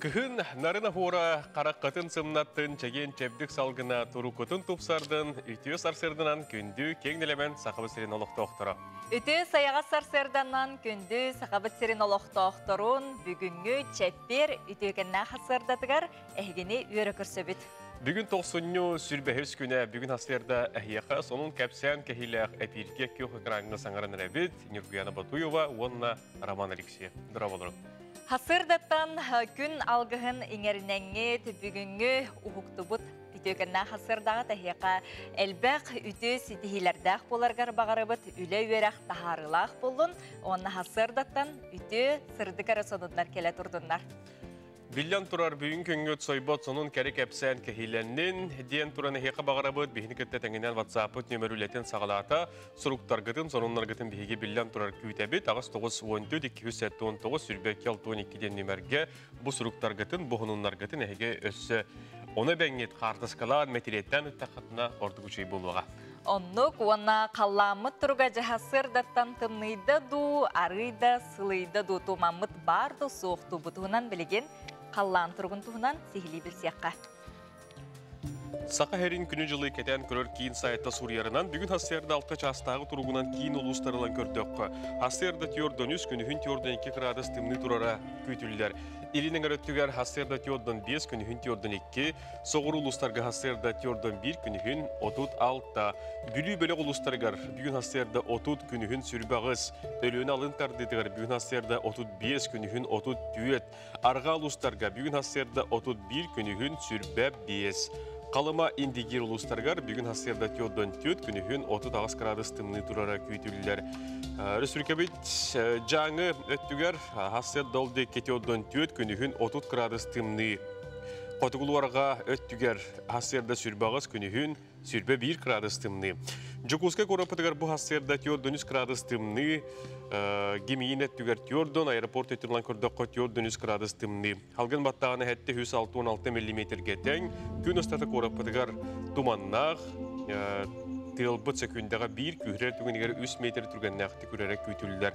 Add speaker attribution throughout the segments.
Speaker 1: Кыһын нарын оһуора хараххытын сымнаттын, чэгиэн чэбдик салгына туруккутун тупсардын, үтүө сарсыарданан күндү киэҥ нэлэмэн Сахабыт сирин олохтоохторо.
Speaker 2: Үтүө сайаҕас сарсыарданан күндү Сахабыт сирин олохтоохторун бүгүҥҥү чэппиэр үтүөкэннээх сарсыардатыгар эһигини үөрэ көрсөбүт.
Speaker 1: Бүгүн тохсунньу сүрбэһис күнэ, бүгүн сарсыарда эһиэхэ сонун кэпсээн кэһиилээх эпииргэ күөх экраҥҥа саҥаран эрэбит Нюргуяна Батуева уонна Роман Алексеев. Здраволору.
Speaker 2: Хасырдаттан күн алгыһын иҥэринэҥҥит бүгүҥҥү уһуктубут үтүөкэннээх хасырдаҕа тэһиэхэ элбэх үтүө ситиһиилэрдээх буоларгар баҕарабыт, үлэ үөрэх таһаарыылаах буоллун уонна хасырдаттан үтүө сырдык эрэ сонуннар кэлэ турдуннар.
Speaker 1: Биллэн турар, бүгүн күҥҥүт сойбот сонун кэрэ кэпсээн кэһиилэннин диэн туран эһиэхэ баҕарабыт. Биһини кытта тэҥинэн WhatsApp-ыт нөмөр үлэтин саҕалаата. Суруктаргытын, сонуннаргытын биһиги биллэн турар күүтэбит. 8 9 14 279 22 62 диэн нөмөргө бу суруктаргытын, бу сонуннаргытын эһиги өссө ону бэҥҥит хаартыскалаан мэтириэттэн ыттаххытына ордук үчүгэй буолуоҕа.
Speaker 2: Оннук уонна халлааммыт туруга дьаһасырдаттан тымныйда дуу, арыйда, сылыйда дуу, тумаммыт баар дуу, суох дуу бутуһунан билигин халлаан туругун туһунан сиһилии билсиэххэ.
Speaker 1: Саха сирин күнү-дьылы кэтээн көрөр киин сайта суруйарынан, бүгүн сарсыарда 6 чаастааҕы туругунан киин улуустарынан көрдөххө, сарсыарда түөрт үс, күнүһүн 42 градус тымныы турара күүтүллэр. Илин эҥэр өттүгэр сарсыарда 4-5, күнүһүн 4-2, соҕуруу улуустарга сарсыарда 4-1, күнүһүн 36. Бүлүү бөлөх улуустарыгар бүгүн сарсыарда 30, күнүһүн сүрбэҕис, Өлүөнэ алын тардыытыгар бүгүн сарсыарда 35, күнүһүн 34, Арҕаа улуустарга бүгүн сарсыарда 31, күнүһүн сүрбэ 5. Халыма Индигир улуустарыгар бүгүн сарсыарда 4-4, күнүһүн 38 градус тымныы турара күүтүллэр. Республикабыт Дьааҥы өттүгэр сарсыарда ол диэки 4-4, күнүһүн 30 градус тымныы. Хотугулуорга өттүгэр сарсыарда сүрбэҕис, күнүһүн сүрбэ 1 градус тымныы. Дьокуускай куораппытыгар бу сарсыарда 4-3 градус тымныы, Гимиин өттүгэр 4 аэропорт өттүнэн көрдөххө 4-3 градус тымныы. Халгын баттаҕына 766 миллиметрге тэҥ, күн устата куораппытыгар туманнаах, тыалбыт сөкүүндэҕэ 1 күүһүрэр түгэнигэр 3 метр түргэннээхтик үрэрэ күүтүллэр.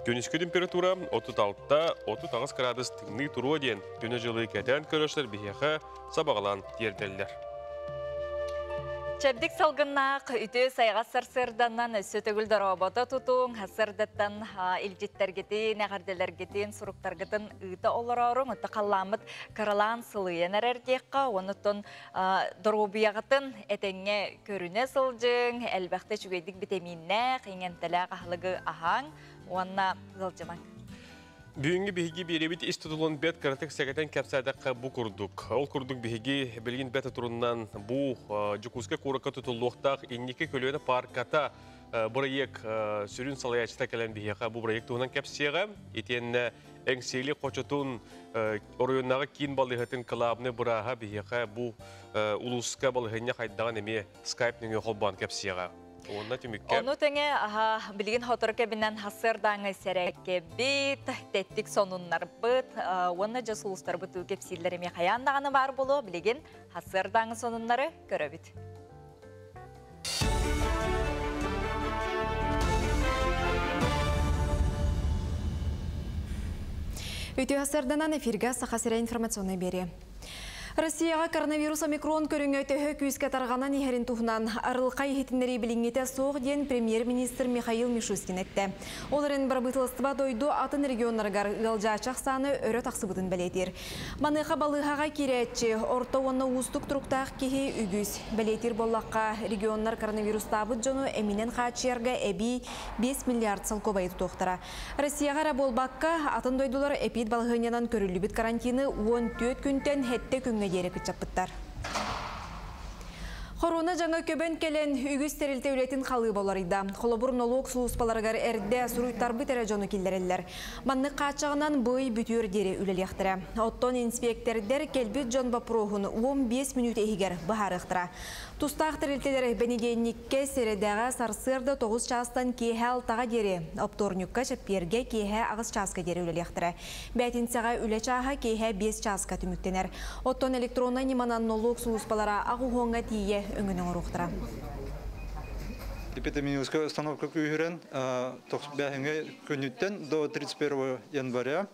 Speaker 1: Күнүскү температура 36-38 градус тымныы туруо диэн күнү-дьылы кэтээн көрөшөр биһиэхэ сабаҕалаан тиэрдэллэр.
Speaker 2: Чэбдик салгыннаах үтүө сайаҕас сарсыарданан өссө төгүл дорообото тутуҥ, сарсыардаттан илдьиттэргитин, эҕэрдэлэргитин, суруктаргытын ыыта олорооруҥ, отто халлааммыт кыралаан сылыйан эрэр диэххэ, онуттан доруобуйаҕытын этэҥҥэ көрүнэ сылдьыҥ, элбэхтэ үчүгэйдик битэмииннээх, иҥэмтэлээх аһылыгы аһааҥ уонна ыалдьымаҥ.
Speaker 1: Бүгүҥҥү биһиги биэрэбит ис тутулун бэт кыратык сэгэтэн кэпсээтэххэ бу курдук. Ол курдук биһиги билигин бэт турунан бу Дьокуускай куоракка тутуллуохтаах инники көлүөнэ парката бырайыак сүрүн салайааччыта кэлэн биһиэхэ бу бырайыак туһунан кэпсиэҕэ. Итиэннэ Эҥсиэли хочотун оройуоннааҕы киин балыыһатын кылаабынай бырааһа биһиэхэ бу улууска балаһыанньа хайдаҕын эмиэ скайп нөҥүө холбоон кэпсиэҕэ. Уонна түмүккэ
Speaker 2: Ону тэҥэ аһа билигин хотору кэбинэн хасыардааҥы сэрээккэбит, тэттик сонуннарбыт уонна дьэ сулустарбыт кэпсииллэр эмиэ хайаан даҕаны баар буолуо, билигин хасыардааҥы сонуннары көрөбүт.
Speaker 3: Үтүө сарданан эфиргэ Саха сирэ информационный бере. Россияға коронавирус омикрон көрүҥө төһө күүскэ тарҕанан иһэрин туһунан арылхай иһитиннэрии билиҥҥитэ суох диэн премьер-министр Михаил Мишустин эттэ. Ол эрэн бырабыыталыстыба дойду атын регионнарыгар ыалдьааччы ахсааны өрө тахсыбытын бэлиэтиир. Маныаха балыыһаҕа киирээччи орто уонна уустук туруктаах киһи үгүс. Бэлиэтиир буоллахха, регионнар коронавирустаабыт дьону эминэн хааччыйарга эбии 5 миллиард солкуобайы тутуохтара. Россияҕа эрэ буолбакка, атын дойдулар эпид балаһыанньанан көрүллүбүт карантины 14 күнтэн хэттэ күҥҥэ диэри кыччаппыттар. Хоруна жаңа көбөн келен үгүс тэрилтэ үлэтин халыы боларыйда. Холобур нолуок сулууспаларыгар эрдэ суруйтарбыт эрэ дьону киллэрэллэр. Маннык хааччаҕынан бый бүтүөр диэри үлэлиэхтэрэ. Оттон инспектордер келбит дьон боппуруоһун 15 мүнүүтэ иһигэр быһаарыахтара. Тустаах тэрилтэлэр бэнидиэнньиккэ сэрэдэҕэ сарсыарда 9 чаастан киэһэ 6-га диэри, оптуорньукка чэппиэргэ киэһэ 8 чааска диэри үлэлиэхтэрэ. Бээтинсэҕэ үлэ чааһа киэһэ 5 чааска түмүктэнэр. Оттон электроннай ньыманан нолуок сулууспалара аҕуһуоҥҥа тиийэ өҥөнү оҥоруохтара.
Speaker 4: Эпидемиологическая установка күүһүрэн бэһиҥҥэ күнүттэн до 31 января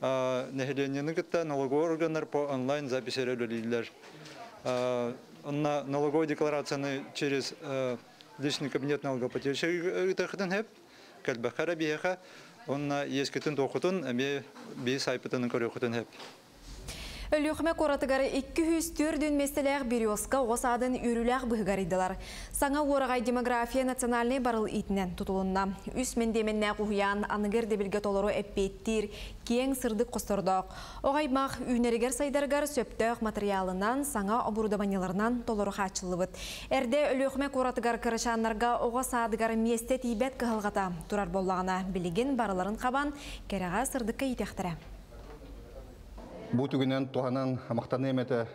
Speaker 4: Нэһилиэнньэни кытта налоговой органнар по онлайн записи үлэлииллэр. Онно налоговой декларацияны через личный кабинет налогоплательщика ыытыаххытын сөп. Кэлбэххэ эрэ биһиэхэ онно иэскитин туоххутун эмиэ биһи сайпытын көрүөххүтүн сөп.
Speaker 3: Өлүөхүмэ куоратыгар 204 миэстэлээх Березка оҕо саадын үөрүүлээх быһыыга арыйдылар. Саҥа уораҕай демография национальнай барыл иитинэн тутулунна. Үс мэндиэмэннээх уһуйаан аныгы ирдэбилгэ толору эппиэттиир киэҥ сырдык хостордоох. Оҕо аймах үүнэригэр-сайдарыгар сөптөөх матырыйаалынан, саҥа оборудованиеларынан толору хааччыллыбыт. Эрдэ Өлүөхүмэ куоратыгар кырачааннарга оҕо саадыгар миэстэ тиийбэт кыһалҕата турар буоллаҕына, билигин барыларын хабан, кэрэҕэ сырдыкка иитиэхтэрэ.
Speaker 5: Бу түгэнинэн туһанан махтаныам этэ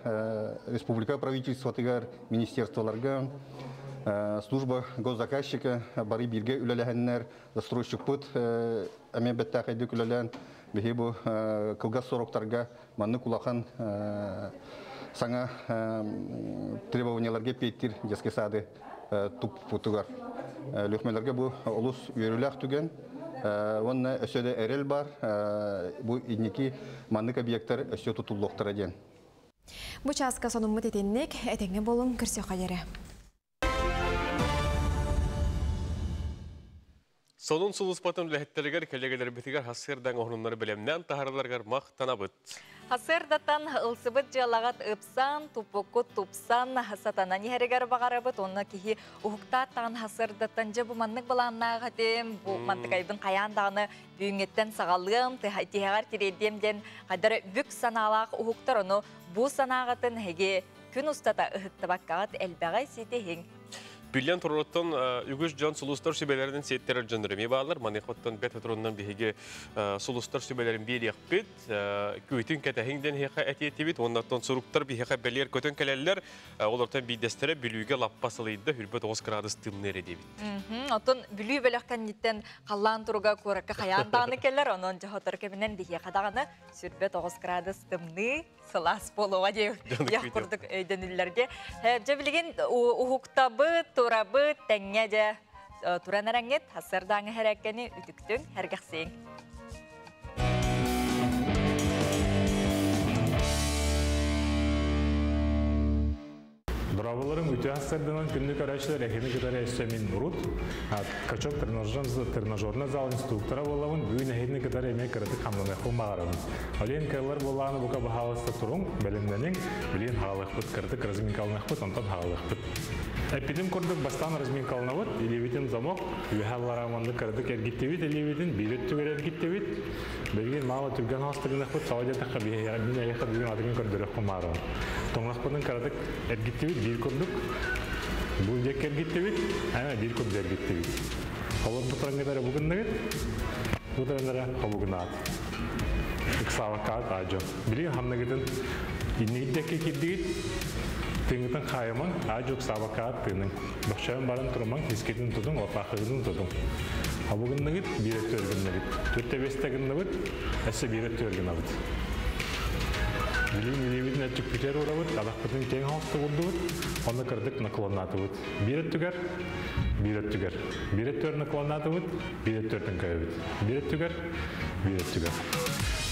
Speaker 5: республика правительствотыгар, министерстволарга, служба госзаказчика бары бииргэ үлэлэһэннэр, застройщикпыт эмиэ бэттээхэйдик үлэлээн, биһи бу кылгас сороктарга маннык улахан саҥа требованияларга эппиэттиир детский сады туппутугар. Өлүөхүмэлэргэ бу олус үөрүүлээх түгэн. Уонна өссө да эрэл бар, бу инники маннык объекттар өссө тутуллуохтара диэн.
Speaker 3: Бу чааска сонуммут итинник, этэҥҥэ буолуҥ, көрсүөххэ диэри.
Speaker 1: Сонун сулууспатын үлэһиттэригэр, кэллиэгэлэрбитигэр сарсыардаҥ уһуннары бэлэмнээн таһааралларыгар махтанабыт.
Speaker 2: Сарсыардаттан ылсыбыт дьыалаҕыт ыпсан, туппуккут тупсан, сатанан иһэригэр баҕарабыт. Онно киһи уһуктаат даҕаны сарсыардаттан дьэ бу маннык былааннаах этим, бу мантыкайбын хайаан даҕаны бүгүҥҥүттэн саҕалыам, тиһэҕэр тириэрдиэм диэн хайдары бүк санаалаах уһуктар. Ону бу санааҕытын эһиги күн устата ыһыктыбаккаҕыт элбэҕи ситиһиҥ.
Speaker 1: Биллэн турар, үгүс дьон сулустар сүбэлэринэн сиэттэрэр дьоннор эмиэ бааллар. Маныхаттан бэт турунан биһиги сулустар сүбэлэрин биэриэхпит, күүтүҥ кэтэһиҥ диэн эһиэхэ этиэтибит. Оннортон суруктар биһиэхэ бэлиэр көтөн кэлэллэр. Олортон биирдэстэрэ Бүлүүгэ лаппа сылыйда, 29 градус тымныы эрэ диэбит.
Speaker 2: Оттон Бүлүү бөлөх кэнниттэн халлаан туруга куоракка хайаан даҕаны кэлэр, онон дьоһотор кэминэн биһиэхэ даҕаны 29 градус тымныы сылаас буолуоҕа диэх курдук өйдөнүллэргэ. Дьэ билигин уһуктабыт, турабыт, тэҥҥэ дьэ туран эрэҥҥит, сарсыардааҥы хэрээккэни үтүктүҥ, сэргэхсийиҥ.
Speaker 6: Дорооболоруҥ, үтүө сарсыарданан күндү көрөөччүлэр, эһигини кытары өссө мин Урут, качок тренажерный зал инструктора буолабын, бүгүн эһигини кытары эмиэ кыратык хамнаныахпын баҕарабын. Олен кыаллар буоллаҕына бука баһаалыста туруҥ, бэлэмнэниҥ, билигин хаалыахпыт, кыратык разминкаланыахпыт, онтон хаалыахпыт. Эппитим курдук бастаан разминкаланабыт, илиибитин замок, үөһэ аллараа маннык кыратык эргиттибит илиибитин, биир өттүгэр эргиттибит. Билигин маала түргэн хаастыгыныахпыт, тоҕо диэтэххэ мин эйиэхэ бүгүн атыгын көрдөрүөхпүн баҕарабын. Тоҥнохпутун кыратык эргиттибит биир курдук, бу диэки эргиттибит, ана биир курдук эргиттибит. Олорбут турангытара бугуннагыт, бу турандара хобугунаат. Ыксаабаккаат аадьо. Билигин хамнагытын иннигит диэки кирдигит, тыыҥҥытын хаайымаҥ, аадьо ыксаабаккаат тыының. Бөхчөөн баран турумаҥ, искитин тутуҥ, лапаахыгытын тутуҥ. Хобугуннагыт, биир өттү өргүннэгит. Төртө бэстэ гынныбыт, өссө биир өттү өргүнабыт. Билигин илиибитин өттүкпүтүгэр уурабыт, атахпытын киэҥ оһохто уурдубут, онно кыратык наклоннаатыбыт. Биир өттүгэр, биир өттүгэр. Биир өттүгэр наклоннаатыбыт, биир өттүгэр төҥкөйөбүт. Биир өттүгэр, биир өттүгэр.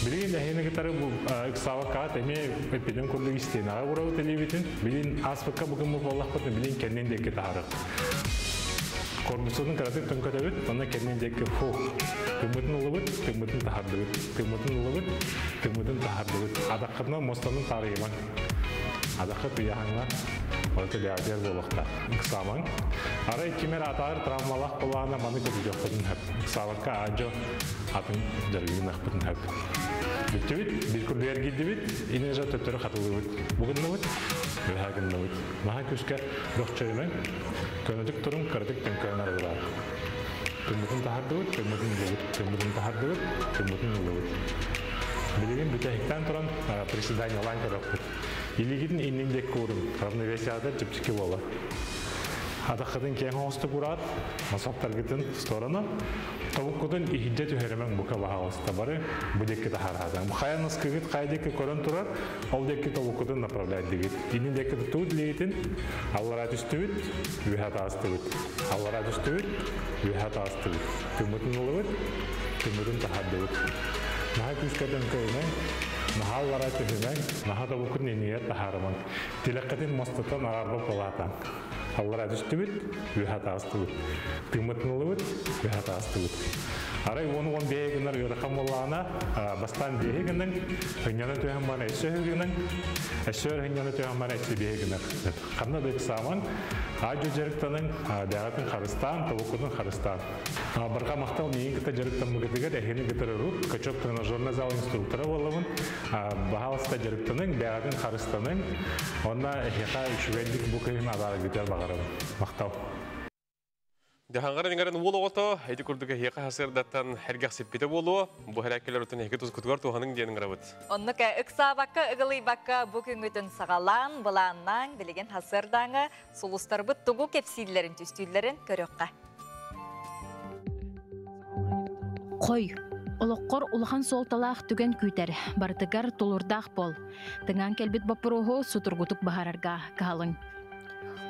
Speaker 6: Билигин эһигини кытары бу ыксаабаккаҕыт эмиэ эппитим курдук истиэнэҕэ уурабыт илиибитин. Билигин ааспыкка бу буоллахпытына билигин кэннин диэки таһаарыах. Корпусун кыратык төҥкөтөбүт, онно кэннин диэки фу. Тыммытын ылыбыт, тыммытын таһардыбыт. Тыммытын ылыбыт, тыммытын таһардыбыт. Адаххытынан муостанын таарыйымаҥ. Адаххыт ыйааһыҥҥа барыта бэҕэтигэр буолуохтаах. Ыксаамаҥ. Арай ким эрэ атаҕар травмалаах буоллаҕына маны көтүтүөххүтүн сөп. Ыксаабакка аадьо атын дьарыгыныахпытын сөп. Бүттүбүт, биир курдук эргийдибит, иннинэ төттөрү хатылыыбыт. Бу гынныбыт, үөһээ гынныбыт. Наһаа күүскэ бөхчөйүмэҥ, көнөтүк туруҥ, кыратык төҥкөйөн арыллар. Тыммытын таһардыбыт, тыммытын ыллыбыт, тыммытын таһардыбыт, тыммытын ыллыбыт. Билигин бүтэһиктэн туран приседаниялаан көрөхпүт. Илиигитин иннин диэки уурун, равновесиятыгар чэпчэки буолар. Атаххытын киэҥ оҥостук ураат, носоктаргытын в сторону, тобуккутун иһирдьэ түһэримэҥ бука баһаалыста бары бу диэки таһаархатаҥ. Хайа носкыгыт хайа диэки көрөн турар, ол диэки тобуккутун направлять дигит. Иннин диэки туттубут илиигитин, аллараа түстүбүт, үөһэ таастыбыт. Аллараа түстүбүт, үөһэ таастыбыт. Тыммытын ылыбыт, тыммытын таһардыбыт. Наһаа күүскэ төҥкөйүмэҥ, наһаа аллара түһүмэҥ, наһаа тобуккутун иннигэр таһаарымаҥ. Тилэххитин муостаттан араарбат буолаатаҥ. Аллара түстүбүт, үөһэ таҕыстыбыт. Тыыммытын ыллыбыт, үөһэ таҕыстыбыт. Арай 10-15 гынар ыарахан буоллаҕына, бастаан биэһи гыныҥ, ынньана түһэн баран өссө үһү гыныҥ, өссө өр ынньана түһэн баран өссө биэһи гынар. Ханна да ыксаамаҥ, аадьу дьарыктаныҥ, бэйэҕитин харыстаан, тобуккутун харыстаан. Барҕа махтал миигин кытта дьарыктаммыкытыгар эһигини кытары урут качок тренажерный зал инструктора буолабын. Баһаалыста дьарыктаныҥ, бэйэҕитин харыстаныҥ. Онно эһиэхэ үчүгэйдик бу кыһын адаарыгытыгар баҕарабын. Махтал.
Speaker 1: Дьаһанҕар иҥэрэн уол оҕото ити курдук эһиэхэ сарсыардаттан эргэхсиппитэ буолуо. Бу хэрээккэлэр отун эһиги тускутугар туһаныҥ диэн ыҥырабыт.
Speaker 2: Оннук ыксаабакка, ыгылыйбакка бу күҥҥүтүн саҕалаан, былааннаан, билигин сарсыардааҥы сулустарбыт тугу кэпсииллэрин, түстүүллэрин көрүөххэ.
Speaker 7: Хой, олоххор улахан суолталаах түгэн күүтэр, барытыгар тулуурдаах буол. Тыҥаан кэлбит боппуруоһу сутургутук быһаарарга кыһалыҥ.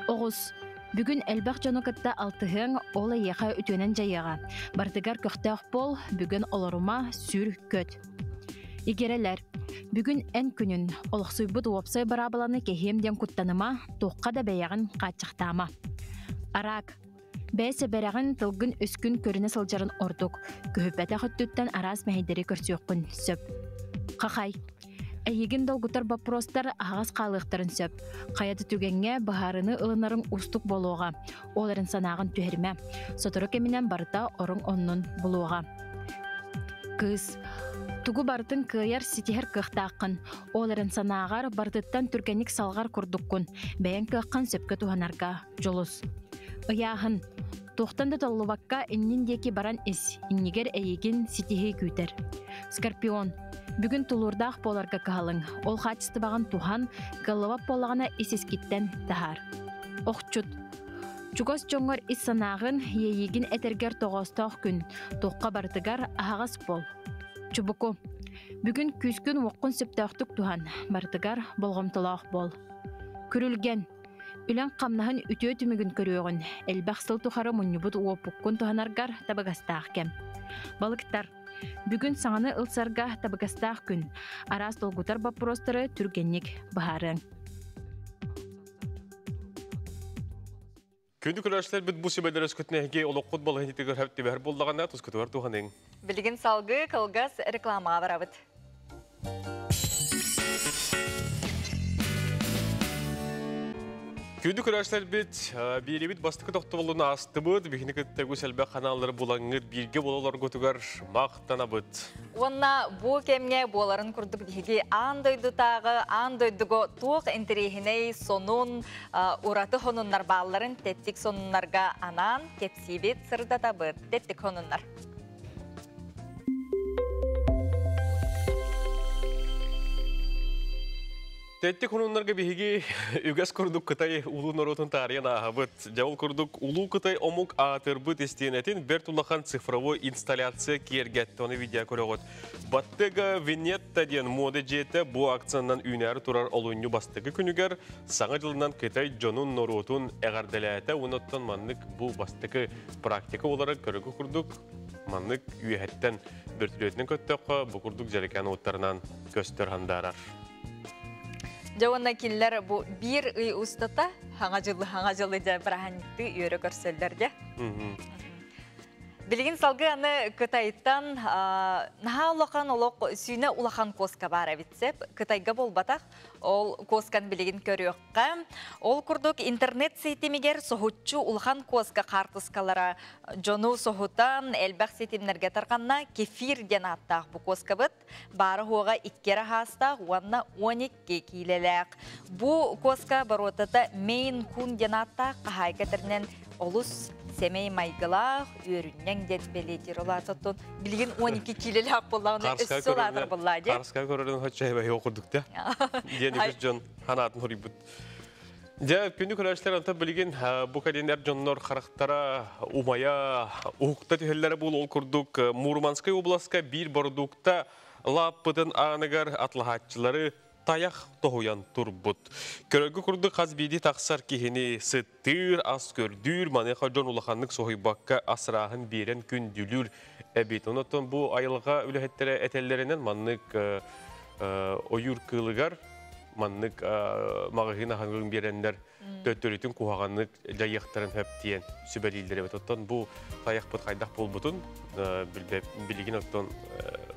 Speaker 7: Оҕус, бүгүн элбэх дьону кытта алтыһыаҥ, ол эйиэхэ үтүөнэн дьайыаҕа. Барытыгар көхтөөх буол, бүгүн олорума, сүр, көт. Игирэлэр, бүгүн эн күнүн, олохсуйбут уопсай быраабыланы кэһиэм диэн куттаныма, туохха да бэйэҕин хааччахтаама. Араак, бэйэ сэбэрэҕин, тылгын-өскүн көрүнэ сылдьарын ордук, көһүппэтэх өттүттэн араас мэһэйдэри көрсүөххүн сөп. Хахай, эйигин долгутар боппуруостар аһаҕас хаалыахтарын сөп. Хайа да түгэҥҥэ быһаарыны ылынарыҥ уустук буолуоҕа. Ол эрэн санааҕын түһэримэ. Сотору кэминэн барыта оруҥ оннун булуоҕа. Кыыс, тугу барытын кыайар, ситиһэр кыахтааххын. Ол эрэн санааҕар барытыттан түргэнник салҕар курдуккун. Бэйэҥ кыаххын сөпкө туһанарга дьулус. Ыйааһын. Туохтан да толлубакка иннин диэки баран ис, иннигэр эйигин ситиһии күүтэр. Скорпион. Бүгүн тулуурдаах буоларга кыһалыҥ. Ол хаачыстыбаҕын туһан, кыаллыбат буоллаҕына ис-искиттэн таһаар. Охчут. Чугас дьоҥҥор ис санааҕын, иэйиигин этэргэр тоҕоостоох күн. Туохха барытыгар аһаҕас буол. Чубуку. Бүгүн күүскүн-уоххун сөптөөхтүк туһан, барытыгар болҕомтолоох буол. Күрүлгэн. Үлэҥ-хамнаһын үтүө түмүгүн көрүөҕүн, элбэх сыл тухары мунньубут уопуккун туһанаргар табыгастаах кэм. Балыктар. Бүгүн саҥаны ылсарга табыгастаах күн. Араас долгутар боппуруостары түргэнник быһаарыаҥ.
Speaker 1: Күндү көрөөччүлэрбит бу сүбэлэр өскөтүн эһиги олоххут балаһынньытыгар хөп түбэһэр буоллаҕына тускутугар туһаныҥ.
Speaker 2: Билигин салгыы кылгас рекламаҕа барабыт.
Speaker 1: Күндү көрөөччүлэрбит, биэрибит бастакы тохтобулун аастыбыт, биһини кытта үгүс элбэх ханааллары булаҥҥыт бииргэ буолаларгытыгар махтанабыт.
Speaker 2: Уонна бу кэмҥэ буоларын курдук биһиги аан дойдутааҕы, аан дойдуга туох интэриэһинэй сонун, ураты сонуннар баалларын тэттик сонуннарга анаан кэпсиибит, сырдатабыт. Тэттик сонуннар.
Speaker 1: Тэттик хонуннарга биһиги үгэс курдук Кытай улуу норуотун таарыйан ааһабыт. Дьэ ол курдук Улуу Кытай омук аатырбыт истиэнэтин бэрт улахан цифровой инсталляция киэргэтти. Ону видео көрөҕүт. Bottega Veneta диэн муода дьиэтэ бу акциянан үүнээри турар олунньу бастакы күнүгэр Саҥа дьылынан Кытай дьонун норуотун эҕэрдэлээтэ. Онуттан маннык бу бастакы практика буолара көрөгү курдук маннык үөһэттэн бөртүлүөтүнэн көттөххө бу курдук дьэрэкээн уоттарынан көстөр хандаарар.
Speaker 2: Дьэ уонна кинилэр бу биир ый устата хаҥа дьылы хаҥа дьылы дьэ бырааһынньыктыы үөрэ көрсөллөр дьэ. Билигин салгыы аны Кытайтан наһаа улахан олох сүүнэ улахан куоска баар эбит сеп. Кытайга буолбатах. Ол куосканы билигин көрүөххэ. Ол курдук интернет ситимигэр соһуччу улахан куоска хаартыскалара дьону соһутан элбэх ситимнэргэ тарҕанна. Кефир диэн ааттаах бу куоскабыт баара-суоҕа икки эрэ хаастаах уонна 12 киилэлээх. Бу куоска боруотата Мейн Кун диэн ааттаах хаһаайка этэринэн олус сэмэй майгылаах, үөрүнньэҥ диэн бэлиэтиир. Ол аата билигин 12 киилэлээх буоллаҕына өссө улаатар буоллаа дии.
Speaker 1: Харыска көрөрүн хоччо эбэһи курдук да. Диэн үгүс дьон ханаатын хоруйбут. Дьэ, күнү көрөөччүлэр онтон билигин бу кэлин эр дьоннор харахтара умайа, уһукта түһэллэрэ буол ол курдук Мурманскай областка биир бородуукта лааппытын ааныгар атлаһааччылары тайах тоһуйан турбут. Көрөргө курдук хас биирдии тахсар киһини сыттыыр, ас көрдүүр, маныаха дьон улаханнык соһуйбакка асырааһын биэрэн күндүлүүр. эбит. Онон бу айылҕа үлэһиттэрэ этэллэринэн маннык ойуур кыылыгар маннык маҕаһыын аһаҥын биэрэннэр төттөрүтүн куһаҕаннык дьайыахтарын сөп диэн сүбэлииллэр эбит. Оттон бу тайахпыт хайдах буолбутун билигин оттон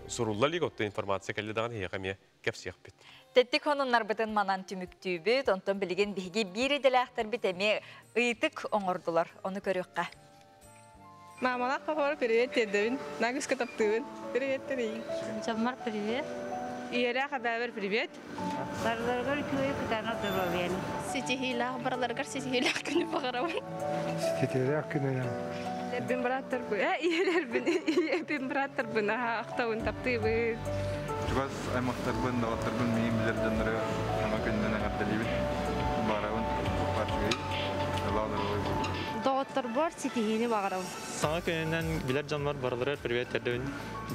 Speaker 1: сурулла илик, оттон информация кэллэ даҕаны эһиэхэ эмиэ кэпсиэхпит.
Speaker 2: Тэттик хонуннарбытын манан түмүктүүбүт, онтон билигин биһиги биир идэлээхтэрбит эмиэ ыйытык оҥордулар, ону көрүөххэ.
Speaker 8: Мамалаах папабар привет тиэрдэбин. Нагыска таптыыбын. Привет тэрийин.
Speaker 9: Дьоммор привет.
Speaker 8: Ийэлээх эбээбэр привет.
Speaker 9: Барыларыгар үчүгэй кытаанах доруобуйаны.
Speaker 10: Ситиһиилээх барыларыгар ситиһиилээх күнү баҕарабын.
Speaker 11: Ситиһиилээх күнүнэн.
Speaker 8: Ийэлэрбин бырааттарбын, ийэлэрбин, ийэбин бырааттарбын аһа ахтабын, таптыыбын.
Speaker 12: Чугас аймахтарбын, доҕотторбун миигин билэр дьоннору саҥа күнүнэн эҕэрдэлиибин. Баарабын үчүгэй, ылаа доруобай буолун.
Speaker 13: Доҕотторбор ситиһиини баҕарабын.
Speaker 14: Саҥа күнүнэн билэр дьоммор барыларыгар привет тиэрдэбин.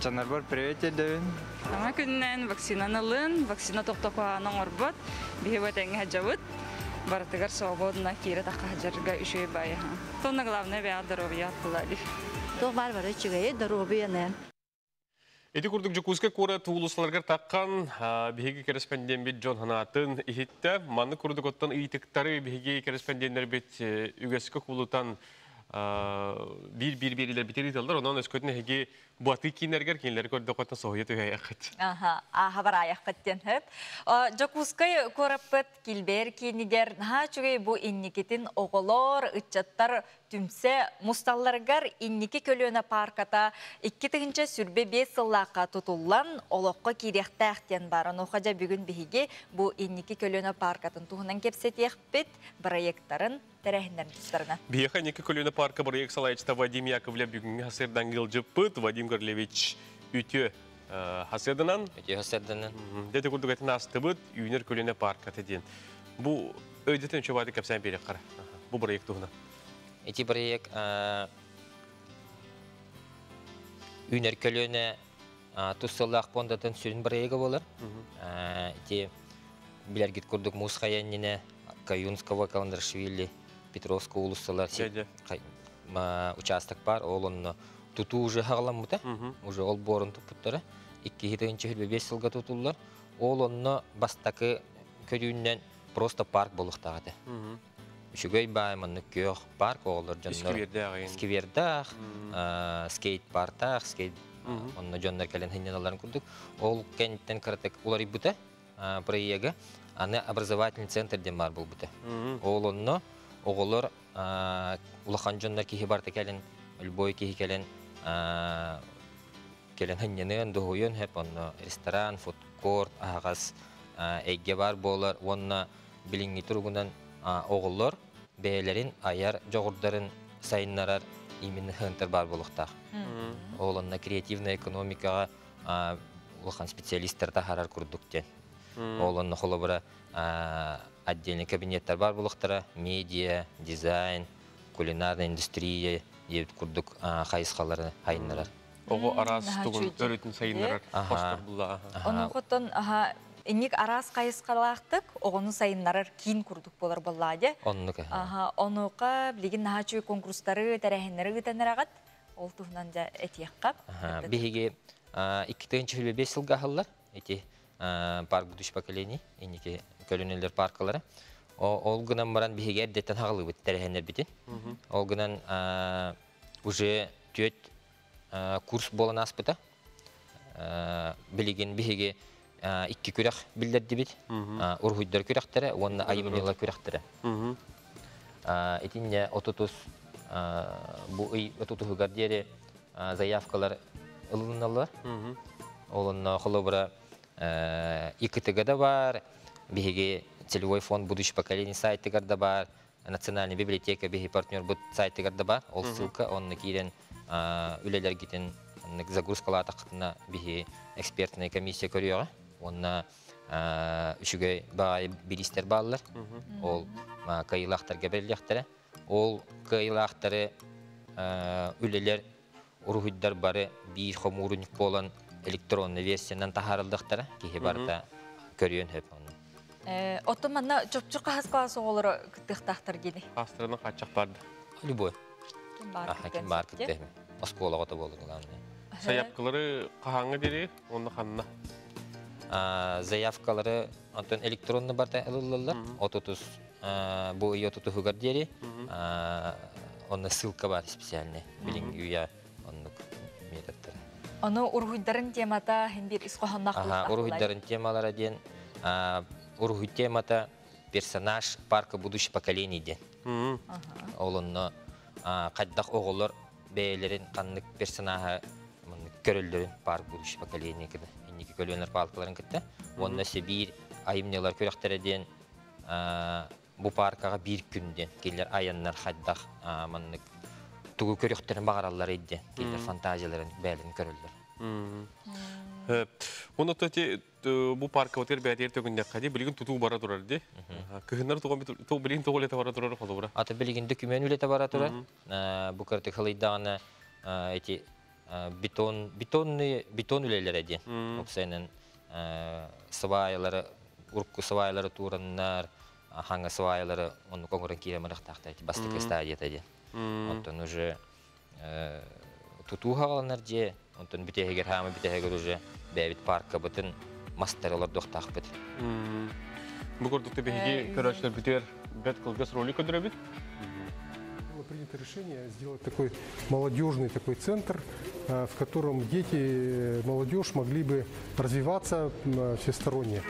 Speaker 12: Дьоннорбор привет тиэрдэбин.
Speaker 8: Саҥа күнүнэн вакцинаны ылын, вакцина тохтокуһааны оҥорбот, биһи бу этэҥҥэ сылдьабыт. Барытыгар свободно киирэ тахха сылдьарга үчүгэй баайы. Тонна главное бэйэҕэ доруобуйа аттылаали.
Speaker 9: Туох баар бары үчүгэйи, доруобуйаны.
Speaker 1: Ити курдук Дьокуускай куорат уулуссаларыгар таххан биһиги кэрэспэндиэммит дьон санаатын иһиттэ. Маннык курдук оттон ыйытыктары биһиги кэрэспэндиэннэрбит үгэскэ кубулутан биир-биир биэриилэрбитин ыыталлар. Онон өскөтүн эһиги бу атыы кииннэригэр кинилэри көрдөххөтүнэ соһуйа түһээйэххит.
Speaker 2: Аха, ааха бараайаххыт диэн сөп. Дьокуускай куораппыт килбээр киинигэр наһаа үчүгэй бу инникитин оҕолор, ыччаттар түмсэ мусталларыгар инники көлүөнэ паарката 2025 сыллаахха тутуллан олоххо киириэхтээх диэн баар. Онуоха дьэ бүгүн биһиги бу инники көлүөнэ пааркатын туһунан кэпсэтиэхпит, бырайыактарын, тэрээһиннэрин тустарынан.
Speaker 1: Биһиэхэ инники көлүөнэ паарка бырайыак салайааччыта Вадим Яковлев бүгүҥҥү сарсыардан ыалдьыппыт. Вадим Горлевич үтүө хасыаданан.
Speaker 15: Үтүө хасыаданан.
Speaker 1: Дьэ курдук этин аастыбыт, үүнэр көлүөнэ паарката диэн. Бу өйдөтөн үчүгэй кэпсээн биэриэххэ. Бу бырайыак туһунан.
Speaker 15: Ити бырайыак үүнэр көлүөнэ тус сыллаах пуондатын сүрүн бырайыага буолар. Ити билэргит курдук муус хайа иннинэ Каюнского, Каландрашвили, Петровского уулуссалар участок бар, ол онно тутуу уже хаҕаламмыта, уже ол буорун туппуттара. 2025 сылга тутуллар. Ол онно бастакы көрүүннэн просто парк буолуохтаах этэ. Үчүгэй баай маннык күөх парк оҕолор дьоннор сквердээх, скейт партаах, скейт онно дьоннор кэлэн сынньаналларын курдук. Ол кэнниттэн кыратык уларыйбыта проега аны образовательный центр диэн баар буолбута. Ол онно оҕолор улахан дьоннор киһи барыта кэлэн, любой киһи кэлэн кэлэн сынньаныан, дуһуйуон сөп, онно ресторан, фудкорт, аһаҕас эйгэ баар буолар уонна билиҥҥи туругунан оҕолор бэйэлэрин айар дьоҕурдарын сайыннарар именно центр баар буолуохтаах. Ол онно креативная экономикаҕа улахан специалисттар таһаарар курдук диэн. Ол онно холобура отдельный кабинеттар бар буолуохтара, медиа, дизайн, кулинарная индустрия диэбит курдук хайысхалары хайыннарар.
Speaker 1: Оҕо араас тугун өрүтүн сайыннарар хостор булла.
Speaker 2: Онуохуттан инник араас хайысхалаахтык оҕону сайыннарар киин курдук буолар буоллаа дьэ.
Speaker 15: Оннук.
Speaker 2: Аха, онуоха билигин наһаа үчүгэй конкурстары, тэрээһиннэри ыытан эрэҕит. Ол туһунан дьэ этиэххэ.
Speaker 15: Биһиги 2025 сылга аһыллар. Ити парк будущих поколений, инники көлүнэлэр паркалара. Ол гынан баран биһиги эрдэттэн хаҕалыыбыт тэрээһиннэрбитин. Ол гынан уже түөрт курс буолан ааспыта. Билигин биһиги икки күрэх биллэрдибит. Уруһуйдар күрэхтэрэ уонна айымньылар күрэхтэрэ. Итиннэ отутус бу ый отутуһугар диэри заявкалар ылыналлар. Ол онно холобура ИКТ-га да бар, биһиги целевой фонд будущих поколений сайтыгар да бар, Национальная библиотека биһи партнербут сайтыгар да бар. Ол ссылка онно киирэн үлэлэргитин загрузкалаатаххытына биһи экспертная комиссия көрүөҕэ. Уонна үчүгэй баай бириистэр бааллар. Ол кыайыылаахтарга бэриллиэхтэрэ. Ол кыайыылаахтары үлэлэр уруһуйдар бары биир хомуурунньук буолан электронный версиянан таһаарыллыахтара. Киһи барыта көрүөн сөп онно.
Speaker 2: Оттон манна чопчу хаһыс класс оҕолоро кыттыахтаахтар гини?
Speaker 1: Хаастарынан хааччах барды.
Speaker 15: Любой.
Speaker 2: Ким баар
Speaker 15: Ким баар кыттыах. Оскуолаҕа да буолар главное.
Speaker 1: Заявкалары хаһааҥҥа диэри уонна ханна?
Speaker 15: Заявкалары онтон электронно барда ылыллаллар. Отутус бу ый отутуһугар диэри онно ссылка бар специальный. Билиҥ үйэ оннук методтар.
Speaker 2: Ону уруһуйдарын темата хин бир ис хоһоонноох.
Speaker 15: Аха, уруһуйдарын темалара диэн уруһуй темата персонаж парка будущих поколений диэн. Ол онно хайдах оҕолор бэйэлэрин ханнык персонаһа көрөллөрүн парк будущих поколений инники көлүөнэр палкаларын кытта. Уонна Сибиир айымньылар күрэхтэрэ диэн бу паркаҕа биир күн диэн кинилэр айаннар хайдах маннык тугу көрүөхтэрин баҕараллар диэн кинилэр фантазияларын бэйэлэрин көрөллөр.
Speaker 1: Оны бу парка отер бәтер төгүннәк хadi билигин тутуу бара турар ди. Кыһыннар туган ту билигин тугу үлэтэ бара турар холобура.
Speaker 15: Ата билигин документ үлэтэ бара турар. Бу кыртык хылыйдаҕына эти бетон бетонный бетон үлэлэрэ диэн. Оксайнан сваялары урукку сваялары тураннар хаңа сваялары онну коңорон киирэ мырахтаахта бастакы стадията диэн. Онтон уже тутуу хагаланар же, онтон бүтэһигер хаама бүтэһигер уже бэйэбит паркабытын мастар олордуохтаахпыт.
Speaker 1: Бу курдук биһиги көрөөччүлэр бүтэр бэт кылгас ролик көрдөрөбүт.
Speaker 11: Было принято решение сделать такой молодежный такой центр, в котором дети, молодежь могли бы развиваться всесторонне.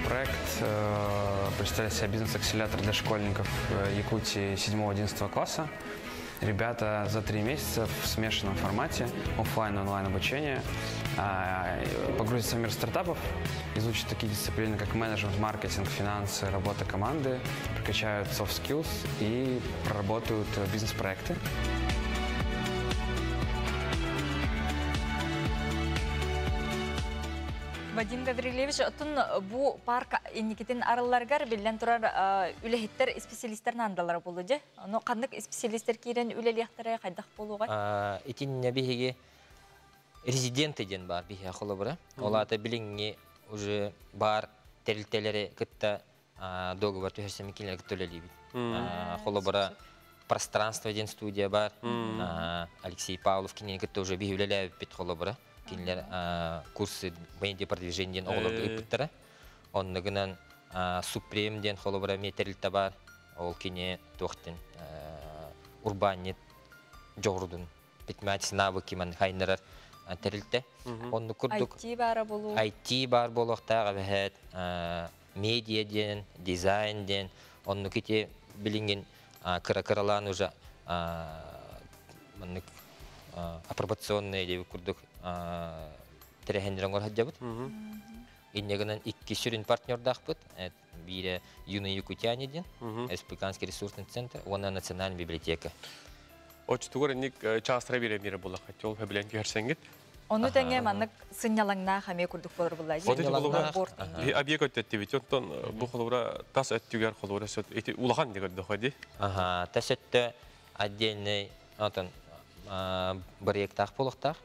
Speaker 16: Проект представляет себя бизнес-акселератор для школьников Якутии 7-11 класса. Ребята за 3 месяца в смешанном формате, офлайн и онлайн обучение, погрузятся в мир стартапов, изучат такие дисциплины, как менеджмент, маркетинг, финансы, работа команды, прокачают soft skills и проработают бизнес-проекты.
Speaker 2: Вадим Гаврильевич, оттон бу парк инникитин арылларгар биллэн турар үлэһиттер специалисттер наандалара болу же. Ону ханнык специалисттер киирэн үлэлиэхтэрэ хайдах болуга?
Speaker 15: Итиннэ биһиги резиденты диэн бар биһи холобура. Олата билиңҥи уже бар тэрилтэлэри кытта договор түһэрсэми кинилэр кытта үлэлиибит. Холобура пространство диэн студия бар. Алексей Павлов кинини кытта уже биһи үлэлээбиппит холобура. Кинилэр курсы медиа продвижение диэн оҕолорго ыыппыттара. Оннугунан Супрем диэн холобура тэрилтэ бар. Ол кини туохтен урбаанньыт дьоҕурдун предпринимательский навыки ман хайнарар тэрилтэ. Онну курдук
Speaker 2: IT бара болу.
Speaker 15: IT бар болуохтаах эбэһэт медиа диэн, дизайн диэн, онну кити билингин кыра-кыралаан уже маннык апробационный диэби курдук тэрээһиннэрин оҥорор Иннегынан икки сүрүн партнердаахпыт. Биирэ Юные Якутяне диэн, Республиканский ресурсный центр, уонна Национальная библиотека.
Speaker 1: Очтугар инник чаастара бире мире була хател хөбүлэн көрсеңгит.
Speaker 2: Ону тэҥэ маннык сынньалаҥнаах эмиэ курдук болор булла.
Speaker 1: Объект өттөттүбүт. Онтон бу холобура тас өттүгэр холобура сөт ити улахан дигер доходи.
Speaker 15: Аха, тас өттө отдельный онтон проекттаах буолуохтаах.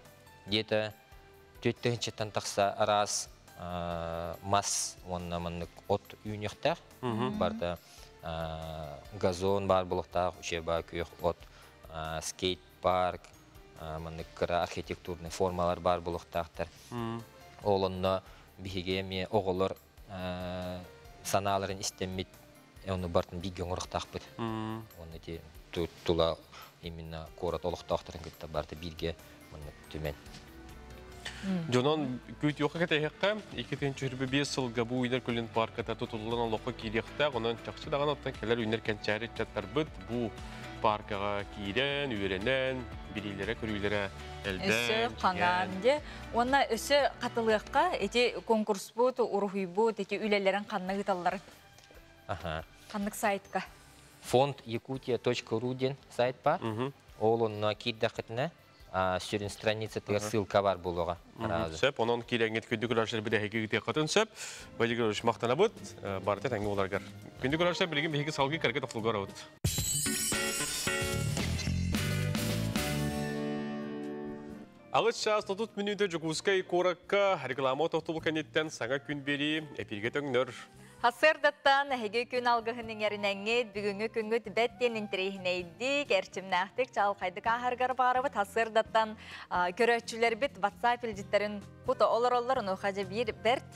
Speaker 15: Где-то 4 тыһыынчаттан тахса араас мас уонна маннык от үүнүөхтээх. Барда газон бар буолуохтаах, учеба күөх от, скейт парк, маннык кыра архитектурный формалар бар буолуохтаахтар. Ол онно биһиги эмиэ оҕолор санааларын истэммит ону бартын бииргэ оҥоруохтаахпыт. Онно ити тула именно куорат олохтоохторун кытта барда бииргэ маннык түмэн.
Speaker 1: Дьонон күт юха кэтэһэххэ, 2025 сылга бу үүнэр көлүн парката тутуллан олоххо киириэхтээх, онон чахчы даҕаны оттон кэлэр үүнэр кэнчээри ыччаттарбыт бу паркаҕа киирэн, үөрэнэн, билиилэрэ, көрүүлэрэ
Speaker 2: Өссө
Speaker 1: элбээн,
Speaker 2: хаҥаан де. Уонна өссө хатылыахха ити конкурспут, уруһуйбут, ити үлэлэрин ханна ыыталлар. Ханнык сайтка.
Speaker 15: Фонд якутия.ру диэн сайт бар. Ол онно киирдэххитинэ сүрүн страницатыгар ссылка бар буолуоҕа.
Speaker 1: Сөп, онон киирэҥҥит күндү көрөөччүлэр бидэһиги ыытыаххытын сөп. Владимир Григорьевич махтанабыт, барыта тэҥҥэ буоларгар. Күндү көрөөччүлэр билигин биһиги салгыы кэргэ тохтолгор абыт. Алыс час 30 мүнүүтэ Дьокуускай куоракка реклама тохтобул кэнниттэн саҥа күн биэрии эпииргэ төҥнөр.
Speaker 2: Сарсыардаттан эһиги күн алгыһын иҥэринэҥҥит, бүгүҥҥү күҥҥүт бэт диэн интэриэһинэйдик, эрчимнээхтик, чаҕылхайдык ааһаргар баарыбыт. Сарсыардаттан көрөөччүлэрбит WhatsApp илдьиттэрин кута олороллор, онуоха дьэ биир бэрт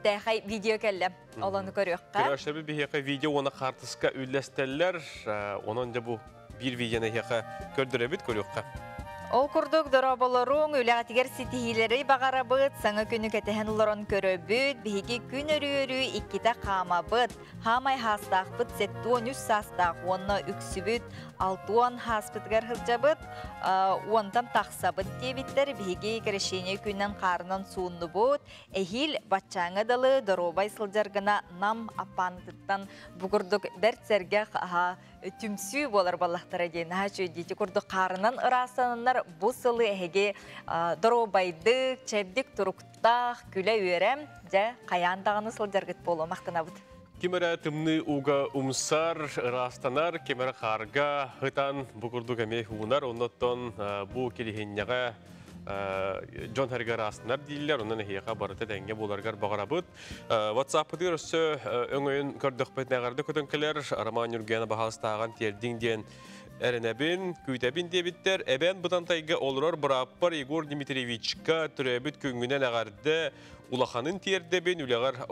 Speaker 2: тээхэй видео кэллэ. Олону көрүөххэ.
Speaker 1: Көрөөччүлэрбит биһиэхэ видео уонна хаартыска үллэстэллэр. Онон дьэ бу биир видеоны эһиэхэ көрдөрөбүт, көрүөххэ.
Speaker 2: Ол курдук дорооболоруҥ, үлэҕитигэр ситиһиилэри баҕарабыт, саҥа күнү кэтэһэн олорон көрөбүт, биһиги күн өрүү-өрүү иккитэ хаамабыт. Хаамай хаастаахпыт 73 саастаах уонна үксүбүт 60 хааспытыгар сылдьабыт, уонтан тахсабыт диэбиттэр. Биһиги крещение күнүнэн хаарынан сууннубут. Эһиил баччааҥҥа дылы доруобай сылдьар гына Нам Аппаанытыттан бу курдук бэрт сэргэх аһа түмсүү буолар баллахтара диэн наһаа үчүгэй курдук хаарынан ыраастананнар бу сылы эһиги доруобайдык, чэбдик туруктаах, күлэ-үөрэ дьэ хайаан даҕаны сылдьаргыт буолуо махтанабыт.
Speaker 1: Ким эрэ тымныы ууга умсар, ыраастанар, ким эрэ хаарга ытан бу курдук эмиэ уунар, оннуттан бу килиһинньэҕэ дьон сэргэ ыраастанар дииллэр, онон эһиэхэ барыта тэҥҥэ буоларгар баҕарабыт. WhatsApp-ытыгар өссө өҥөйүн көрдөхпүт эҕэрдэ көтөн кэлэр Роман Юргена баһаалыстааҕын тиэрдиҥ диэн эрэнэбин, күүтэбин диэбиттэр. Эбээн Бытантайга олорор бырааппар Егор Дмитриевичка төрөөбүт күҥҥүнэн эҕэрдэ улаханын тиэрдэбин, үлэҕэр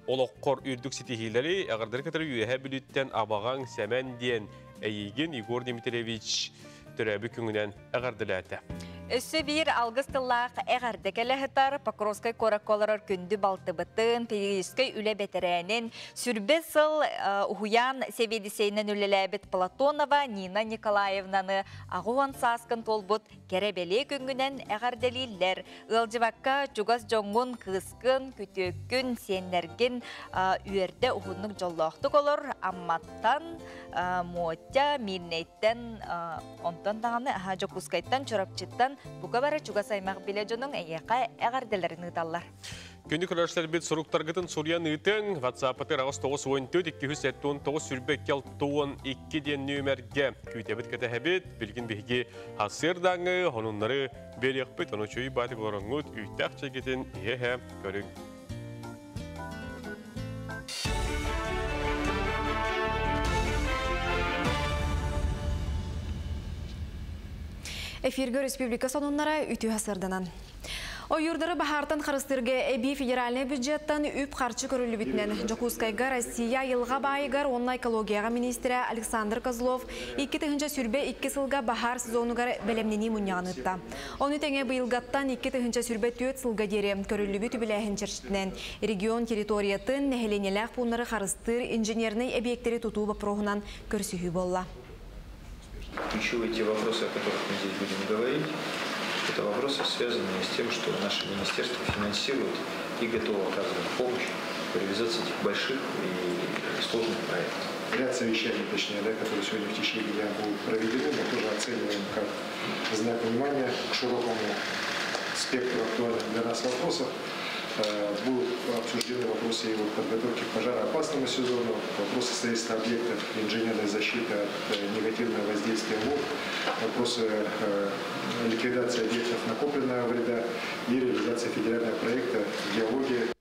Speaker 1: олоххор үрдүк ситиһиилэри, эҕэрдэри кытары Үөһээ Бүлүүттэн абаҕаҥ Сэмэн диэн эйиигин Егор Дмитриевич төрөөбүт күҥүнэн эҕэрдэлээтэ.
Speaker 2: Өссө биир алгыс тыллаах эҕэрдэ кэлэ сытар Покровскай куоракка олорор күндү балтыбытын, педагогическай үлэ бэтэрээнин, сүрбэ сыл уһуйаан сэбиэдиссэйинэн үлэлээбит Платонова Нина Николаевнаны 80 сааскын туолбут кэрэ бэлиэ күҥҥүнэн эҕэрдэлииллэр. Ыалдьыбакка чугас дьоҥҥун, кыыскын, күтүөккүн, сиэннэргин үөрдэ уһуннук дьоллоохтук олор. Амматтан Мотя, Мирнэйтэн, онтон даҕаны Дьокуускайтан, Чурапчыттан бука бары чугас аймах билэ дьонуҥ эйиэхэ эҕэрдэлэрин ыыталлар.
Speaker 1: Күндү көрөөччүлэрбит суруктаргытын суруйан ыытыҥ. WhatsApp-ытыгар 894 279 22 62 диэн нүөмэргэ күүтэбит кэтэһэбит. Билигин биһиги сарсыардааҥы сонуннары биэриэхпит. Ону чүй баатык олороҥҥут үүттээх чэйгитин иһэ-иһэ көрүҥ.
Speaker 3: Эфиргэ республика сонуннара үтүө сырданан. Ойуурдары баһаартан харыстыырга эбии федеральнай бюджеттан үп-харчы көрүллүбүтүнэн Дьокуускайга Россия айылҕа баайыгар уонна экологияҕа министрэ Александр Козлов 2022 сылга баһаар сезонугар бэлэмнэнии мунньаҕын ыытта. Ону тэҥэ быйылгаттан 2024 сылга диэри көрүллүбүт үбүлээһин чэрчитинэн регион территориятын, нэһилиэнньэлээх пууннары харыстыыр инженернэй эбийиэктэри тутуу боппуруоһунан көрсүһүү буолла.
Speaker 17: Ключевые те вопросы, о которых мы здесь будем говорить, это вопросы, связанные с тем, что наше министерство финансирует и готово оказывать помощь в реализации этих больших и сложных проектов.
Speaker 18: Ряд совещаний, точнее, да, которые сегодня в течение дня будут проведены, мы тоже оцениваем как знак внимания к широкому спектру актуальных для нас вопросов. Будут обсуждены вопросы его подготовки к пожароопасному сезону, вопросы строительства объектов инженерной защиты от негативного воздействия вод, вопросы ликвидации объектов накопленного вреда и реализации федерального проекта «Геология».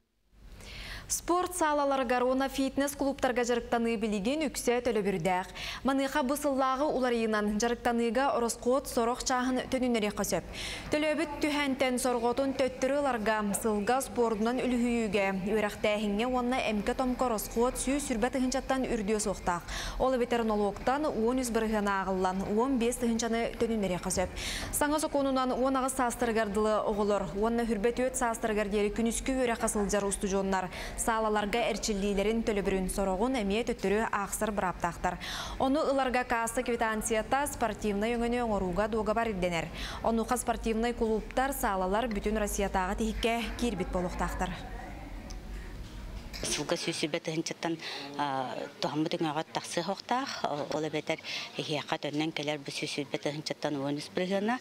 Speaker 3: Спорт саалаларыгар уонна фитнес-клубтарга дьарыктаныы билигин үксэ төлөбүрдээх. Маныаха бу сыллааҕы уларыйыынан дьарыктаныыга ороскуот сорох чааһын төнүннэриэххэ сөп. Төлөөбүт түһээнтэн сорҕотун төттөрү ыларга сылга спордунан үлүһүйүүгэ, үөрэхтээһиҥҥэ уонна эмкэ-томко ороскуот 120 тыһыынчаттан үрдүө суохтаах. Ол эбэтэр нолуоктан 13% ааҕыллан 15 тыһыынчаны төнүннэриэххэ сөп. Саҥа сокуонунан 18 саастарыгар дылы оҕолор уонна 24 саастарыгар диэри күнүскү үөрэххэ сылдьар устудьуоннар саалаларга эрчиллиилэрин төлөбүрүн сороҕун эмиэ төттөрү аахсар бырааптаахтар. Ону ыларга касса квитанцията спортивнай өҥөнү оҥорууга дуогабар ирдэнэр. Онуоха спортивнай кулууптар, саалалар бүтүн Россиятааҕы тиһиккэ киирбит буолуохтаахтар.
Speaker 9: Сылга сүүсүбэ тыһынчаттан туһаммыт өҥөҕө тахсыахтаах, ол эбэтэр эһиэхэ төннөн кэлэр бу сүүсүбэ тыһынчаттан 13 бырыһыана,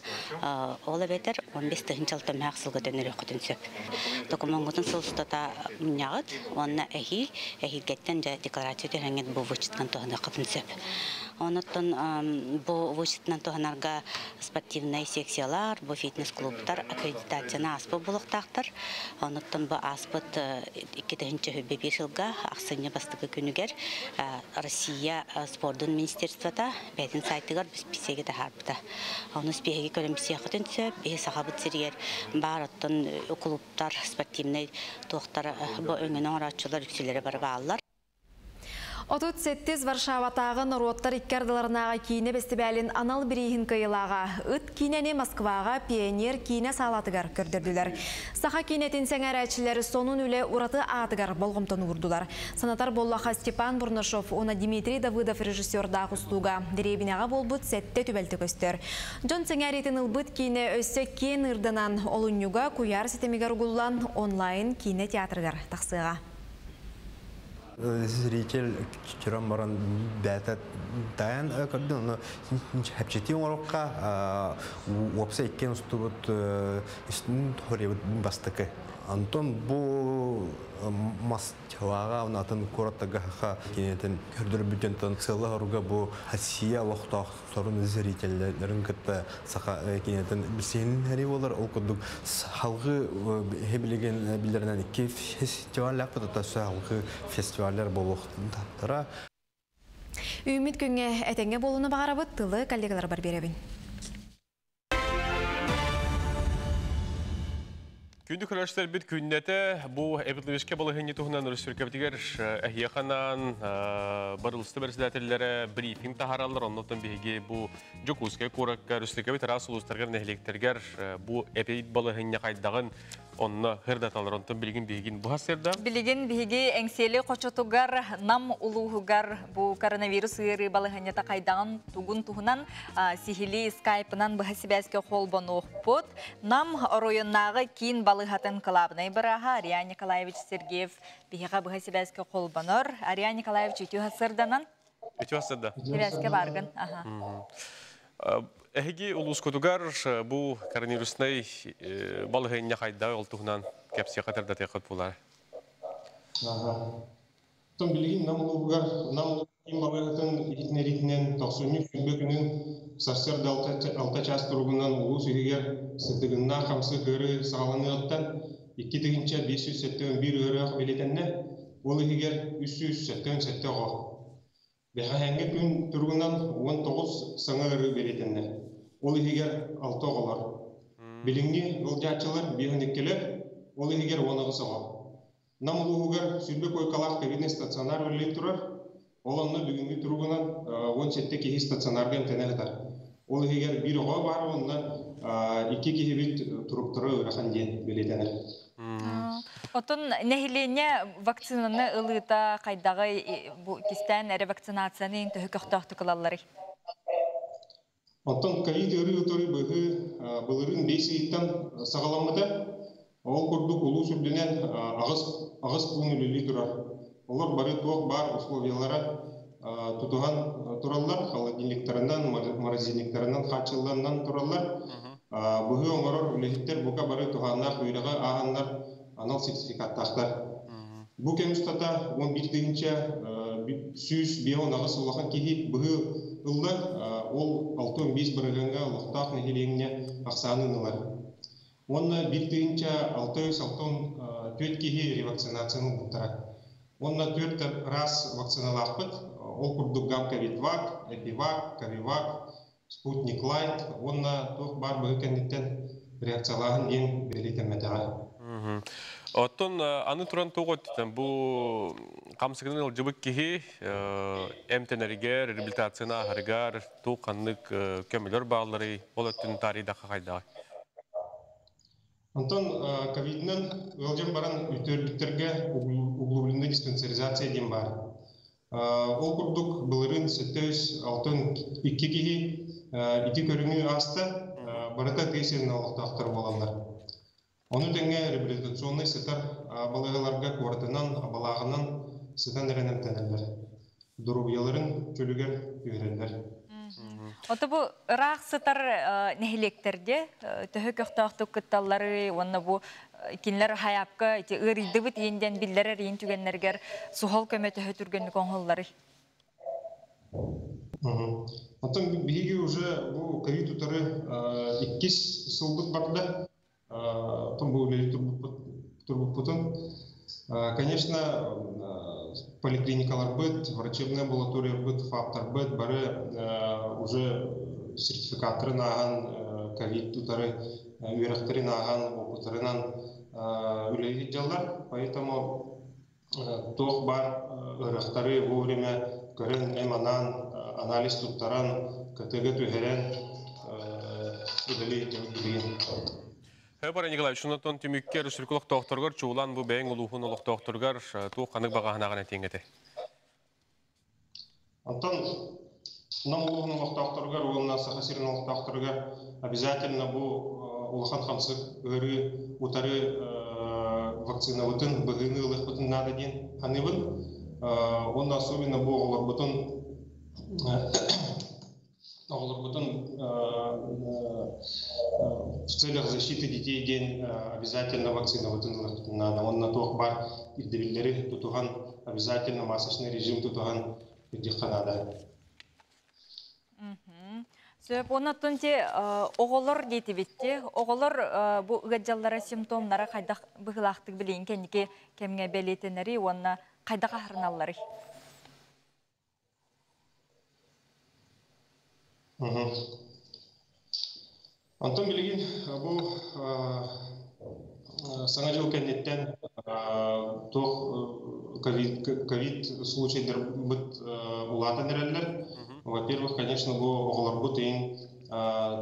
Speaker 9: ол эбэтэр 15 тыһынчал төмөөх сылга төннөрүөххүтүн сөп. Докумуоҥҥутун сыл устата мунньаҕыт уонна эһиил эһиилгэттэн дьэ декларация түһэҥҥит бу вычетынан туһаныаххытын сөп. Онуттан бу вычетынан туһанарга спортивнай секциялар, бу фитнес-клубтар аккредитацияны ааспыт буолуохтаахтар. Онуттан бу ааспыт 2021 сылга ахсынньы бастакы күнүгэр Россия спордун министерствота бэйэтин сайтыгар списеги таһаарбыта. Ону спиһэги көрөмсиэххитин сөп. Биһи Сахабыт сиригэр баар оттон клубтар, спортивнай туохтар бу өҥөнү оҥорооччулар үксүлэрэ бары бааллар.
Speaker 3: 37 Варшаватааҕы норуоттар икки ардыларынааҕы киинэ бэстибээлин анал бирииһин кыайыылааҕа Ыт киинэни Москваҕа Пионер киинэ саалатыгар көрдөрдүлэр. Саха киинэтин сэҥээрээччилэр сонун үлэ ураты аатыгар болҕомтону уурдулар. Санатар буоллахха, Степан Бурнашов уонна Дмитрий Давыдов режиссердаах устууга дэриэбинэҕэ буолбут сэттэ түбэлтэ көстөр. Дьон сэҥээриитин ылбыт киинэ өссө киэн ыырданан олунньуга куйаар ситимигэр угуллан онлайн киинэ театрыгар тахсыаҕа.
Speaker 19: Зритель көрөн баран бэйэтэ тайан көрдүн, ону чэпчэтии оҥорукка уопсай иккиэн устубут үстүн бастакы. Антон бу Москваҕа атын куораттарга хаха кинетин көрдөрбүтүн сыала хоруга бу Россия олохтоохторун зрителлэрин кытта саха кинетин билсиһин болар. Ол курдук халгы хебилеген билеринен икки фестиваль халгы фестиваллар болуохтара.
Speaker 3: Үміт күнге әтеңге болуны бағарабыт тылы коллегалар бар беребин.
Speaker 1: Күндү көрөштер бит күннете бу эпидлевишке балыгыны туһунан өрөспүүбүлүкэбитигэр эһиэханан барылысты председателлere брифинг таһараллар. Оннотон биһиги бу Дьокуускай куоракка өрөспүүбүлүкэбит араас улуустаргар нэһилиэктэргэр бу эпид балыгыны кайдагын онно хырдаталар. Онтон билигин биһигин бу хасырда.
Speaker 2: Билигин биһиги эҥсиэли хочотугар нам улууһугар бу коронавирус ыарыы балыгынньата кайдагын тугун туһунан сиһили скайпынан быһа сибээскэ холбонуохпут. Нам оройоннааҕы киин балыгатын кылаабынай бырааһа Ариан Николаевич Сергеев биһиэхэ быһа сибээскэ холбонор. Ариан Николаевич, үтүө хасырданан.
Speaker 1: Үтүө хасырда.
Speaker 2: Сибээскэ баргын. Аха.
Speaker 1: Эһиги улуускутугар бу коронавируснай балыгыння хайда ол туһунан кэпсиэхэ кытырдатыаххыт буолар.
Speaker 20: Тон билигин нам улууһугар нам киин балыгытын иһитиннэриитинэн тохсунньу сүүрбэ күнүн сарсыарда 6 чаас туругунан улуус иһигэр сытыгыннаах хамсык ыарыы саҕаланыаҕыттан 2571 ыарыах бэлиэтэннэ, ол иһигэр 377 оҕо. Бэҕэһээҥҥи күн туругунан 19 саҥа ыарыы бэлиэтэннэ, ол иһигэр 6 оҕолор. Билиҥҥи ылдьааччылар 52-лэр, ол иһигэр 18 оҕо. Нам улууһугар сүүрбэ койкалаах ковидный стационар үлэлии турар, ол онно бүгүҥҥү туругунан 17 киһи стационарга эмтэнэ сытар. Ол иһигэр биир оҕо баар уонна 2 киһибит туруктара ыарахан диэн бэлиэтэнэр.
Speaker 2: Отон нэһилиэнньэ вакцинаны ылыыта хайдаҕый, бу кистээн эрэ вакцинацияны төһө көхтөөхтүк ылалларый?
Speaker 20: Оттон ковид ыарыы утары быһыы былырыын 5 ыйыттан саҕаламмыта. Ол курдук улуус үрдүнэн аҕыс пуун үлэлии турар. Олор бары туох баар условиялара тутуһан тураллар, холодильниктарынан, морозильниктарынан хааччылланан тураллар. Быһыы оҥорор үлэһиттэр бука бары туһааннаах үөрэҕи ааһаннар анал сертификаттаахтар. Бу кэм устата 11 158 улахан киһи быһыы ылла, ол 65 бырыһыаҥҥа олохтоох нэһилиэнньэ ахсаанын ылар. Уонна 1664 киһи ревакцинацияны ылбыттара. Уонна төрт раз вакциналаахпыт, ол курдук Гам-Ковидвак, Эпивак, Ковивак, Спутник Лайт уонна туох баар быһыы кэнниттэн реакциялааһын диэн бэлиэтэммэтэҕэ.
Speaker 1: Оттон аны туран туох өттүттэн бу хамсыгынан ылдьыбыт киһи эмтэнэригэр, реабилитацияны ааһарыгар туох ханнык көмөлөр баалларый, ол өттүн таарыйдахха хайдаҕый?
Speaker 20: Онтон ковидынан ыалдьан баран үтүөрбүттэргэ углубленная диспансеризация диэн баар. Ол курдук былырыын 762 киһи ити көрүҥү ааста, барыта тыа сирин олохтоохтор буолаллар. Ону тэҥэ реабилитационнай сытар балыыһаларга куоратынан, абалааҕынан сытан эрэн эмтэнэллэр. Доруобуйаларын чөлүгэр түһэрэллэр.
Speaker 2: Ото бу ыраах сытар нэһилиэктерге төһө көхтөөхтүк кытталлары уонна бу Кинилэр хайаапка ити ыарыйдыбыт иин диэн биллэрэр иин түгэннэригэр суһал көмө төһө түргэнник оҥоһулларый?
Speaker 20: Оттон биһиги уже бу ковид утары иккис сылбыт барда. Оттон бу үлэлии турбуппутун. Конечно, поликлиникаларбыт, врачебная амбулаториябыт, ФАПтарбыт бары уже сертификаттарын ааһан, ковид утары үөрэхтэрин ааһан, опыттарынан үлэлии сылдьаллар. Поэтому туох баар ыарахтары вовремя көрөн, эм анаан, анализ туттаран, КТГ түһэрэн үлэлии билигин.
Speaker 1: Павел Николаевич, онтон түмүккэ республика олохтоохторугар чуулаан бу бэйэҥ улууһун олохтоохторугар туох ханнык баҕаһынаҕын этиэҥ этэй?
Speaker 20: Онтон Нам улууһун олохтоохторугар уонна Саха сирин олохтоохторугар обязательно бу улахан хамсык ыарыы утары вакцинабытын быһыыны ылыахпытын наада диэн саныыбын. Уонна особенно бу оҕолорбутун в целях защиты детей диэн обязательно вакцинабытын ылыахпытын наада. Уонна туох баар ирдэбиллэри тутуһан, обязательно масочный режим тутуһан ирдиэххэ наада.
Speaker 2: Сөп, оннуттан те оҕолор диэтибитти. Оҕолор бу ыадьаллара симптомнара хайдах быһыылаахтык билигин кэнники кэмҥэ бэлиэтэнэри уонна хайдах аһарыналларый?
Speaker 20: Онтон билигин бу Саҥа дьыл кэнниттэн туох ковид случайдарбыт улаатан эрэллэр. Во-первых, конечно, бу оҕолорбут иһин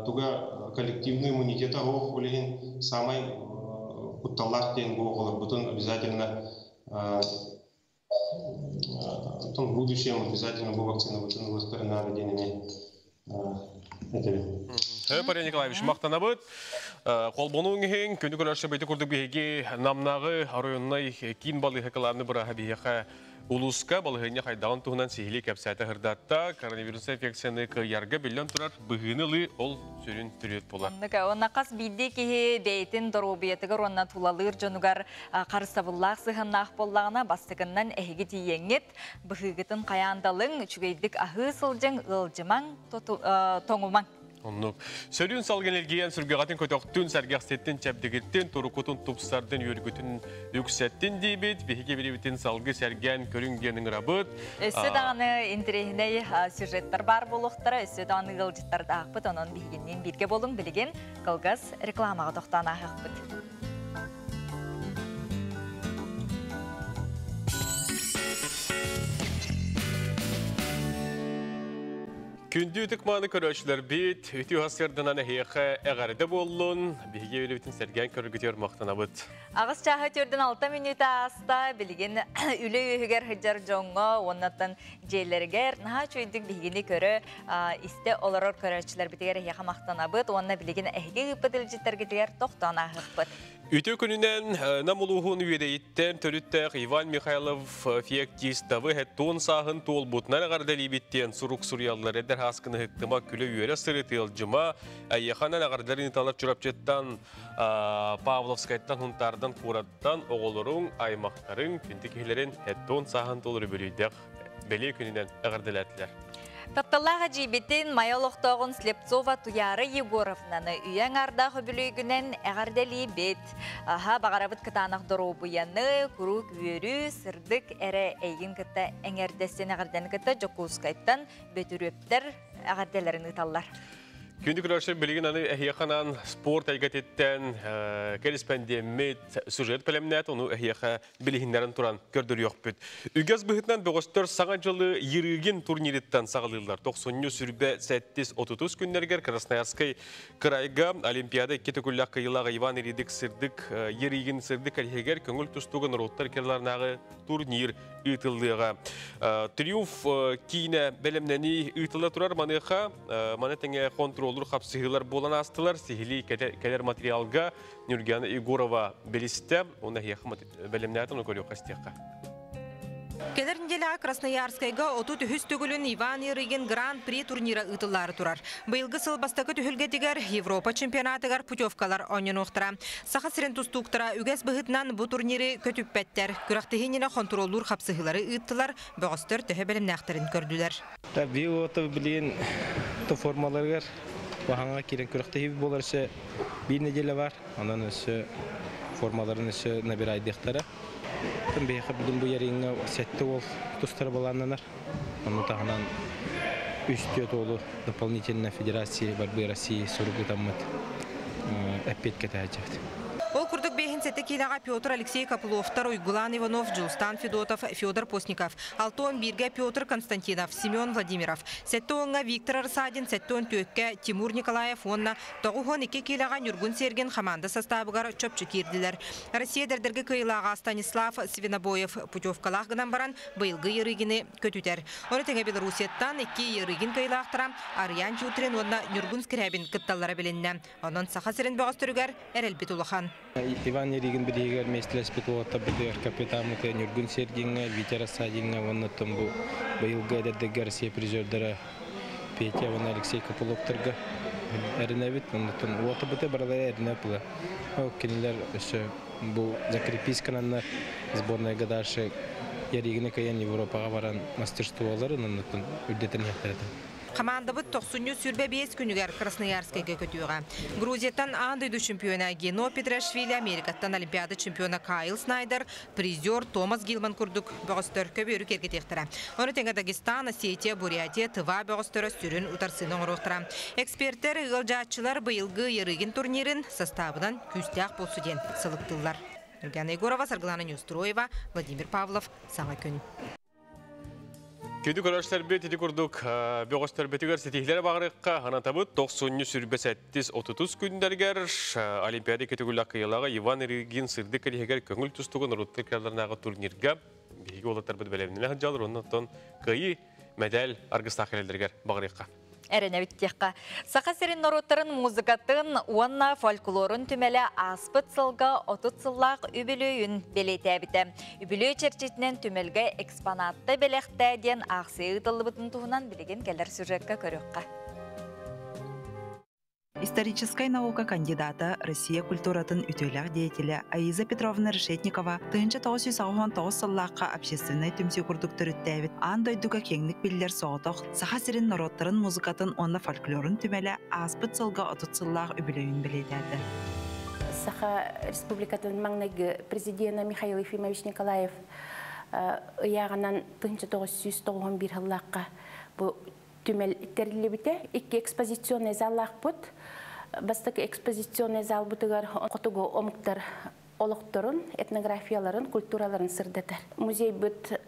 Speaker 20: туга коллективный иммунитета оһох ол иһин самай кутталлаах диэн бу оҕолорбутун обязательно в будущем обязательно бу вакцинабытын ылыахтарын наада диэн эмиэ этэбин.
Speaker 1: Пария Николаевич, мактанабыт. Холбонуң иһин күнү көрөрсө бэйти курдук биһиги Намнааҕы оройуоннай киин балыыһа кылааны бырааһа биһиэхэ улууска балаһыанньа хайдаҕын туһунан сиһилии кэпсээтэ сырдатта. Коронавирус инфекцияны кыайарга биллэн турар быһыыны ылыы ол сүрүн төрүөт буолар.
Speaker 2: Онно хас биирдии киһи бэйэтин доруобуйатыгар уонна тулалыыр дьонугар харыстабыллаах сыһыаннаах буоллаҕына, бастакыннан эһиги тиийэҥҥит, быһыыгытын хайаан да ылыҥ, үчүгэйдик аһыы сылдьыҥ, ыалдьымаҥ, тоҥумаҥ.
Speaker 1: Оннук. Сөрүүн салгын илгийэн сүргэҕитин көтөхтүн, сэргэхситтин, чэбдигиттин, турукутун тупсардын, үөргүтүн үксэттин диибит. Биһиги бирибитин салгы сэргээн көрүҥ диэн ыҥырабыт.
Speaker 2: Өссө даҕаны интэриэһинэй сюжеттар баар буолуохтара, өссө даҕаны ыалдьыттардаахпыт, онон биһигинниин бииргэ буолуҥ, билигин кылгас рекламаҕа тохтоон ааһыахпыт.
Speaker 1: Күндү ытык-мааны көрөөччүлэрбит, үтүө сарсыарданан эһиэхэ эҕэрдэ буоллун. Биһиги үлэбитин сэргээн көрөргүтүгэр махтанабыт.
Speaker 2: Аҕыс чааһы төрдүн алта мүнүүтэ ааста. Билигин үлэ үөһүгэр сылдьар дьоҥҥо уоннаттан дьиэлэригэр наһаа үчүгэйдик биһигини көрө, истэ олорор көрөөччүлэрбитигэр эһиэхэ махтанабыт уонна билигин эһиги ыыппыт илдьиттэргитигэр тохтоон ааһыахпыт.
Speaker 1: Үтүө күнүнэн Нам улууһун Үөдэйиттэн төрүттээх Иван Михайлов феоктистовы һэттуон сааһын туолбутунан эҕэрдэлиибит диэн сурук суруйаллар. Эдэр һааскыны ыһыктыма, күлэ-үөрэ сырыт ыалдьыма, эйиэхэнэн эҕэрдэлэрин ыыталлар Чурапчыттан, Павловскайтан, Хунтаардан, куораттан оҕолоруҥ, аймахтарыҥ, күндү киһилэрин һэттуон сааһын туолар үбүлүйдэх бэлиэ күнүнэн эҕэрдэлээтилэр.
Speaker 2: Тапталлаах эдьиийбитин Майа олохтооҕун Слепцова Туйаара Егоровнаны үйэ аҥаардаах үбүлүөйгүнэн эҕэрдэлиибит. Аһа, баҕарабыт кытаанах доруобуйаны, куруук үөрүү, сырдык эрэ эйигин кытта эҥэрдэстин эҕэрдэни кытта Дьокуускайтан Бөтүрүөптэр эҕэрдэлэрин ыыталлар.
Speaker 1: Күндү көрөөччү билигин аны эһиэхэ анаан спорт эйгэтиттэн кэриспэндиэммит сюжет бэлэмнэт, ону эһиэхэ билиһиннэрэн туран көрдөрүөхпүт. Үгэс быһыытынан бөҕөстөр Саҥа дьылы Ерыгин турнириттан саҕалыыллар. Тохсунньу сүрбэ сэттис отутус күннэригэр Красноярскай кырайга Олимпиада икки төгүллээх кыайыылаах Иван Иридик сырдык Ерыгин сырдык кэлиһигэр көҥүл тустууга норуоттар кыраларынааҕы турнир ыытыллыаҕа. Триумф киинэ бэлэмнэнии ыытылла турар маныаха маны тэҥэ хонтуруоллуур хапсыһыылар буолан аастылар. Сиһилии кэлэр материалга Нюргиана Егорова билистэ. Уонна эһиэхэ бэлэмнээтин көрүөххэ истиэххэ.
Speaker 21: Кэлэр нэдиэлэҕэ Красноярскайга 33-үс төгүлүн Иван Ярыгин Гран-при турнира ыытыллаары турар. Быйылгы сыл бастакы түһүлгэтигэр Европа чемпионатыгар путевкалар оонньонуохтара. Саха сирин тустууктара үгэс быһыытынан бу турниры көтүппэттэр. Күрэхтэһии иннинэ хонтуруоллуур хапсыһыылары ыыттылар, бөҕөстөр төһө бэлэмнээхтэрин көрдүлэр.
Speaker 22: Быйыл билигин формаларыгар баһаҥа киирэн күрэхтэһии буолар өссө биир нэдиэлэ бар. Онон өссө формаларын өссө набирайдыахтара. Биһиэхэ бүгүн бу ярыҥҥа сэттэ уол тустара былааннанар. Ону таһынан үс түөрт уолу дополнительно Федерации борьбы России суругутаммыт эппиэт кэтэһээччибит.
Speaker 21: Ол курдук бэһин сэттэ киилэҕэ Петр Алексей Копыловтар, Уйгулан Иванов, Дьулустан Федотов, Федор Постников, 61-гэ Петр Константинов, Семен Владимиров, 70-ҥа Виктор Арсадин, 74-кэ Тимур Николаев уонна 92 киилэҕэ Ньургун Сергин хамаанда састаабыгар чопчу киирдилэр. Россия эдэрдэргэ кыайыылааҕа Станислав Свинобоев путевкалаах гынан баран быйылгы Ярыгины көтүтэр. Ону тэҥэ Белоруссияттан икки Ярыгин кыайыылаахтара Арыйаан Тютрин уонна Ньургун Скрябин кытталлара билиннэ. Онон Саха сирин бөҕөстөрүгэр эрэлбит улахан.
Speaker 22: Иван Ярыгин билиһигэр миэстэлэспит уолаттарбытыгар капитаммыт Ньургун Сергиҥҥэ, Витя Рассадиҥҥа уонна бу быйылгы эдэрдэргэ Россия призердара Петя уонна Алексей Копыловтарга эрэнэбит. Оннуттан уолаттарбыты барылара эрэнэ була. Кинилэр өссө бу закрепись-кананнар сборнайга дальше Ярыгины кыайан Европаҕа баран мастерстволарын оннуттан үрдэтэн иһэхтэр этэ.
Speaker 21: Хамаандабыт тохсунньу 25 күнүгэр Красноярскайга көтүөҕэ. Грузияттан аан дойду чемпиона Гено Петрашвили, Америкаттан Олимпиада чемпиона Кайл Снайдер, призер Томас Гилман курдук бөҕөстөр көбүөрү киэргэтиэхтэрэ. Ону тэҥэ Дагестан, Осетия, Бурятия, Тыва бөҕөстөрө сүрүн утарсыыны оҥоруохтара. Экспертэр, ыалдьааччылар быйылгы Ярыгин турнирын составынан күүстээх буолсу диэн сылыктыыллар. Нургана Егорова, Саргылана Неустроева, Владимир Павлов, Саҥа күн.
Speaker 1: Күндү көрөөччүлэрбит ити курдук бөҕөстөрбүтүгэр ситиһиилэри баҕарыахха анатабыт тохсунньу сүүрбэ сэттис отутус күннэригэр Олимпиада икки кыйылаҕа Иван Иргин сырдык кэлиһигэр көҥүл тустууга норуоттар кыалларынааҕы турнирга биһиги уолаттарбыт бэлэмнэнэ сылдьаллар онон оттон кыайыы медаль аргыстаах кэлэллэригэр баҕарыахха.
Speaker 2: Эрэнэбит диэххэ. Саха сирин норуоттарын музыкатын уонна фольклорун түмэлэ ааспыт сылга 30 сыллаах үбүлүөйүн бэлиэтээбитэ. Үбүлүөй чэрчитинэн түмэлгэ экспонатта бэлэхтээ диэн аахсыйа ыытыллыбытын туһунан билигин кэлэр сюжекка көрүөххэ.
Speaker 23: Историческай наука кандидата, Россия культуратын үтүөлээх деятелэ Аиза Петровна Решетникова 1989 сыллаахха общественнай түмсүү курдук төрүттээбит аан дойдуга киэҥник биллэр соҕотох Саха сирин норуоттарын музыкатын уонна фольклорун түмэлэ ааспыт сылга 30 сыллаах үбүлүөйүн бэлиэтээтэ.
Speaker 24: Саха Республикатын маҥнайгы президена Михаил Ефимович Николаев ыйааҕынан 1991 сыллаахха бу түмэл тэриллибитэ. Икки экспозиционный заллаахпыт. Бастакы экспозиционный залбытыгар хотугу омуктар олохторун, этнографияларын, культураларын сырдатар. Музейбыт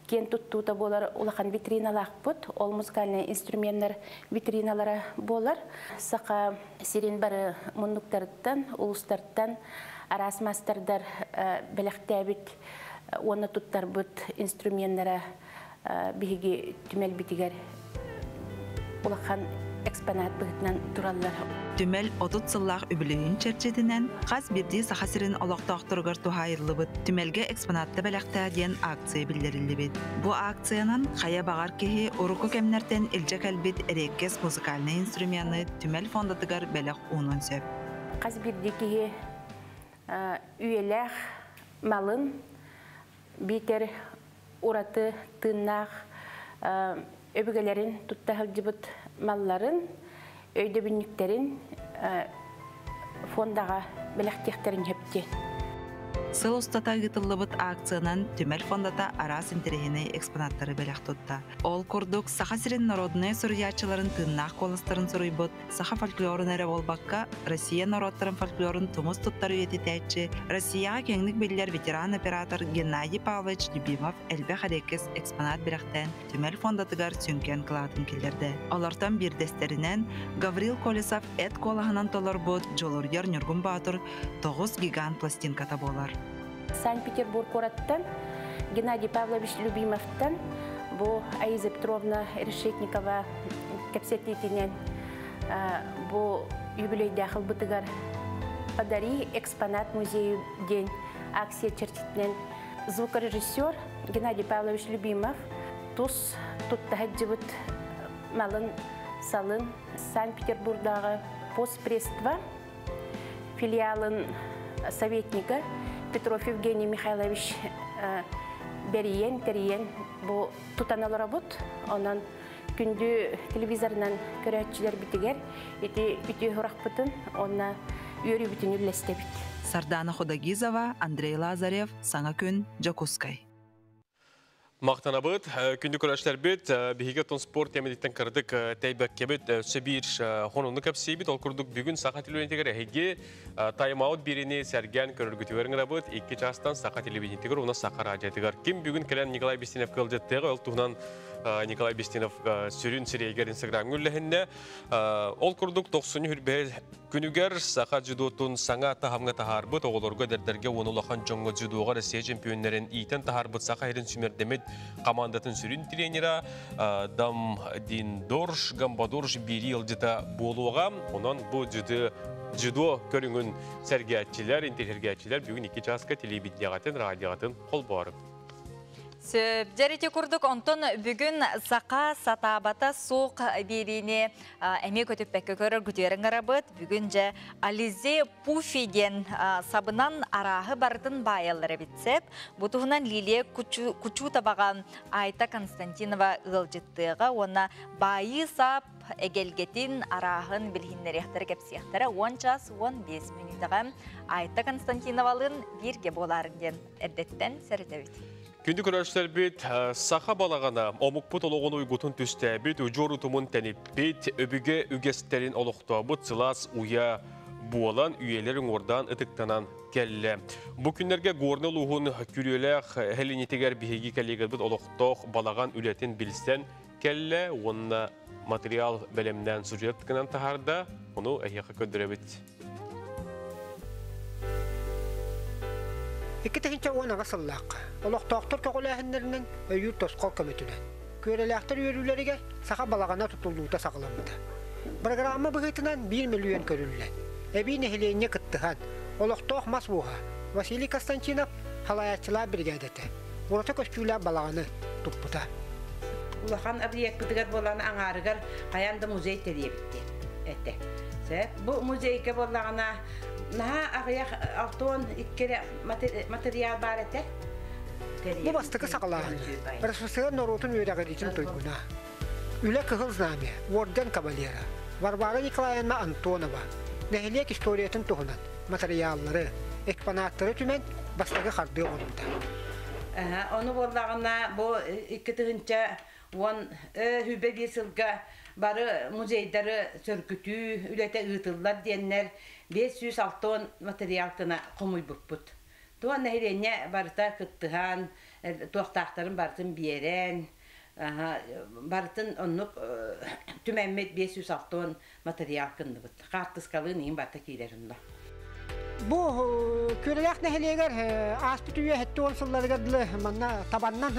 Speaker 24: киэн туттуута буолар улахан витриналаахпыт. Ол музыкальный инструменттар витриналара буолар. Саха сирин бары муннуктарыттан, улустартан араас мастердар бэлэхтээбит уонна туттарбыт инструменттара биһиги түмэлбитигэр улахан экспонат быһыытынан тураллар.
Speaker 23: Түмэл 30 сыллаах үбүлүөйүн чэрчитинэн хас биирдии Саха сирин олохтоохторугар туһаайыллыбыт Түмэлгэ экспонатта бэлэхтээ диэн акция биллэриллибит. Бу акциянан хайа баҕар киһи урукку кэмнэртэн илдьэ кэлбит эриэккэс музыкальнай инструмены түмэл фондатыгар бэлэх уунуон сөп.
Speaker 24: Хас биирдии киһи үйэлээх малын биитэр ураты тыыннаах өбүгэлэрин тутта сылдьыбыт малларын, өйдөбүнньүктэрин фондаҕа бэлэхтиэхтэрин сөптүөн.
Speaker 23: Сыл устата ыытыллыбыт акциянан түмэл фондата араас интэриэһинэй экспонаттары бэлэх тутта. Ол курдук, Саха сирин народнай суруйааччыларын тыыннаах куоластарын суруйбут саха фольклорун эрэ буолбакка, Россия норуоттарын фольклорун тумус туттар үйэтитээччи, Россияҕа киэҥник биллэр ветеран-оператор Геннадий Павлович Любимов элбэх эриэккэс экспонат бэлэхтээн түмэл фондатыгар сүҥкэн кылаатын киллэрдэ. Олортон биирдэстэринэн Гаврил Колесов эт куолаһынан толорбут Дьулуруйар Ньургун Боотур тоҕус гигант пластинката буолар.
Speaker 24: Санкт-Петербург куораттан Геннадий Павлович Любимовтан бу Аиза Петровна Решетникова кэпсэтиитинэн бу юбилейдээх ылбытыгар «Подари экспонат музею» диэн акция чэрчитинэн звукорежиссер Геннадий Павлович Любимов тус тутта сылдьыбыт малын салын Санкт-Петербургдааҕы постпредство филиалын советнига Петров Евгений Михайлович бэрийэн, тэрийэн бу тутан олоробут. Онон күндү телевизорынан көрөөччүлэрбитигэр ити үтүө сурахпытын уонна үөрүүбүтүн үллэстэбит.
Speaker 23: Сардана Ходогизова, Андрей Лазарев, Саҥа күн, Дьокуускай.
Speaker 1: Махтанабыт, күндү көрөөччүлэрбит, биһиги оттон спорт тиэмэтиттэн кыратык тэйбэккэбит өссө биир хонуну кэпсиибит. Ол курдук бүгүн саха телевидениетигэр эһиги тайм-аут биэриини сэргээн көрөргүтүгэр ыҥырабыт. Икки чаастан саха телевидениетигэр уонна саха радиотыгар. Ким бүгүн кэлэн Николай Бестинов ыалдьыттыаҕа, ол туһунан Николай Бестинов сүрүн сирэйигэр Инстаграмҥа үллэһиннэ. Ол курдук тохсунньу хүрбэһэ күнүгэр саха дзюдотун саҥа таһымҥа таһаарбыт, оҕолорго, эдэрдэргэ уонна улахан дьоҥҥо дзюдоҕа Россия чемпионнарын иитэн таһаарбыт Саха сирин сүүмэрдэммит командатын сүрүн тренера Дам Диндорж Гамбадорж биэрии ыалдьыта буолуоҕа. Онон бу дзюдо дзюдо көрүҥүн сэргээччилэр, интэриэһиргээччилэр бүгүн икки чааска телевидениеҕатын, радиоҕатын холбоору.
Speaker 2: Сөп. Дьэр ити курдук онтон бүгүн саха сатаабата суох биэриини эмиэ көтүппэккэ көрөр күтүөрүн ырабыт. Бүгүн дьэ Ализе Пуфи диэн сабынан арааһы барытын баайаллар эбит сеп. Бу туһунан Лилия Кучутоваҕа Айта Константинова ыалдьыттыаҕа уонна баайыы сап эгэлгэтин арааһын билиһиннэриэхтэрэ кэпсиэхтэрэ 10 час 15 мүнүүтэҕэ Айта Константиновалыын бииргэ буолаарын диэн эрдэттэн сэрэтэбит.
Speaker 1: Күндү көрөөччүлэрбит, саха балаҕана омукпут олоҕун уйгутун түстээбит, удьуор утумун тэниппит, өбүгэ үгэстэрин олохтообут сылаас уйа буолан, үйэлэр уҥуордаан ытыктанан кэллэ. Бу күннэргэ Горнай улууһун Күрүөлээх Һэлинитигэр биһиги коллегабыт олохтоох балаҕан үлэтин билсэн кэллэ уонна материал бэлэмнээн сюжет гынан таһаарда. Ону эһиэхэ көрдөрөбүт.
Speaker 4: 2018 сыллаахха олохтоохтор көҕүлээһиннэринэн өйүүр тосхол көмөтүнэн Күөрэлээхтэр үөрүүлэригэр саха балаҕана тутуллуута саҕаламмыта. Программа быһыытынан биир мөлүйүөн көрүллэн, эбии нэһилиэнньэ кыттыһан, олохтоох мас ууһа Василий Константинов салайааччылаах биригээдэтэ ураты көстүүлээх балаҕаны туппута.
Speaker 5: Улахан объекпытыгар буолан аҥаарыгар хайаан да музей тэрийэбит диэн этэ. Сөп. Бу музейга буоллаҕына наһаа аҕыйах 62 эрэ материал баар этэ.
Speaker 4: Бу бастакы саҕалааһын РСФСР норуотун үөрэҕириитин туйгуна. Үлэ Кыһыл Знамя орден кавалера Варвара Николаевна Антонова нэһилиэк историятын туһунан матырыйааллары, экспонаттары түмэн бастакы хардыы оҥорбута.
Speaker 5: Ону буоллаҕына бу 2000 уон сүүрбэ биир сылга бары музейдары сөргүтүү үлэтэ ыытыллар диэннэр 560 материал гына хомуйбуппут. Туон нэһилиэнньэ барыта кыттыһан, туохтаахтарын барытын биэрэн, барытын оннук түмэммит 560 материал кынныбыт. Хаартыскалыын иин барыта киирэр онно.
Speaker 4: Бу Күрэлээх нэһилиэгэр ааспыт үйэ 70 сылларыгар дылы манна табаннан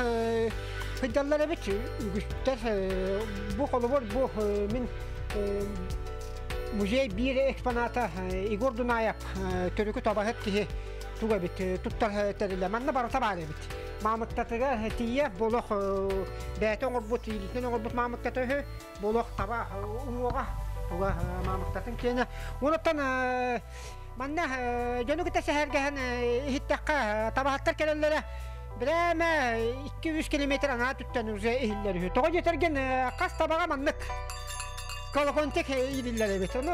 Speaker 4: сылдьаллар эбит үгүстэр. Бу холобур бу мин музей биир экспоната Егор Дунаев төрүкү табаһыт киһи туга эбит туттар тэрилэ манна барыта баар эбит. Маамыктатыгар тиийэ болох бэйэтэ оҥорбут илиитинэн оҥорбут маамыктата үһү болох таба уҥуоҕа туга маамыктатын киэнэ. Онуттан манна дьону кытта сэһэргэһэн иһиттэххэ табаһыттар кэлэллэрэ бирээмэ 2-3 километр анаа түттэн уже иһиллэр үһү. Тоҕо диэтэргин хас табаҕа маннык колокольчик иилиллэр эбит. Ону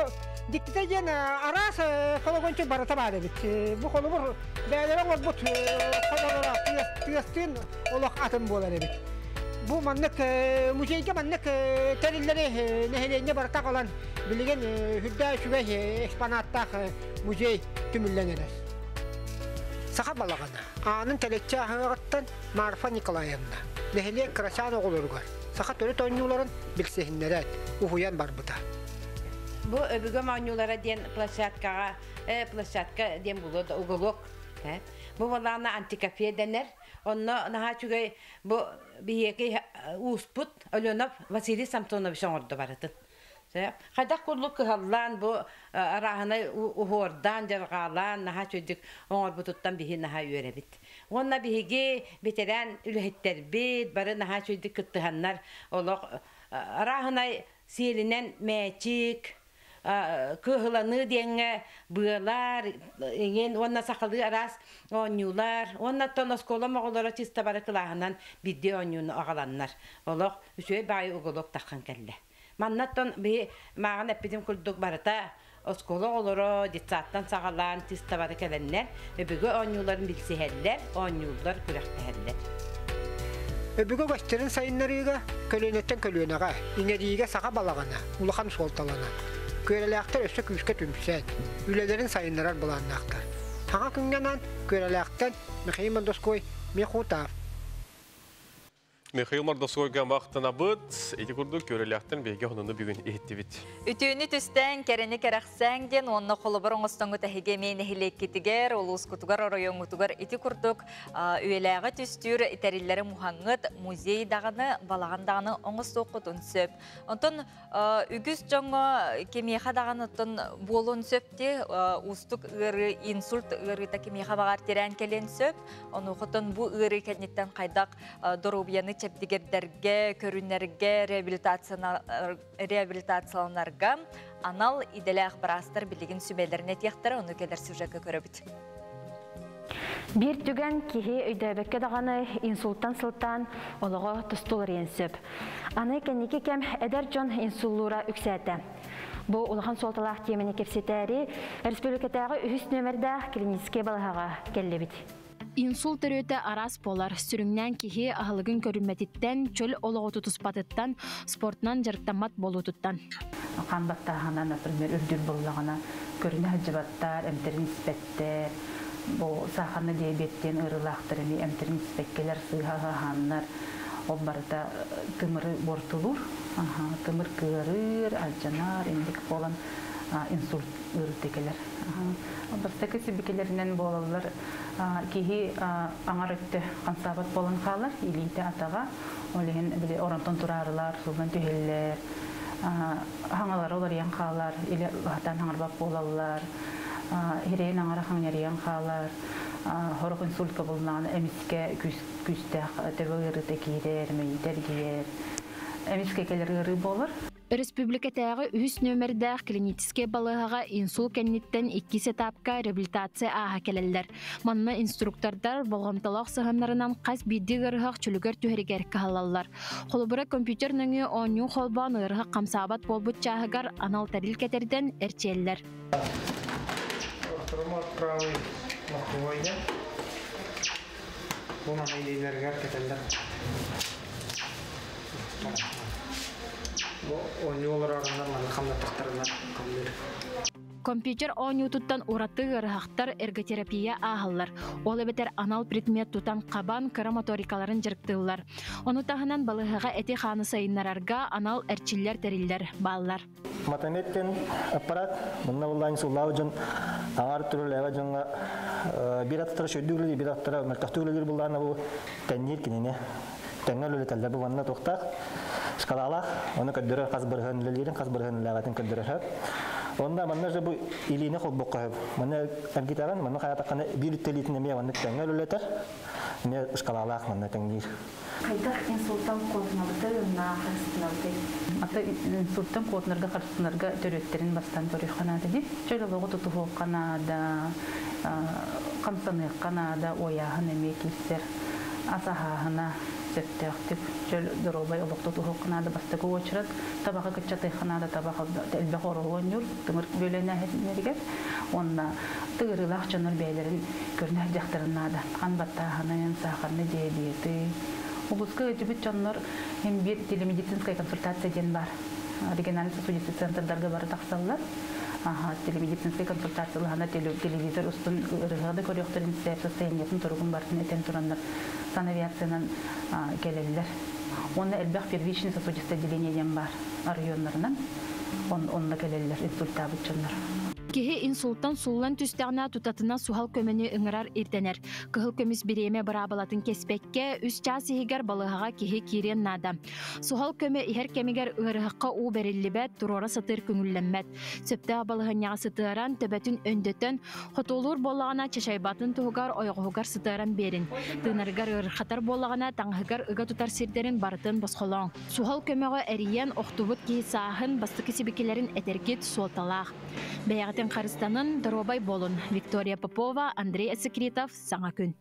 Speaker 4: дьиктитэ диэн араас колокольчик барыта баар эбит. Бу холобур бэйэлэрэ оҥорбут хоболоро тыастыын олох атын буолар эбит. Бу маннык музейга маннык тэриллэри нэһилиэнньэ барыта аҕалан билигин үрдээ үчүгэй экспонаттаах музей түмүллэн эрэр. Саха балаҕана аанын тэлэччи аһыаҕыттан Марфа Николаевна нэһилиэк кырачаан оҕолоругар саха төрүт оонньууларын билсиһиннэрээт уһуйан барбыта.
Speaker 5: Бу өбүгэм оонньуулара диэн площадкаҕа площадка диэн булуо да уголок бу балаана антикафе дэнэр. Онно наһаа үчүгэй бу биһиэки ууспут Оленов Василий Самсонович оҥордо барытын. Хайдах курдук кыһаллаан бу арааһынай уһуордаан, дьарҕаалаан наһаа үчүгдүк оҥорбутуттан биһи наһаа үөрэбит. Уонна биһиги ветеран үлэһиттэрбит бары наһаа үчүгдүк кыттыһаннар олох арааһынай сиэлинэн мээчик, кыаһыланыы диэҥҥэ быалар, иҥин уонна сахалыы араас оонньуулар уонна оттон оскуола оҕолоро чисто бары кылааһынан биирдии оонньууну аҕаланнар олох үчүгэй баайы уголок таххан кэллэ. Манна оттон биһи мааҕын эппитим курдук барыта оскуола оҕолоро детсадтан саҕалаан чисто бары кэлэннэр өбүгэ оонньууларын билсиһэллэр, оонньууллар, күрэхтэһэллэр.
Speaker 4: Өбүгэ үгэстэрин сайыннарыыга көлүөнэттэн көлүөнэҕэ иҥэриигэ саха балаҕана улахан суолталанар. Күөрэлээхтэр өссө күүскэ түмсэн, үлэлэрин сайыннарар былааннаахтар. Саҥа күҥҥэ анаан Күөрэлээхтэн Михаил Мордоской Михутав.
Speaker 1: Михаил Мордоскойга махтанабыт. Ити курдук көрөлөөхтөн биһиги онуну бүгүн иһиттибит.
Speaker 2: Үтүөнү түстээн, кэрэни кэрэхсээҥ диэн уонна холобур оҥостоҥҥут эһиги эмиэ нэһилиэккитигэр, улуускутугар, оройуоҥҥутугар ити курдук үйэлээҕи түстүүр тэриллэри муһаҥҥыт, музей даҕаны, балаҕан даҕаны оҥостуоххутун сөп. Онтон үгүс дьоҥҥо кимиэхэ даҕаны оттон буолуон сөп дии, уустук ыарыы, инсульт ыарыыта кимиэхэ баҕар тирээн кэлиэн сөп. Онуохаттан бу ыарыы кэнниттэн хайдах доруобуйаны чэбдигирдэргэ, көрүнэргэ, реабилитацияланарга анал идэлээх быраастар билигин сүбэлэрин этиэхтэрэ, ону кэлэр сюжекка көрөбүт.
Speaker 6: Биир түгэн киһи өйдөөбөккө даҕаны инсултан сылтаан олоҕо тосту уларыйан сөп. Аны кэнники кэм эдэр дьон инсуллуура үксээтэ. Бу улахан суолталаах тиэмэни кэпсэтээри республикатааҕы үһүс нүөмэрдээх клиническэй балаһаҕа кэллибит.
Speaker 7: Инсулт төрүөтэ араас буолар. Сүрүннээн киһи аһылыгын көрүммэтиттэн, чөл олоҕу тутуспатыттан, спортунан дьарыктаммат буолуутуттан.
Speaker 10: Хаан баттааһына, например, үрдүр буоллаҕына, көрүнэ сылдьыбаттар, эмтэрин испэттэр. Бу сахарный диабеттен ыарыылаахтар эмиэ эмтэрин испэккэлэр, сыыһа аһааннар, ол барыта тымыры буортулуур. Тымыр кыарыыр, алдьанар, инник буолан инсульт ыарыыта кэлэр. Бастакы сибикилэринэн буолаллар киһи аҥар өттө хамсаабат буолан хаалар, илиитэ атаҕа, ол иһин били оронтон тураарылар, сууллан түһэллэр, хаҥалара уларыйан хаалар, или хатан хаҥарбат буолаллар, хирэйин аҥара хаҥньарыйан хаалар, сорох инсультка булнаҕына эмискэ күүстээх төбө ыарыыта киирэр, мэйиитэ эргийэр, эмискэ кэлэр ыарыы буолар.
Speaker 7: Өрөспүүбүлүкэтээҕи үһүс нүөмэрдээх клиническэй балыыһаҕа инсул кэнниттэн иккис этапка реабилитация ааһа кэлэллэр. Манна инструктордар болҕомтолоох сыһыаннарынан хас биирдии ыарыһах чөлүгэр түһэригэр кыһаллаллар. Холобура, компьютер нөҥүө оонньуу холбоон ыарыһах хамсаабат буолбут чааһыгар анал тэрил кэтэрдэн эрчийэллэр.
Speaker 13: Автомат правый лоховой Бу маны илиилэригэр кэтэллэр. Бу оонньуу олорорунан маны хамнаттахтарына хамныыр.
Speaker 7: Компьютер оонньуутуттан ураты ыарыһахтар эрготерапия ааһаллар. Ол эбэтэр анал предмет тутан хабан кыра моторикаларын дьарыктыыллар. Ону таһынан балыыһаҕа эти-хааны сайыннарарга анал эрчиллэр тэриллэр бааллар.
Speaker 25: Матамет диэн аппарат, мунна буллаан суллаабы дьон аҥар түрүлээбэ дьоҥҥо биир аттара шөйдүү үлэлиир, биир аттара мөлтөхтүк үлэлиир буллаана бу тэнниир кинини. Тэҥҥэ үлэлэтэллэр бу манна туохтаах шкалалаах, ону көрдөрөр хас бырыһын үлэлиирин, хас бырыһын үлэлээбэтин көрдөрөр. Онно манна же бу илиини холбокко сөп. Манна эргитэҕин, манна хайатаххына биир үттэ илиитин эмиэ маннык тэҥҥэ үлэлэтэр, эмиэ шкалалаах манна тэҥниир.
Speaker 6: Хайдах инсултан куотунабытый уонна харыстанабытый?
Speaker 10: Ата инсульттан куотунарга харыстанарга төрүөттэрин бастаан көрүөххэ наада дии. Чөл олоҕу тутуһуохха наада, хамсаныахха наада, уойааһын эмиэ киирсэр. Ас аһааһына сөптөөхтүк, чөл доруобай олох тутуһуохха наада. Бастакы уочарат табаҕы кыччатыахха наада, табах элбэх оруолу оонньуур, тымыр бүөлэнээһиннэригэр уонна тыгырыылаах дьоннор бэйэлэрин көрүнэ сылдьахтарын наада. Хан баттааһынын, сахарный диабеты. Улууска ыалдьыбыт дьоннор им биир телемедицинская консультация диэн баар. Региональный сосудистый центрдарга бары тахсаллар. Аха, телемедицинская консультация лаһана телевизор устун ырыһыга да көрүөхтэрин сөп, состояниетын туругун барытын этэн тураннар санавиациянан кэлэллэр. Уонна элбэх первичный сосудистое отделение диэн баар районнарынан. Онно кэлэллэр инсультаабыт дьоннор.
Speaker 7: Киһи инсултан сууллан түстэҕинэ тутатына суһал көмөнү ыҥырар ирдэнэр. Кыһыл көмүс бириэмэ быраабылатын кэспэккэ, үс чаас иһигэр балыыһаҕа киһи киириэн наада. Суһал көмө иһэр кэмигэр ыарыһахха уу бэриллибэт, туруора сатыыр көҥүллэммэт. Сөптөөх балаһыанньаҕа сытыаран, төбөтүн өндөтөн, хотуолуур буоллаҕына чачайбатын туһугар ойоҕоһугар сытыаран биэрин. Тыынарыгар ыарырхатар буоллаҕына таҥаһыгар ыга тутар сирдэрин барытын босхолооҥ. Суһал көмөҕө эрийэн, охтубут киһи сааһын, бастакы сибикилэрин этэргит суолталаах. Бэйэҕитин харыстанын, доруобай буолун. Виктория Попова, Андрей Эсекритов, Саҥа күн.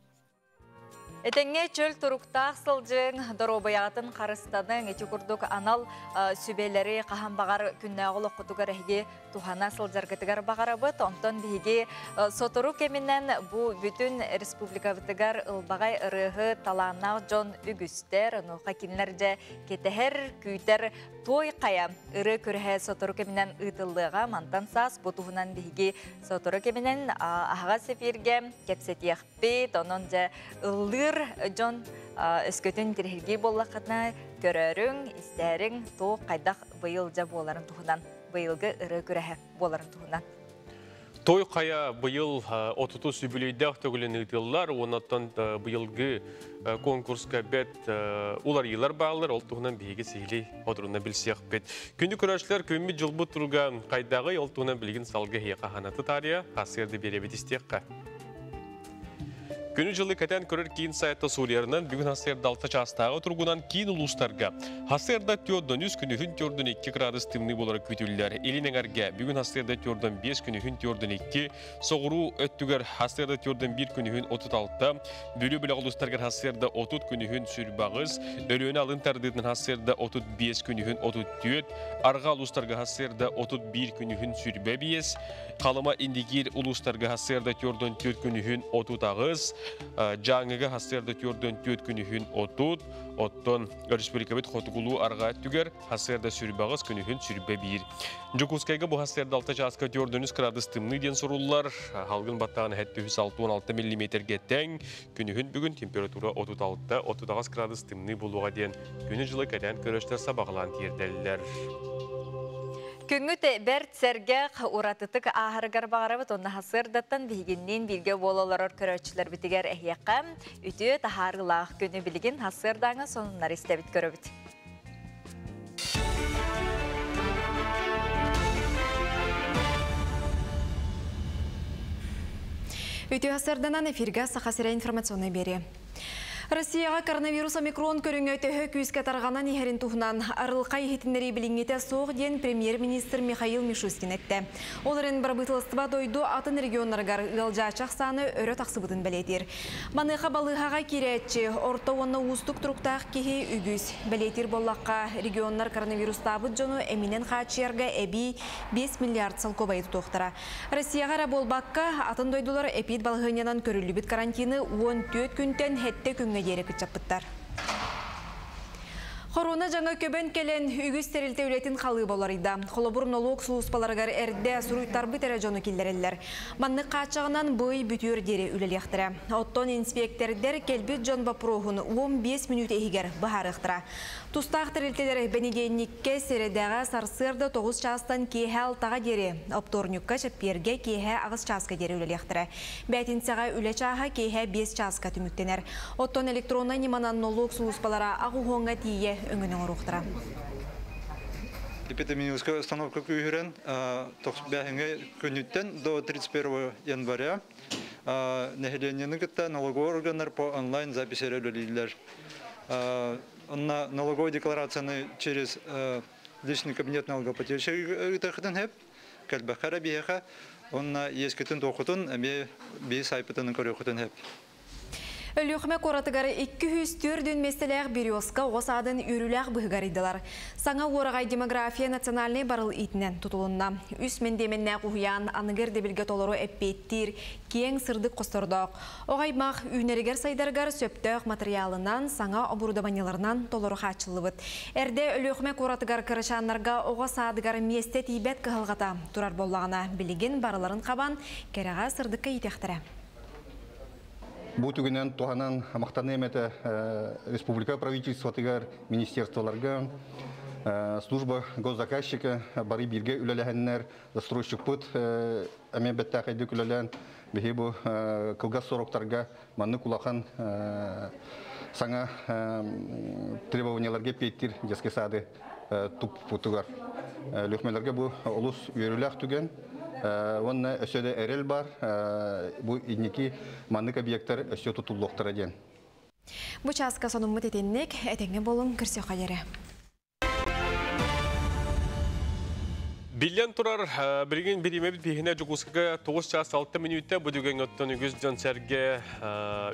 Speaker 2: Этэҥҥэ чөл туруктаах сылдьыҥ, доруобуйаҕытын харыстаныҥ, ити курдук анал сүбэлэри хаһан баҕар күннээҕи олоххутугар эһиги туһана сылдьаргытыгар баҕарабыт. Онтон биһиги сотору кэминэн бу бүтүн республикабытыгар ылбаҕай ырыаһы талааннаах дьон үгүстэр. Онуоха кинилэр дьэ кэтэһэр, күүтэр Туой хайа ырыа күрэһэ сотору кэминэн ыытыллыаҕа. Мантан саас бу туһунан биһиги сотору кэминэн аһаҕас эфиргэ кэпсэтиэхпит. Онон дьэ ыллыыр дьон өскөтүн тириһиргии буоллаххытына көрөөрүҥ, истээриҥ, туох хайдах быйыл дьэ буоларын туһунан, быйылгы ырыа күрэһэ буоларын туһунан.
Speaker 1: Той хайа быйыл 30 үбүлүйдээх төгүлүн ыытыллар, оннуттан быйылгы конкурска бэт уларыйыылар бааллар, ол туһунан биһиги сиһилии отурунна билсиэхпит. Күндү көрөөччүлэр, күммүт дьылбыт туруга хайдаҕый, ол туһунан билигин салгы эһиэхэ ханаты таарыйа, хасыарды биэрэбит истиэххэ. Күнү-дьылы кэтэн көрөр киин сайта суруйарынан бүгүн хасыарда 6 чаастааҕы туругунан киин улуустарга хасыарда төрдөн 3 күнүһүн төрдөн 2 градус тымныы буолара күүтүллэр. Илин эҥэргэ бүгүн хасыарда төрдөн 5 күнүһүн төрдөн 2, соҕуруу өттүгэр хасыарда төрдөн 1 күнүһүн 36, Бүлүү бөлөх улуустарыгар хасыарда 30 күнүһүн сүрбаҕыс, Өлүөнэ алын тардыытынан хасыарда 35 күнүһүн 34, Арҕаа улуустарга хасыарда 31 күнүһүн сүрбэ 5, Халыма Индигиир улуустарга сарсыарда төрдөн төрт күнүһүн 38, Дьааҥыга сарсыарда төрдөн төрт күнүһүн 30, оттон өрөспүүбүлүкэбит хотугулуу арҕаа өттүгэр сарсыарда сүрбэҕис күнүһүн сүрбэ биир. Дьокуускайга бу сарсыарда 6 чааска төрдөн үс градус тымныы диэн суруллар. Халгын баттаан 766 миллиметрге тэҥ. Күнүһүн бүгүн температура 36-38 градус тымныы буолуоҕа диэн күнү-дьылы кэтээн көрөөччүлэр сабаҕалаан тиэрдэллэр.
Speaker 2: Күҥҥүт бэрт сэргэх, уратытык ааһарыгар баҕарабыт уонна сарсыардаттан биһигинниин бииргэ буола олорор көрөөччүлэрбитигэр эһиэхэ үтүө таһаарыылаах күнү билигин сарсыардааҥы сонуннары истэбит көрөбүт.
Speaker 3: Үтүө сарданан эфиргэ Саха сирэ информационный биэрии. Россияҕа коронавирус омикрон көрүҥэ төһө күүскэ тарҕанан иһэрин туһунан арылхай иһитиннэрии билиҥҥитэ суох диэн премьер-министр Михаил Мишустин эттэ. Ол эрэн бырабыыталыстыба дойду атын регионнарыгар ыалдьааччы ахсаана өрө тахсыбытын бэлиэтиир. Маныаха балыыһаҕа киирээччи, орто уонна уустук туруктаах киһи үгүс. Бэлиэтиир буоллахха, регионнар коронавирустаабыт дьону эминэн хааччыйарга эбии 5 миллиард солкуобайы тутуохтара. Россияҕа эрэ буолбакка, атын дойдулар эпид балаһыанньанан көрүллүбүт карантины 14 күнтэн сэттэ күҥҥэ диэри кыччаппыттар. Хоруона дьаҥа көбөн кэлэн, үгүс тэрилтэ үлэтин халыыба уларыйда. Холобур, нолуок сулууспаларыгар эрдэ суруйтарбыт эрэ дьону киллэрэллэр. Маннык хааччаҕынан бу ый бүтүөр диэри үлэлиэхтэрэ. Оттон инспиэктэрдэр кэлбит дьон боппуруоһун 15 мүнүүтэ иһигэр быһаарыахтара. Тустаах тэрилтэлэр бэнидиэнньиккэ, сэрэдэҕэ сарсыарда 9 чаастан киэһэ алтаҕа диэри, оптуорунньукка, чэппиэргэ киэһэ 8 чааска диэри үлэлиэхтэрэ. Бээтинсэҕэ үлэ чааһа киэһэ 5 чааска түмүктэнэр. Оттон электроннай ньыманан нолуок сулууспалара аҕыс уоҥҥа тиийэ өҥөнү оҥоруохтара.
Speaker 8: Эпидемиологическая установка күүһүрэн бэһиҥҥэ күнүттэн до 31 января нэһилиэнньэни кытта налоговой органнар по онлайн записи үлэлииллэр. Онно налоговой декларацияны через личный кабинет налогоплательщика ыытыаххытын сөп, кэлбэххэ эрэ биһиэхэ, онно иэскитин туоххутун эмиэ биһи сайпытын көрүөххүтүн сөп.
Speaker 3: Өлүөхүмэ куоратыгар 204 миэстэлээх Березка оҕо саадын үөрүүлээх быһыыга арыйдылар. Саҥа уораҕай демография национальнай барыл иитинэн тутулунна. Үс мэндиэмэннээх уһуйаан аныгы ирдэбилгэ толору эппиэттиир киэҥ сырдык хостордоох. Оҕо аймах үүнэригэр сайдарыгар сөптөөх матырыйаалынан, саҥа оборудованиеларынан толору хааччыллыбыт. Эрдэ Өлүөхүмэ куоратыгар кырачааннарга оҕо саадыгар миэстэ тиийбэт кыһалҕата турар буоллаҕына, билигин барыларын хабан, кэрэҕэ сырдыкка иитиэхтэрэ.
Speaker 11: Бу түгэнинэн туһанан махтаныам этэ республика правительствотыгар, министерстволарга, Служба госзаказчика бары бииргэ үлэлэһэннэр, застройщикпыт эмиэ бэттээхэйдик үлэлээн, биһи бу кылгас сороктарга маннык улахан саҥа требованияларга эппиэттиир детский сады туппутугар. Лөхмөлөргө бу олус үөрүүлээх түгэн. Уонна өссө да эрэл бар, бу инники маннык объекттар өссө тутуллуохтара диэн.
Speaker 3: Бу чааска сонуммут итинник, этэҥҥэ буолуҥ, көрсүөххэ диэри.
Speaker 1: Биллэн турар, билигин бириэмэбит биһинэ Дьокуускайга 9 чаас 6 мүнүүтэ бу түгэҥҥэ оттон үгүс дьон-сэргэ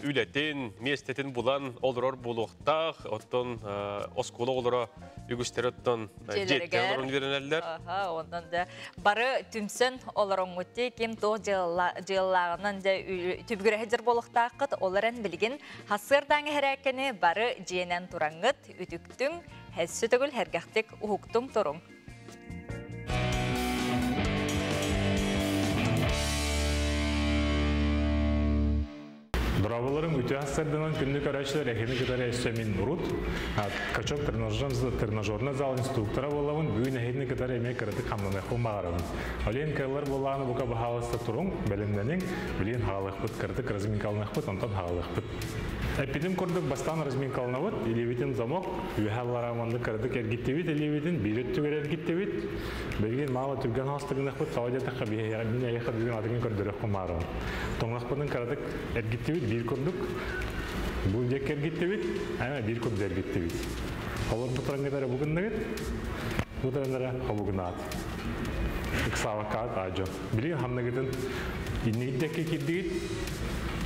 Speaker 1: үлэтин, миэстэтин булан олорор буолуохтаах. Оттон оскуола оҕолоро үгүстэрэ оттон дьиэттэн олорон үөрэнэллэр.
Speaker 2: Онон да бары түмсэн олороҥҥут ким туох дьыалалааҕынан дьэ түбүгүрэ сылдьар буолуохтааххыт. Ол эрэн билигин хассыардааҥы хэрээккэни бары дьиэнэн тураҥҥыт, үтүктүҥ, һэссө төгүл һэргэхтик уһуктуҥ туруҥ.
Speaker 12: Дорооболорун үтүө сарданан күндү көрөөччүлэр эһини кытары өссө мин Урут качок тренажерный зал инструктора буолабын бүгүн эһини кытары эмиэ кыратык хамнаныахпын баҕарабын. Олен кыаллар буоллаҕына бука баһаалыста туруҥ, бэлэмнэниҥ, билигин хаалыахпыт, кыратык разминкаланыахпыт, онтон хаалыахпыт. Эппитим курдук бастаан разминкаланабыт, илиибитин замок, үөһэ аллараа маннык кыратык эргиттибит илиибитин, биир өттүгэр эргиттибит. Билигин маала түргэн хаалыстыгыныахпыт, тоҕо диэтэххэ мин эйиэхэ бүгүн атыгын көрдөрүөхпүн баарабын. Тоҥнохпутун кыратык эргиттибит биир курдук, бу диэки эргиттибит, ама биир курдук эргиттибит. Олор бу турангытара бугуннагыт, бу турандара хобугунаат. Ыксаабаккаат аадьо. Билигин хамнагытын иннигит диэки кирдигит,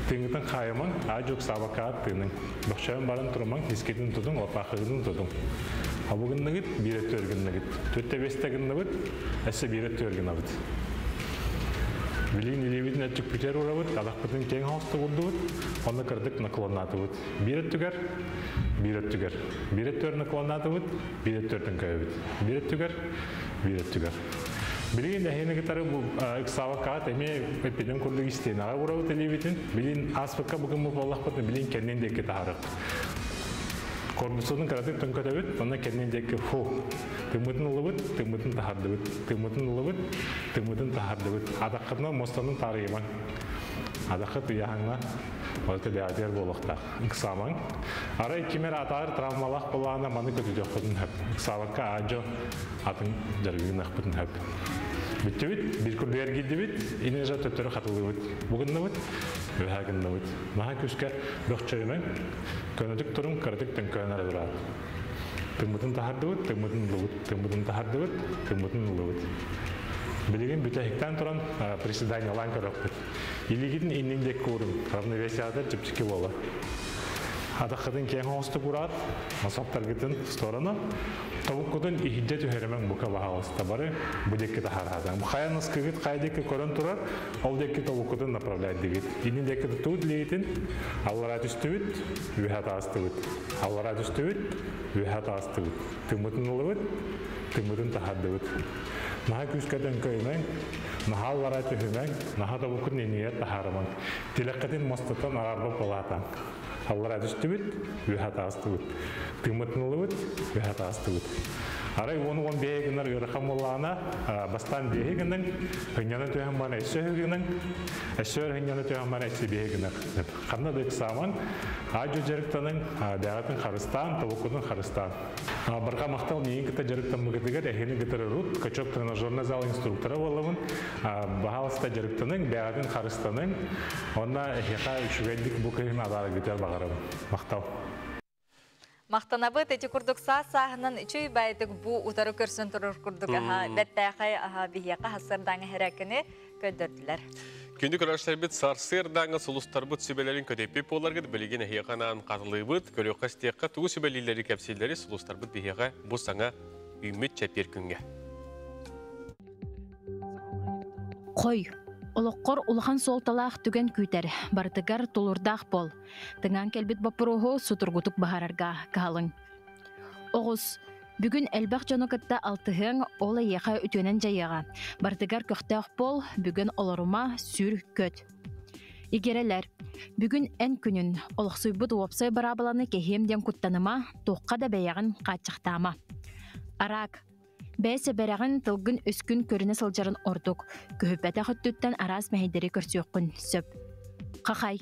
Speaker 12: тыыҥҥытын хаайымаҥ, аадьо ыксаабаккаат тыының. Бөхчөөн баран турумаҥ, искитин тутуҥ, отаахыгытын тутуҥ. Хобугуннагыт, биир өттү өргүннагыт. Түөртэ бэстэ гынныбыт, өссө биир өттү өргүнабыт. Билигин илиибитин өттүкпүтүгэр уурабыт, атахпытын киэҥ хоһосто уурдубут, онно кырдык наклоннаатыбыт. Биир өттүгэр, биир өттүгэр. Биир өттүгэр наклоннаатыбыт, биир өттүгэр көйөбүт. Биир өттүгэр, биир өттүгэр. Билигин эһини кытары бу ыксаабаккаҕыт эмиэ эппитим курдук истиэнэҕэ уурабыт илиибитин. Билин ааспыкка бүгүн буоллахпытына билин кэннин диэки таһаарыахпыт. Корпусун кыратык төҥкөтөбүт, онно кэннин диэки фу. Тыммытын ылыбыт, тыммытын таһардыбыт. Тыммытын ылыбыт, тыммытын таһардыбыт. Атаххытынан муостанын таарыйымаҥ. Атаххыт ыйааһыҥҥа барыта бэйэҕитигэр буолуохтаах. Ыксаамаҥ. Арай ким эрэ атаар травмалаах буоллаҕына маны көтүтүөххүтүн сөп. Ыксаабакка аадьо атын дьарыгыныахпытын сөп. Бүттүбүт, биир курдук эргийдибит, инежа төттөрү хатылыыбыт. Бу гынныбыт, үөһээ гынныбыт. Наһаа күүскэ бөхчөйүмэҥ, көнөтүк туруҥ, кыратык төҥкөйөн эрэ тураат. Тыммытын таһардыбыт, тыммытын ыллыбыт, тыммытын таһардыбыт, тыммытын ыллыбыт. Билигин бүтэһиктэн туран приседаниялаан көрөхпүт. Илиигитин иннин диэки уурун, равновесиятыр чэпчэки буолар. Атаххытын киэҥ оҥостук ураат, носоктаргытын в сторону, тобуккутун иһирдьэ түһэримэҥ бука баһаалыста бары бу диэки таһаараатаҥ. Хайа носкыгыт хайа диэки көрөн турар, ол диэки тобуккутун направляйдыгыт. Иннин диэки туттубут илиигитин, аллараа түстүбүт, үөһэ таастыбыт. Аллараа түстүбүт, үөһэ таастыбыт. Тыммытын ылыбыт, тыммытын таһаардыбыт. Наһаа күүскэ төҥкөйүмэҥ, наһаа аллараа түһүмэҥ, наһаа тобуккутун иннигэр таһаарымаҥ. Тилэххитин муостаттан араарбат буолаатаҥ. Аллараа түстүбүт, үөһэ таҕыстыбыт. Тыыммытын ылыбыт, үөһэ таҕыстыбыт. Арай уон биэһи гынар ыарахан буоллаҕына, бастаан биэһи гыныҥ, һынньана түһэн баран өссө үһү гыныҥ, өссө өр һынньана түһэн баран өссө биэһи гынар. Ханна да ыксаамаҥ, аадьу дьарыктаныҥ, бэйэҕитин харыстаан, тобуккутун харыстаан. Барҕа махтал миигин кытта дьарыктаммыкытыгар эһини кытары Рут, качок тренажерный зал инструктора буолабын. Баһаалыста дьарыктаныҥ, бэйэҕитин харыстаныҥ. Онно эһиэхэ үчүгэйдик бу кыһын адаарыгытыгар баҕарабын. Махтал.
Speaker 2: Махтанабыт ити курдук саас сааһынан үчүй баайдык бу утары көрсөн турар курдук аха бэртээхэй аха биһиэхэ хассардаҥа хэрээкини көрдөрдүлэр.
Speaker 1: Күндү көрөөччүлэрбит сарсыардааҥы сулустарбыт сүбэлэрин көтөппүт буоларгыт билигин эһиэхэ анаан хатылыыбыт, көрүөххэ истиэххэ тугу сүбэлииллэри кэпсииллэри сулустарбыт биһиэхэ бу саҥа үүммүт чэппиэр күҥҥэ.
Speaker 7: Хой, олоххор улахан суолталаах түгэн күүтэр, барытыгар тулуурдаах буол. Тыҥаан кэлбит боппуруоһу сутургутук быһаарарга кыһалыҥ. Оҕус, бүгүн элбэх дьону кытта алтыһыаҥ, ол эйиэхэ үтүөнэн дьайыаҕа. Барытыгар көхтөөх буол, бүгүн олорума, сүр, көт. Игирэлэр, бүгүн эн күнүн, олохсуйбут уопсай быраабыланы кэһиэм диэн куттаныма, туохха да бэйэҕин хааччахтаама. Араак. Бэйэ сэбэрэҕин, тылгын өскүн көрүнэ сылдьарын ордук. Көһүппэтэх өттүттэн араас мэһэйдэри көрсүөххүн сөп. Хахай.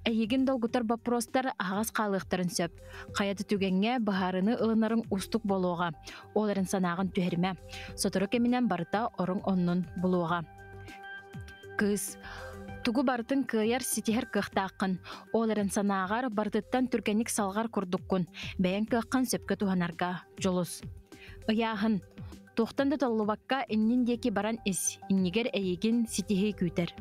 Speaker 7: Эйигин долгутар боппуруостар аһаҕас хаалыахтарын сөп. Хайа да түгэҥҥэ быһаарыны ылынарыҥ уустук буолуоҕа. Ол эрэн санааҕын түһэримэ. Сотору кэминэн барыта оруҥ оннун булуоҕа. Кыыс. Тугу барытын кыайар, ситиһэр кыахтааххын. Ол эрэн санааҕар барытыттан түргэнник салҕар курдуккун. Бэйэҥ кыаххын сөпкө туһанарга дьулус. Ыйааһын. Туохтан да толлубакка иннин диэки баран ис, иннигэр эйигин ситиһии күүтэр.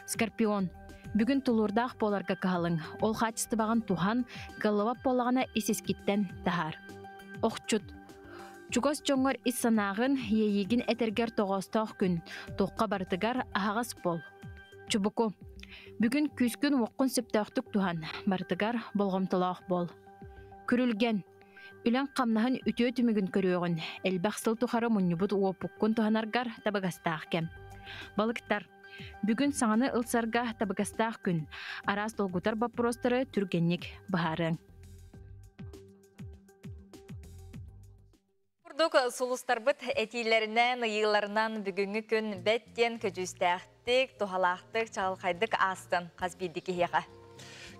Speaker 7: Скорпион. Бүгүн тулуурдаах буоларга кыһалыҥ. Ол хаачыстыбаҕын туһан, кыаллыбат буоллаҕына ис-искиттэн таһаар. Охчут. Чугас дьоҥҥор ис санааҕын, иэйиигин этэргэр тоҕоостоох күн. Туохха барытыгар аһаҕас буол. Чубуку. Бүгүн күүскүн-уоххун сөптөөхтүк туһан, барытыгар болҕомтолоох буол. Күрүлгэн. Үлэҥ-хамнаһын үтүө түмүгүн көрүөҕүн, элбэх сыл тухары мунньубут уопуккун туһанаргар табыгастаах кэм. Балыктар. Бүгүн саҥаны ылсарга табыгастаах күн. Араас долгутар боппуруостары түргэнник быһаарыаҥ.
Speaker 2: Курдук сулустарбыт этиилэринэн, ыйыыларынан бүгүҥҥү күн бэт диэн көдьүүстээхтик, туһалаахтык, чаҕылхайдык аастын хас биирдии киһиэхэ.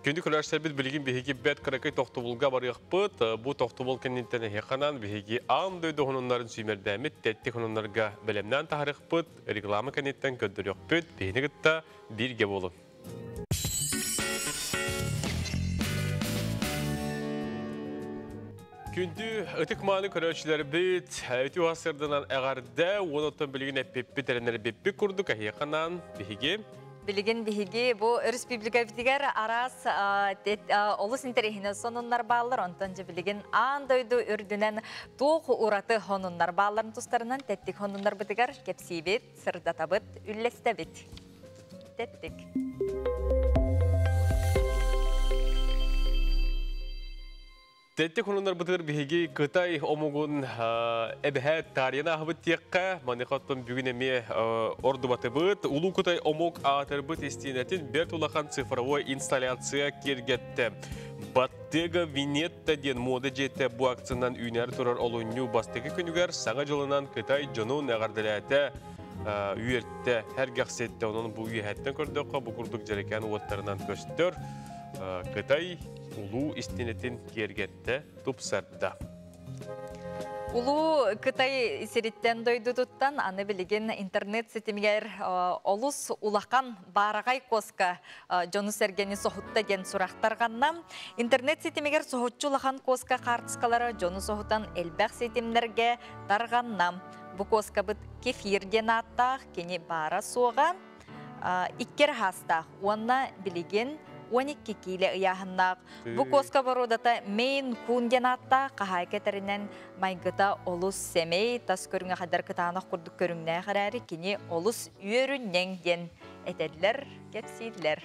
Speaker 1: Күндү көрөөччүлэрбит билигин биһиги бэт кыракый тохтобулга барыахпыт. Бу тохтобул кэнниттэн эһиэхэ биһиги аан дойду хонуннарын сүүмэрдээммит тэттик хонуннарга бэлэмнээн таһарыахпыт, реклама кэнниттэн көрдөрүөхпүт. Биһини кытта бииргэ буолун. Күндү ытык-мааны көрөөччүлэрбит, үтүө сырдынан эҕэрдэ, уон оттон билигин эппиппит эрэнэрбиппит курдук эһиэхэ биһиги
Speaker 2: Билигин биһиги бу республикабытыгар араас олус интэриэһинэй сонуннар бааллар, онтон же билигин аан дойду үрдүнэн туох ураты хонуннар баалларын тустарынан тэттик хонуннарбытыгар кэпсиибит, сырдатабыт, үллэстэбит. Тэттик.
Speaker 1: Тэттик хонуннарбытыгар биһиги Кытай омугун эбэһэ таарыйан аһыбыт тиэххэ, маныхаттан бүгүн эмиэ ордубатыбыт. Улуу Кытай омук аатырбыт истиэнэтин бэрт улахан цифровой инсталляция киэргэтте. Bottega Veneta диэн мода дьиэтэ бу акциянан үүнэр турар олунньу бастакы күнүгэр саҥа дьылынан Кытай дьонун эҕэрдэлээтэ, үөртэ, һэргэхситтэ. Онон бу үөһэттэн көрдөххө, бу курдук дьэрэкээн уоттарынан көстөр. Кытай улуу истиэнэтин киэргэтте, тупсарда.
Speaker 2: Улуу Кытай сириттэн дойдутуттан аны билигин интернет ситимигэр олус улахан баараҕай куоска дьону сэргэни соһутта диэн сурахтарҕанна. Интернет ситимигэр соһуччу улахан куоска хаартыскалара дьону соһутан элбэх ситимнэргэ тарҕанна. Бу куоскабыт Кефир диэн ааттаах, кини баара суоҕа икки хаастаах уонна билигин 12 киилэ ыйааһыннаах. Бу куоска боруодата Мейн Кун диэн ааттаах, хаһаайка этэринэн майгыта олус сэмэй, тас көрүҥэ хадар кытаанах курдук көрүҥнээх эрээри кини олус үөрүнньэҥ диэн этэллэр, кэпсииллэр.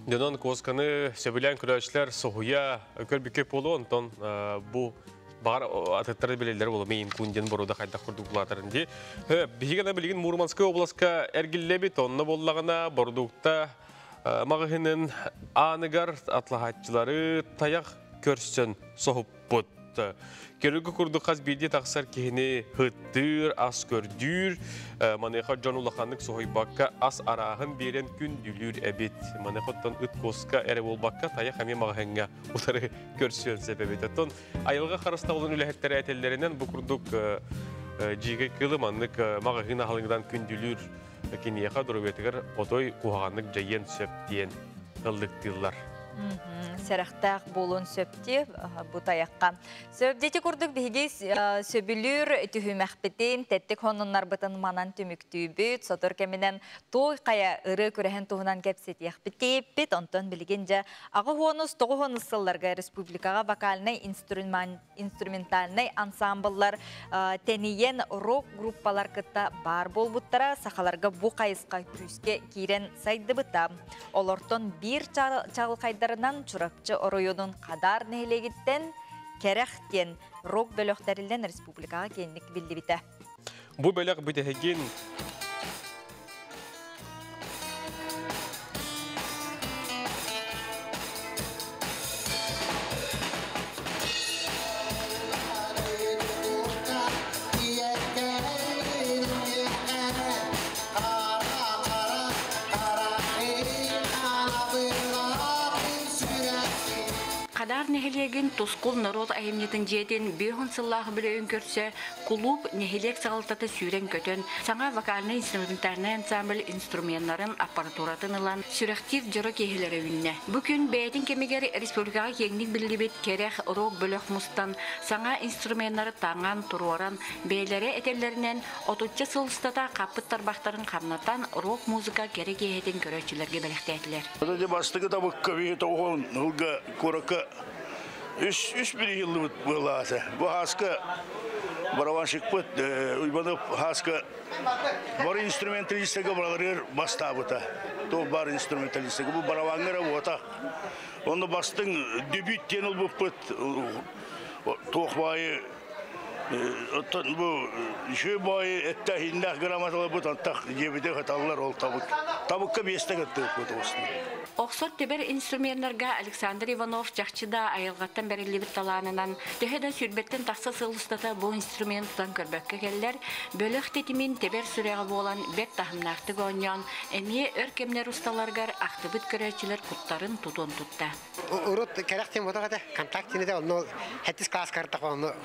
Speaker 1: Дьонон куосканы сөбүлээн көрөөччүлэр соһуйа көрбүккэ буолуо, онтон бу баҕар атыттары билэллэр буолуо Мейн Кун диэн боруода хайдах курдук улаатарын дии. Биһиги билигин Мурманскай областка эргиллэбит, онно буоллаҕына бородуукта маҕаһыынын ааныгар атлаһааччылары тайах көрсөн соһуппут. Көрүгү курдук хас биирдии тахсар киһини ыттыыр, ас көрдүүр, маныаха дьон улаханнык соһуйбакка ас арааһын биэрэн күндүлүүр эбит. Маныаха ыт куоска эрэ буолбакка тайах эмиэ маҕаһыыҥҥа утары көрсүөн сөп эбит. Оттон айылҕа харыстабылын үлэһиттэрэ этэллэринэн бу курдук дьиигэй кыылы маннык маҕаһыын аһылыгынан күндүлүүр киниэхэ доруобуйатыгар отой куһаҕаннык дьайыан сөп диэн ыллыктыыллар.
Speaker 2: Сэрэхтээх буолуон сөп дии бу тайахха. Сөп курдук биһиги сөбүлүүр түһүмэхпитин, тэттик хонуннарбытын манан түмүктүүбүт, сотор кэминэн туой хайа ыры күрэһин туһунан кэпсэтиэхпит тиэппит, онтон билигин дьэ аҕыс уонус тоҕус уонус сылларга республикаҕа вокальнай инструментальнай ансамбллар тэнийэн рок группалар кытта баар буолбуттара, сахаларга бу хайысха күүскэ киирэн сайдыбыта. Олортон биир чаҕылхайдарынан Чурапчы оройуонун Хадар нэһилиэгиттэн Кэрэх диэн рок бөлөхтөрүллэн республикаҕа киэҥник биллибитэ.
Speaker 1: Бу бөлөх бүтэһигин
Speaker 14: Хадаар нэһилиэгин Тускул норуот айымньытын дьиэтин 50 сыллаах үбүлүөйүн көрсө кулууп нэһилиэк салалтата сүүрэн-көтөн, саҥа вокальнай-инструментальнай ансамбль инструменнарын, аппаратуратын ылан, сүрэхтиир дьоро киэһэлэрэ үүннэ. Бу күн бэйэтин кэмигэр республикаҕа киэҥник биллибит Кэрэх рок бөлөх мустан, саҥа инструменнары таҥан, туруоран, бэйэлэрэ этэллэринэн, отучча сыл устата хаппыт тарбахтарын хамнатан, рок-музыка кэрэ киэһэтин көрөөччүлэргэ бэлэхтээтилэр.
Speaker 15: Дьэ бастакы табыкка биһи тоҕуһун ылга куоракка үс үс бири ыллыбыт буолаата. Бу хааска барабанщикпыт Уйбанов хааска бар инструменталистага бараларыгар бастаабыта. То бар инструменталистага бу барабаҥҥа буота. Онно бастыҥ дебют диэн ылбыппыт туох баайы оттон бу үчүгэй баайы эттээх грамоталарбыт антах дьиэбитэ хаталлар ол табык табыкка биэстэ кыттыыппыт осну.
Speaker 14: Охсор тебер инструменнарга Александр Иванов чахчы да айылҕаттан бэриллибит талаанынан төһө да сүүрбэттэн тахса сыл устата бу инструмент тутан көрбөккө кэллэр, бөлөх тэтимин тебер сүрэҕэ буолан бэрт таһымнаахтык оонньоон, эмиэ өр кэмнэр усталарыгар ахтыбыт көрөөччүлэр куттарын тутуон тутта.
Speaker 16: Урут кэрэх тем ботох этэ, контакт да онно хеттис класс картах онно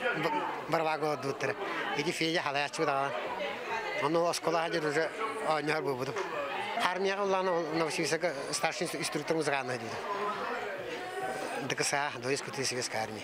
Speaker 16: барабага одуттара. Иди Федя халаяччы даҕан. Онно оскола хадыр уже оонньоһор буолбутум. Армияҕа улаана Новосибирскка старший инструктор музыкальный диде. ДКСА, Дворец культуры Советской армии.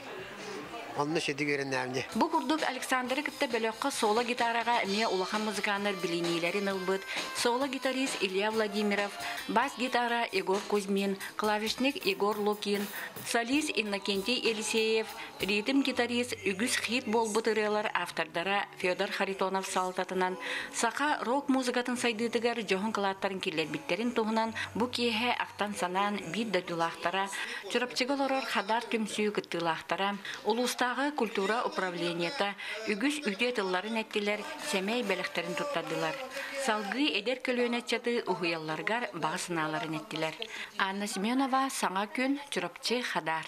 Speaker 16: Онно шеди үөрэннээмне.
Speaker 14: Бу курдук Александры кытта бөлөххө соло-гитараҕа эмиэ улахан музыканнар билиниилэрин ылбыт соло-гитарист Илья Владимиров, бас-гитара Егор Кузьмин, клавишник Егор Лукин, солист Иннокентий Елисеев, ритм-гитарист үгүс хит буолбут ырыалар автордара Федор Харитонов салалтатынан саха рок-музыкатын сайдыытыгар дьоһун кылааттарын киллэрбиттэрин туһунан бу киэһэ ахтан-санаан биир дойдулаахтара, Чурапчыга олорор Хадаар түмсүү кыттыылаахтара, улуустааҕы культура управлениета үгүс үтүө тылларын эттилэр, сэмэй бэлэхтэрин туттардылар. Салгыы эдэр көлүөнэ ыччаты уһуйалларыгар баҕа санааларын эттилэр. Анна Семенова, Саҥа күн, Чурапчы, Хадаар.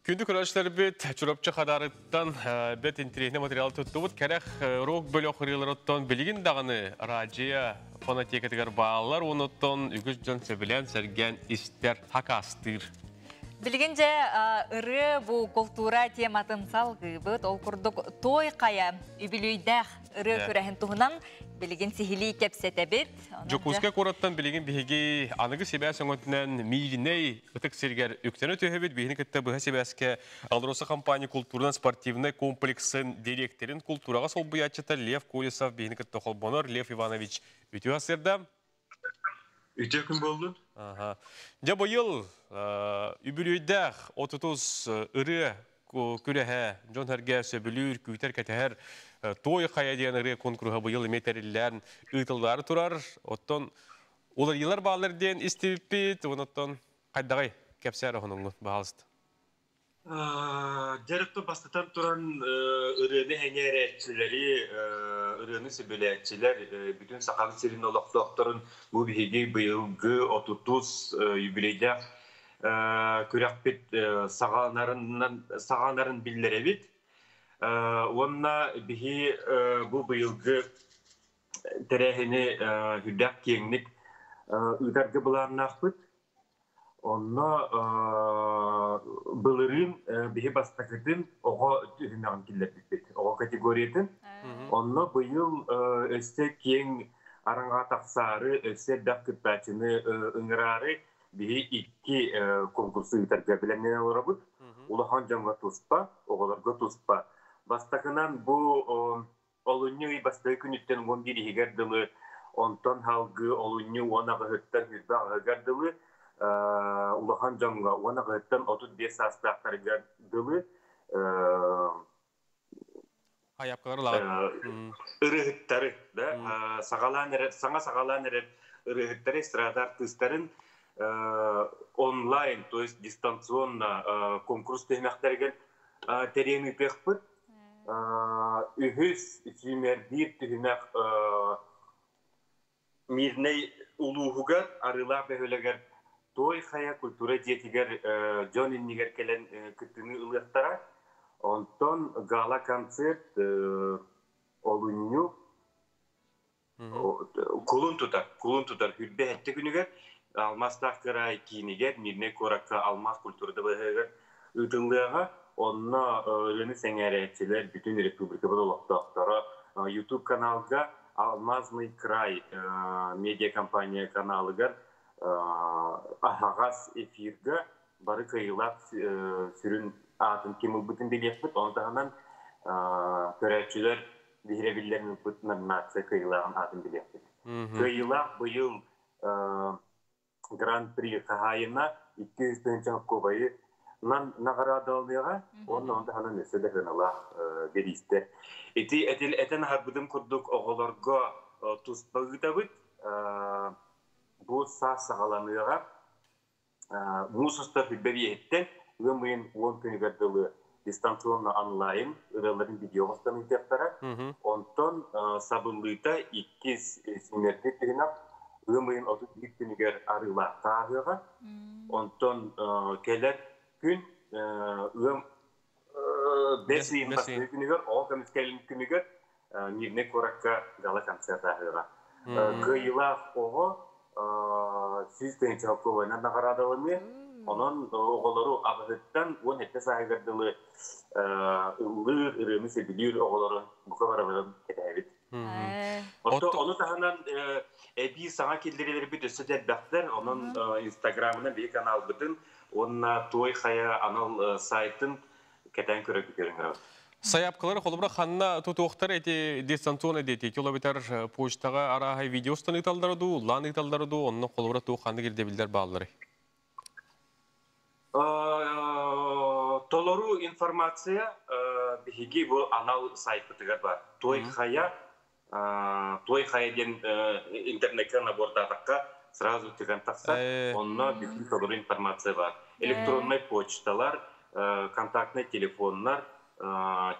Speaker 1: Күндү көрөөччүлэрбит Чурапчы Хадаарыттан бэт интэриэһинэй материал туттубут. Кэрэх рок бөлөх ырыаларыттан билигин даҕаны радио фонотекатыгар бааллар, онуттан үгүс дьон сөбүлээн сэргээн истэр, хакастыыр.
Speaker 2: Билигин дьэ ырыа бу култуура тематын салгыыбыт. Ол курдук той хайа үбүлүйдээх ырыа күрэһин туһунан билигин сиһилии кэпсэтэбит.
Speaker 1: Дьокуускай куораттан билигин биһиги аныгы сибээс өҥөтүнэн Мииринэй ытык сиригэр үктэнэ түһэбит. Биһини кытта быһа сибээскэ Алроса компания култуурунан-спортивнай комплексын дириэктэрин култуураҕа солбуйааччыта Лев Колесов биһини кытта холбонор. Лев Иванович, үтүө сырда.
Speaker 17: Үтүө күн буоллун.
Speaker 1: Дьэ быйыл үбүлүөйдээх 30 ырыа күрэһэ дьон сэргэ сөбүлүүр, күүтэр, кэтэһэр Той хайа диэн ырыа куонкуруһа быйыл эмиэ тэриллэн ыытыллаары турар. Оттон уларыйыылар бааллар диэн истибиппит. Оттон хайдаҕый кэпсээр оһонуҥҥун, баһаалыста.
Speaker 17: Дьарыкты бастатан туран ырыаны эҥээрээччилэри, ырыаны сөбүлээччилэр, бүтүн Сахабыт сирин олохтоохторун бу биһиги быйылгы 30 юбилейдаах күрэхпит саҕаланарын биллэрэбит. Уонна биһи бу быйылгы тэрээһини үрдээх киэҥник ыытарга былааннаахпыт. Онно былырыын биһи бастакытын оҕо түһүмэҕин киллэрбиппит, оҕо категориятын. Онно быйыл өссө киэҥ араҥаҕа тахсаары, өссө элбэх кыттааччыны ыҥыраары биһи икки конкурсу ыытарга бэлэмнэнэн олоробут. Улахан дьоҥҥо туспа, оҕолорго туспа. Бастакынан бу олунньу ый бастакы күнүттэн 11 иһигэр дылы, онтон салгыы олунньу 18-ыттан 28-ыгар дылы улахан дьоҥҥо 18-ыттан 35 саастаахтарыгар дылы ырыһыттары да саҕалаан эрэр саҥа саҕалаан эрэр ырыһыттары эстрада артыыстарын онлайн, то есть дистанционно конкурс түһүмэхтэригэр тэрийэн ыытыахпыт. Үһүс сүүмэрдиир түһүмэх Мирнэй улууһугар Арыылаах бөһүөлэгэр Той Хайа культура дьиэтигэр дьон иннигэр кэлэн кыттыыны ылыахтара. Онтон гала-концерт олунньу кулун тутар, кулун тутар хүрбэ күнүгэр Алмаастаах кыраай киинигэр, Мирнэй куоракка Алмаас культурата быһыгар ыытыллыаҕа. Онно ырыаны сэҥээрээччилэр, бүтүн республикабыт олохтоохторо YouTube каналга Алмазный край медиакомпания каналыгар аһаҕас эфирга бары кыайыылаах сүрүн аатын ким ылбытын билиэхпит. Ону таһынан көрөөччүлэр биһирэбиллэрин ылбыт номинация кыайыылааҕын аатын билиэхпит. Кыайыылаах быйыл Гран-при хаһаайына 200 тыһыынча кубайы наҕараадаланыаҕа уонна онно таһынан өссө да сыаналаах бириистэр. Ити этэн аһарбытым курдук оҕолорго туспа ыытабыт. Бу саас саҕаланыаҕа. Муус устар хүрбэ биэһиттэн ыам ыйын 10 күнүгэр дылы дистанционно онлайн ырыаларын видеоҕа устан ыытыахтара. Онтон сабыллыыта иккис сүүмэрдиир түһүмэх ыам ыйын 31 күнүгэр Арыылаахха ааһыаҕа. Онтон кэлэр күн ыам бэс ыйын бастакы күнүгэр, оҕо көмүскэлин күнүгэр Мирнэй куоракка гала-концерт ааһыаҕа. Кыайыылаах оҕо 100 тыһыынча солкуобайынан наҕараадаланыа. Онон оҕолору аҕыһыттан 17 сааһыгар дылы ыллыыр, ырыаны сөбүлүүр оҕолору бука барыбытын кэтэһэбит. Ону таһынан эбии саҥа киллэрилэрбит өссө да элбэхтэр. Онон Инстаграмынан биһи каналбытын уонна Туой Хайа анал сайтын кэтээн көрөргүтүгэр ыҥырабыт.
Speaker 1: Сайаапкалары холобура ханна тутуохтар эти дистанционно дети километр почтаҕа арааһай видео устан ыыталлара дуу, лаан ыыталлара дуу, онно холобура туох ханнык ирдэбиллэр баалларый?
Speaker 17: Толору информация биһиги бу анал сайтпытыгар бар. Той Хайа, Той Хайа диэн интернекке набордаатахха сразу тыган тахсар. Онно бүтүн толору информация бар. Электронный почталар, контактный телефоннар,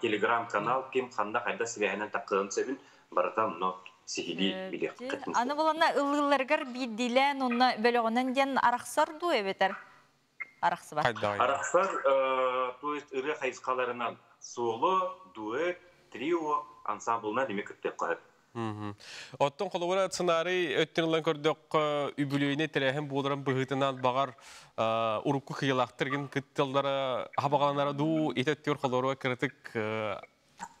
Speaker 17: телеграм-канал ким ханна хайда сибэһинэн таххыан сөбүн барыта онно сиһилии билиэххит.
Speaker 2: Аны булана ыллыыларыгар биирдиилээн онно бөлөҕүнэн диэн арахсар дуу эбэтэр арахсыбат?
Speaker 17: Арахсар, то есть ырыа хайысхаларынан соло, дуэт, трио, ансамблынан эми кыттыахха.
Speaker 1: Оттон холобура сценарий өттүн ылан көрдөххө, үбүлүөйүнэй тэрээһин буоларын быһыытынан баҕар урукку кыйылаахтаргын кытталлара хабаҕаланара дуу, ити өттүгэр холоруа кыратык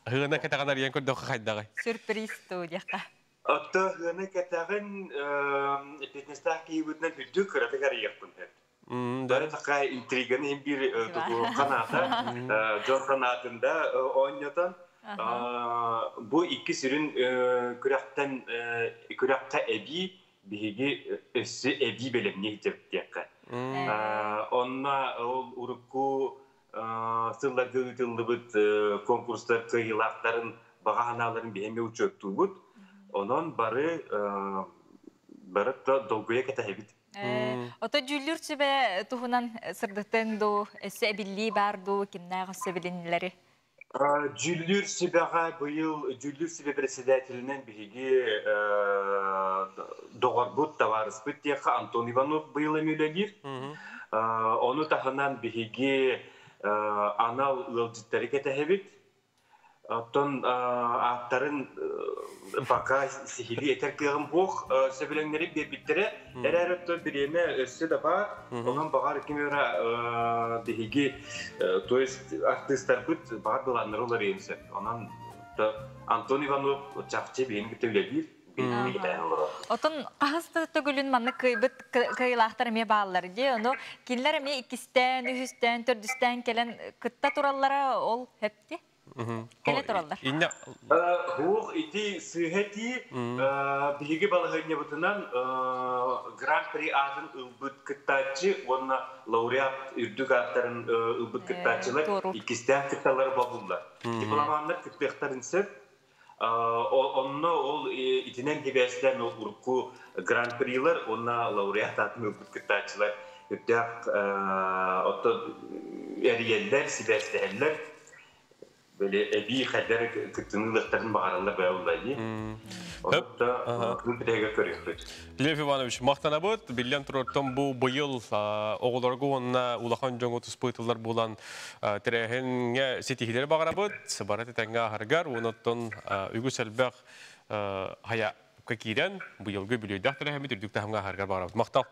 Speaker 1: хыына кэтэҕин арыйан көрдөххө хайдаҕай?
Speaker 2: Сюрприз дуу диэххэ.
Speaker 17: Отто хыына кэтэҕин фитнестаах киһибитинэн үрдүк кыратык арыйыахпын сөп. Бары такая интриганы иһин биир тутуһуохха наада. Дьон санаатында оонньотон бу икки сүрүн күрэхтэн күрэххэ эбии биһиги өссө эбии бэлэмниир диэххэ. Онно ол урукку сылларга ыытыллыбыт конкурстар кыайыылаахтарын баҕа санааларын биһиги учуоттуубут. Онон бары бары долгуйа кэтэһэбит.
Speaker 2: Ото дьүүллүүр сүбэ туһунан сырдытыҥ дуу, өссө эбиллии баар дуу, кимнээх өссө билиннилэри?
Speaker 17: Дьүүллүүр сүбэҕэ быйыл дьүүллүүр сүбэ председателинэн биһиги доҕорбут, табаарыспыт диэххэ Антон Иванов быйыл эми үлэлиир. Ону таһынан биһиги анал ыалдьыттары кэтэһэбит. Оттон ааттарын пока сиһилии этэр кыаҕым суох, сөбүлэҥнэри биэрбиттэрэ. Эрээри оттон бириэмэ өссө да баар. Онон баҕар ким эрэ биһиги, то есть артыыстарбыт баар былааннары уларыйын сөп. Онон Антон Иванов чахчы биһиги кытта үлэлиир.
Speaker 2: Отон хаһыс да төгүлүн маннык кыайбыт кыайыылаахтар эмиэ бааллар дии. Ону кинилэр эмиэ иккистээн, үһүстээн, төрдүстээн кэлэн кытта тураллара ол хэпти. Кэлэ тураллар.
Speaker 17: Хуох ити сыыһа этии. Биһиги балаһыанньабытынан Гран-при аатын ылбыт кыттааччы уонна лауреат үрдүк ааттарын ылбыт кыттааччылар иккистээн кытталлара бобуллар. Дипломаннар кыттыахтарын сөп. Онно ол итинэн сибээстээн ол урукку гран-прилар уонна лауреат аатын ылбыт кыттааччылар үрдээх оттон эрийэллэр, сибээстэһэллэр. Били эбии хайдар кыттыны ылыахтарын баҕараллар бэйэ дии. Онто күн бүтэһигэр көрүөхпүт.
Speaker 1: Лев Иванович, махтанабыт. Биллэн турартан бу быйыл оҕолорго уонна улахан дьоҥҥо туспа буолан тэрээһиҥҥэ ситиһиилэри баҕарабыт. Бары тэҥҥэ аһаргар уонна үгүс элбэх хая киирэн быйылгы үбүлүөйдээх тэрээһиммит үрдүк таһымҥа аһаргар баҕарабыт. Махтал.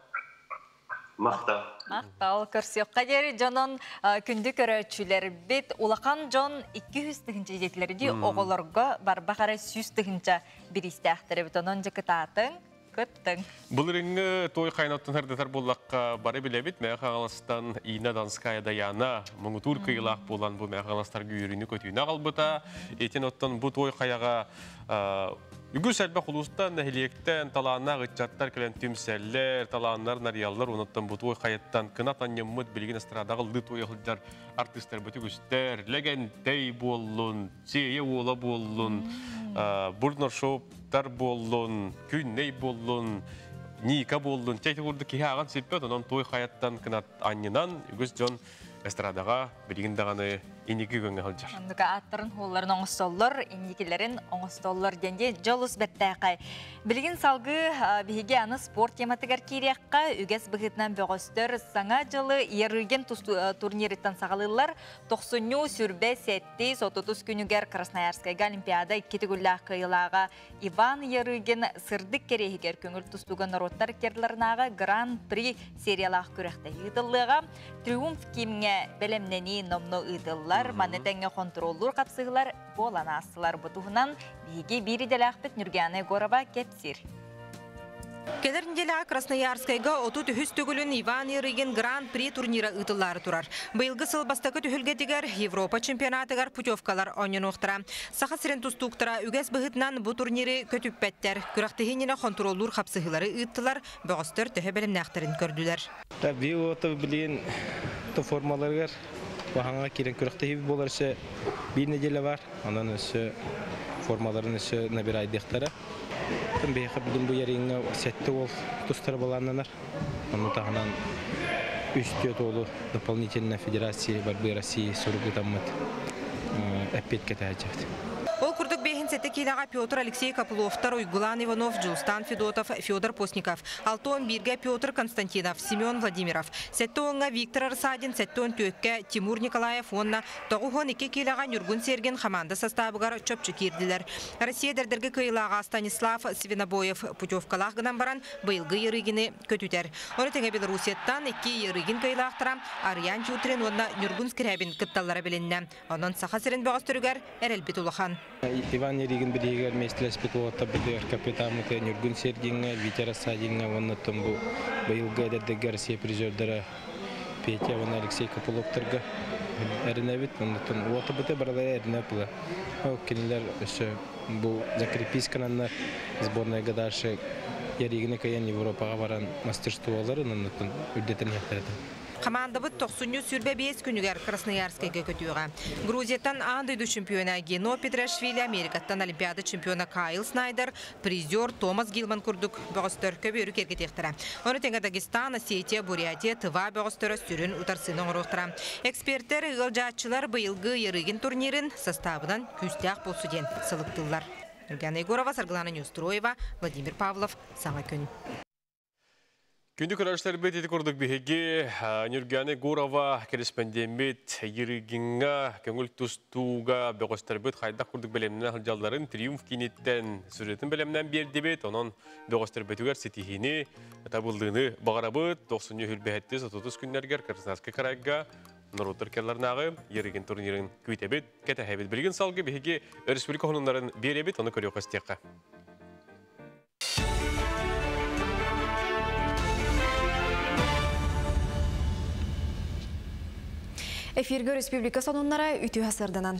Speaker 17: Махтал.
Speaker 2: Махтал көрсүөххэ диэри дьонон күндү көрөөччүлэрбит улахан дьон 200 тыһыынча диэтилэр дии оҕолорго барбах эрэ 100 тыһыынча бириистээхтэр эбит. Онон дьэ кытаатыҥ, кыттыҥ.
Speaker 1: Былырыҥҥы той хайнаттан һырдатар буоллахха бары билэбит Мэҥэ Хаҥаластан Инна Донская Даяна муҥутуур кыайыылаах буолан бу Мэҥэ Хаҥаластарга үөрүүнү көтүүнү аҕалбыта. Итин оттон бу той хайаҕа үгүс элбэх улуустан, нэһилиэктэн талааннаах ыччаттар кэлэн түмсэллэр, талааннар нарыйаллар. Онуттан бу той хайаттан кынат анньыммыт билигин эстрадаҕа ыллыы туойа сылдьар артыыстарбыт үгүстэр. Лэгэнтэй буоллун, Сиэйэ уола буоллун, Бурнашовтар буоллун, Күннэй буоллун, Ника буоллун. Чэ, ити курдук киһи ааҕан сиппэт, онон той хайаттан кынат анньынан үгүс дьон эстрадаҕа билигин даҕаны инники күөҥҥэ сылдьар.
Speaker 2: Оннука ааттарын хуолларын оҥостоллор, инникилэрин оҥостоллор диэн дии дьолус бэртээхэй. Билигин салгыы биһиги аны спорт тематыгар киириэххэ, үгэс быһыытынан бөҕөстөр саҥа дьылы Ярыгин турнириттан саҕалыыллар. Тохсунньу сүрбэ сэттис отутус күнүгэр Красноярскайга Олимпиада икки төгүллээх кыайыылааҕа Иван Ярыгин сырдык кэриэһигэр көҥүл тустууга норуоттар иккиардыларынааҕы Гран-при сериялаах күрэхтэһии ыытыллыаҕа. Триумф кимҥэ бэлэмнэнии номнуо ыытыллар. Маны тэҥҥэ хонтуруоллуур хапсыһыылар буолан аастылар. Бу туһунан биһиги биир идэлээхпит Нюргиана Егорова кэпсиир.
Speaker 21: Кэлэр неделяҕа Красноярскайга 33 төгүлүн Иван Ярыгин Гран-при турнира ыытыллаары турар. Быйылгы сыл бастакы түһүлгэтигэр Европа чемпионатыгар путевкалар оонньонуохтара. Саха сирин тустууктара үгэс быһыытынан бу турниры көтүппэттэр. Күрэхтэһии иннинэ хонтуруоллуур хапсыһыылары ыыттылар, бөҕөстөр төһө бэлэмнээхтэрин көрдүлэр.
Speaker 9: Быйыл билигин формаларыгар баһаҥа киирэн күрэхтэһии буолар өссө биир неделя бар. Онон өссө формаларын өссө набирайдыахтара. Биһиэхэ бүгүн бу ярыҥҥа сэттэ уол тустара былааннанар. Ону таһынан үс түөрт уолу дополнительно Федерации борьбы России суругутаммыт эппиэт кэтэһээччибит.
Speaker 21: Ол курдук бэһин сэттэ киилэҕэ Петр Алексей Копыловтар, Уйгулан Иванов, Дьулустан Федотов, Федор Постников, 61-гэ Петр Константинов, Семен Владимиров, 70-ҥа Виктор Арсадин, 74-кэ Тимур Николаев уонна 92 киилэҕэ Ньургун Сергин хамаанда састаабыгар чопчу киирдилэр. Россия эдэрдэргэ кыайыылааҕа Станислав Свинобоев путевкалаах гынан баран быйылгы Ярыгины көтүтэр. Ону тэҥэ Белоруссияттан икки Ярыгин кыайыылаахтара Арыйаан Тютрин уонна Ньургун Скрябин кытталлара билиннэ. Онон Саха сирин бөҕөстөрүгэр эрэлбит улахан.
Speaker 9: Иван Ярыгин билиһигэр миэстэлэспит уолаттарбытыгар капитаммыты Ньургун Сергиҥҥэ, Витя Рассадиҥҥа уонна бу быйылгы эдэрдэргэ Россия призердара Петя уонна Алексей Копыловтарга эрэнэбит. Оннуттан уолаттарбыты барылара эрэнэ була. Кинилэр өссө бу закрепискананнар сборнайга дальше Ярыгины кыайан Европаҕа баран мастерстволарын оннуттан үрдэтэн иһэхтэрэ.
Speaker 21: Хамаандабыт тохсунньу сүрбэ биэс күнүгэр Красноярскайга көтүөҕэ. Грузияттан аан дойду чемпиона Гено Петрашвили, Америкаттан Олимпиада чемпиона Кайл Снайдер, призер Томас Гилман курдук бөҕөстөр көбүөрү киэргэтиэхтэрэ. Ону тэҥэ Дагестан, Осетия, Бурятия, Тыва бөҕөстөрө сүрүн утарсыыны оҥоруохтара. Эксперттэр, ыалдьааччылар быйылгы Ярыгин турнирын составынан күүстээх буолсу диэн сылыктыыллар. Нургиана Егорова, Саргылана Неустроева, Владимир Павлов, Саҥа күн.
Speaker 1: Күндү көрөөччүлэрбит ити курдук биһиги Нюргиана Егорова корреспондеммит Ярыгиҥҥа көҥүл тустууга бөҕөстөрбүт хайдах курдук бэлэмнэнэн сылдьалларын Триумф кииниттэн сюжетын бэлэмнээн биэрдибит. Онон бөҕөстөрбүтүгэр ситиһиини, табыллыыны баҕарабыт. Тохсунньу хүрбэһэттис отутус күннэргэр Красноярскай крайга норуоттар келларнааҕы Ярыгин турнирын күүтэбит, кэтэһэбит. Билигин салгыы биһиги республика хонуннарын биэрэбит, ону көрүөххэ истиэххэ.
Speaker 3: Эфирге республика сонуннара үтү хасырданан.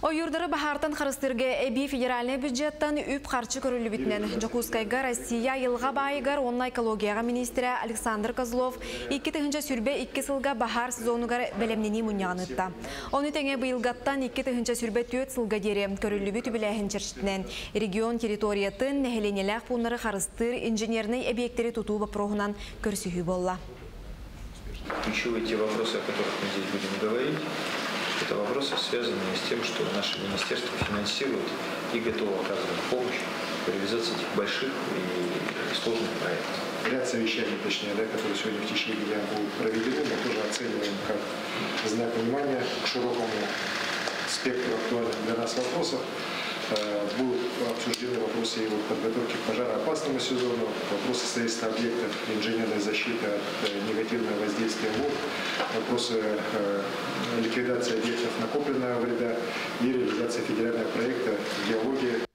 Speaker 3: Ойуурдары баһаартан харыстыырга эбии федеральнай бюджеттан үп харчы көрүллүбүтүнэн Дьокуускайга Россия айылҕа баайыгар уонна экологияҕа министрэ Александр Козлов 2022 сылга баһаар сезонугар бэлэмнэнии мунньаҕын ыытта. Ону тэҥэ быйылгаттан 2024 сылга диэри көрүллүбүт үбүлээһин чэрчитинэн регион территориятын нэһилиэнньэлээх пууннары харыстыыр инженернэй эбийиэктэри тутуу боппуруоһунан көрсүһүү буолла.
Speaker 18: Ключевые те вопросы, о которых мы здесь будем говорить, это вопросы, связанные с тем, что наше министерство финансирует и готово оказывать помощь в реализации этих больших и сложных проектов.
Speaker 19: Ряд совещаний, точнее, да, которые сегодня в течение дня будут проведены, мы тоже оцениваем как знак внимания к широкому спектру актуальных для нас вопросов. Будут обсуждены вопросы его подготовки к пожароопасному сезону, вопросы строительства объектов инженерной защиты от негативного воздействия вод, вопросы ликвидации объектов накопленного вреда и реализации федерального проекта «Геология».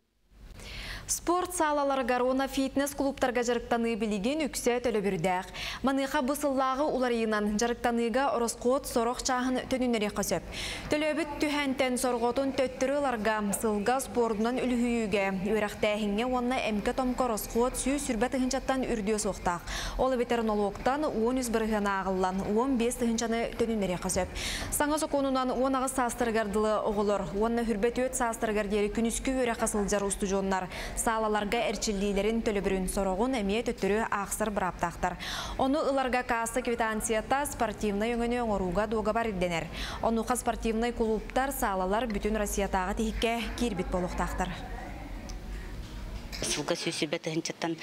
Speaker 3: Спорт саалаларыгар уонна фитнес кулууптарга дьарыктаныы билигин үксэ төлөбүрдээх. Маныаха бу сыллааҕы уларыйыынан дьарыктаныыга ороскуот сорох чааһын төнүннэриэххэ сөп. Төлөөбүт түһээнтэн сорҕотун төттөрү ыларга сылга спордунан үлүһүйүүгэ, үөрэхтээһиҥҥэ уонна эмкэ-томко ороскуот 120 тыһыынчаттан үрдүө суохтаах. Ол эбэтэр нолуоктан 13% ааҕыллан, 15 тыһыынчаны төнүннэриэххэ сөп. Саҥа сокуонунан 18 саастарыгар дылы оҕолор уонна 24 саастарыгар диэри күнүскү үөрэххэ сылдьар устудьуоннар саалаларга эрчиллиилэрин төлөбүрүн сороҕун эмиэ төттөрү аахсар бырааптаахтар. Ону ыларга каасса квитанцията, спортивнай өҥөнү оҥорууга дуогабар ирдэнэр. Онуоха спортивнай кулууптар, саалалар бүтүн Россиятааҕы тиһиккэ киирбит буолуохтаахтар.
Speaker 5: Сылга 120 тыһыынчаттан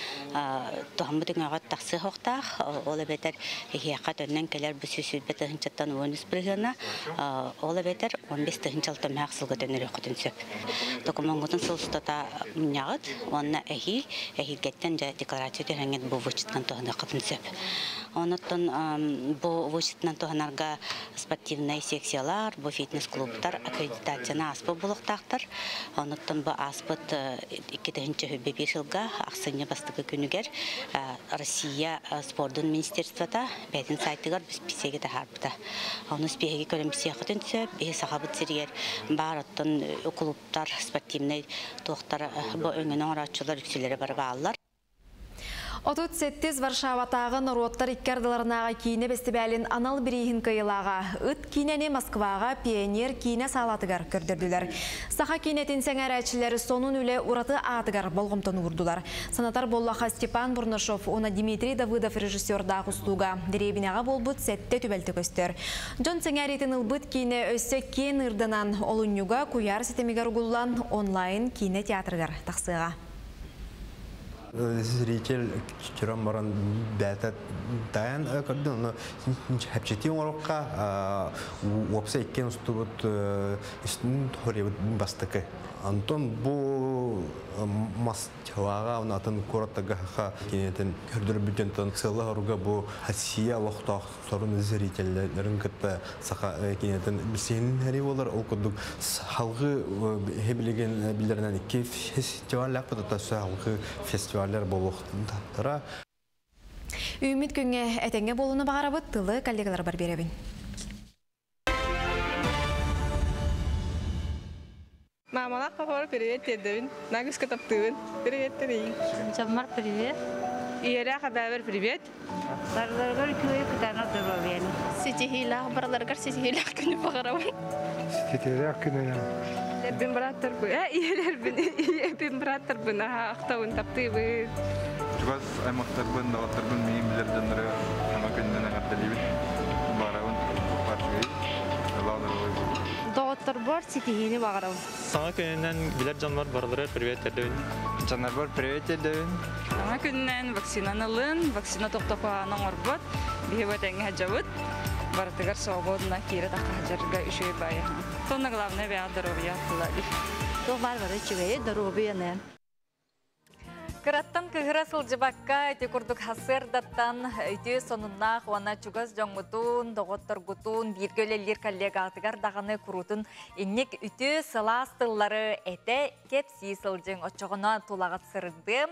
Speaker 5: туһаммыт өҥөҕө тахсыахтаах. Ол эбэтэр эһиэхэ төннөн кэлэр бу 120 тыһыынчаттан 13 бырыһыана, ол эбэтэр 15 тыһыынча алтамыһаах сылга төннөрүөххүтүн сөп. Докумуоҥҥутун сыл устата мунньаҕыт уонна эһиил эһиилгэттэн дьэ декларация түһэҥҥит бу вычетынан туһаныаххытын сөп. Онуттан бу вычетынан туһанарга спортивнай секциялар, бу фитнес-клубтар аккредитацияны ааспыт буолуохтаахтар. Онуттан бу ааспыт 2021 сылга ахсынньы бастакы күнүгэр Россия спордун министерствота бэйэтин сайтыгар списеги таһаарбыта. Ону спиһэги көрөмсиэххитин сөп, биһи Сахабыт сиригэр баар оттон клубтар, спортивнай туохтар бу өҥөнү оҥорооччулар үксүлэрэ бары бааллар.
Speaker 3: 37 Варшаватааҕы норуоттар икки ардыларынааҕы киинэ бэстибээлин анал бирииһин кыайыылааҕа Ыт киинэни Москваҕа Пионер киинэ саалатыгар көрдөрдүлэр. Саха киинэтин сэҥээрээччилэр сонун үлэ ураты аатыгар болҕомтону уурдулар. Санатар буоллахха, Степан Бурнашов уонна Дмитрий Давыдов режиссердаах устууга дэриэбинэҕэ буолбут сэттэ түбэлтэ көстөр. Дьон сэҥээриитин ылбыт киинэ өссө киэн ыырданан олунньуга куйаар ситимигэр угуллан онлайн киинэ театрыгар тахсыаҕа.
Speaker 20: Зритель көрөн баран бэйэтэ тайан көрдүн, ону чэпчэтии оҥорукка уопсай иккиэн устубут үстүн бастакы. Антон бу Москваҕа атын куораттарга кинетин көрдөрбүтүн сыала хоруга бу Россия олохтоох сорун зрительлерин кытта саха кинетин билсиһин болар. Ол курдук халгы хебилеген билеринен икки фестиваль аппытата халгы фестиваллар болуохтара.
Speaker 3: Үүммүт күҥҥэ этэҥҥэ буолууну баҕарабыт, тылы коллегаларбар биэрэбин.
Speaker 22: Мамалаах папабар привет тиэрдэбин. Нагыска таптыыбын. Привет терейин.
Speaker 23: Чаммар привет.
Speaker 22: Ийэлээх эбээбэр привет.
Speaker 23: Барыларыгар үчүгэй кытаанах доруобуйаны.
Speaker 24: Ситиһиилээх барыларыгар ситиһиилээх күнү баҕарабын.
Speaker 26: Ситиһиилээх күнү.
Speaker 22: Эрбин бырааттарбын, ийэлэрбин, ийэбин бырааттарбын ахтабын, таптыыбын.
Speaker 27: Чугас аймактарбын, доҕотторбун, миигин билэр дьоннору саҥа күнүнэн эҕэрдэлиибин. Баҕарабын туохпар үчүгэй, ылаа доруобай буолуу.
Speaker 28: Доҕотторбор ситиһиини баҕарабын.
Speaker 29: Саҥа күнүнэн билэр дьоннор барыларыгар привет тердебин.
Speaker 27: Дьоннорбор привет тердебин.
Speaker 22: Саҥа күнүнэн вакцинаны ылын, вакцина тохтопаан оҥорбот, биһи бу этэҥҥэ сылдьабыт. Барытыгар свободно киирэ тахха сылдьарга үчүгэй баайы. Сонно главное бэйэҕэ доруобуйа тулали.
Speaker 23: Туох баар бары үчүгэйи, доруобуйаны.
Speaker 2: Кыраттан кыһыра сылдьыбакка ити курдук сарсыардаттан үтүө сонуннаах уонна чугас дьоҥҥутун, доҕотторгутун, бииргэ үлэлиир коллегаҕытыгар даҕаны куруутун инник үтүө сылаас тыллары этэ кэпсии сылдьыҥ. Оччоҕуна тулаҕыт сырдыам,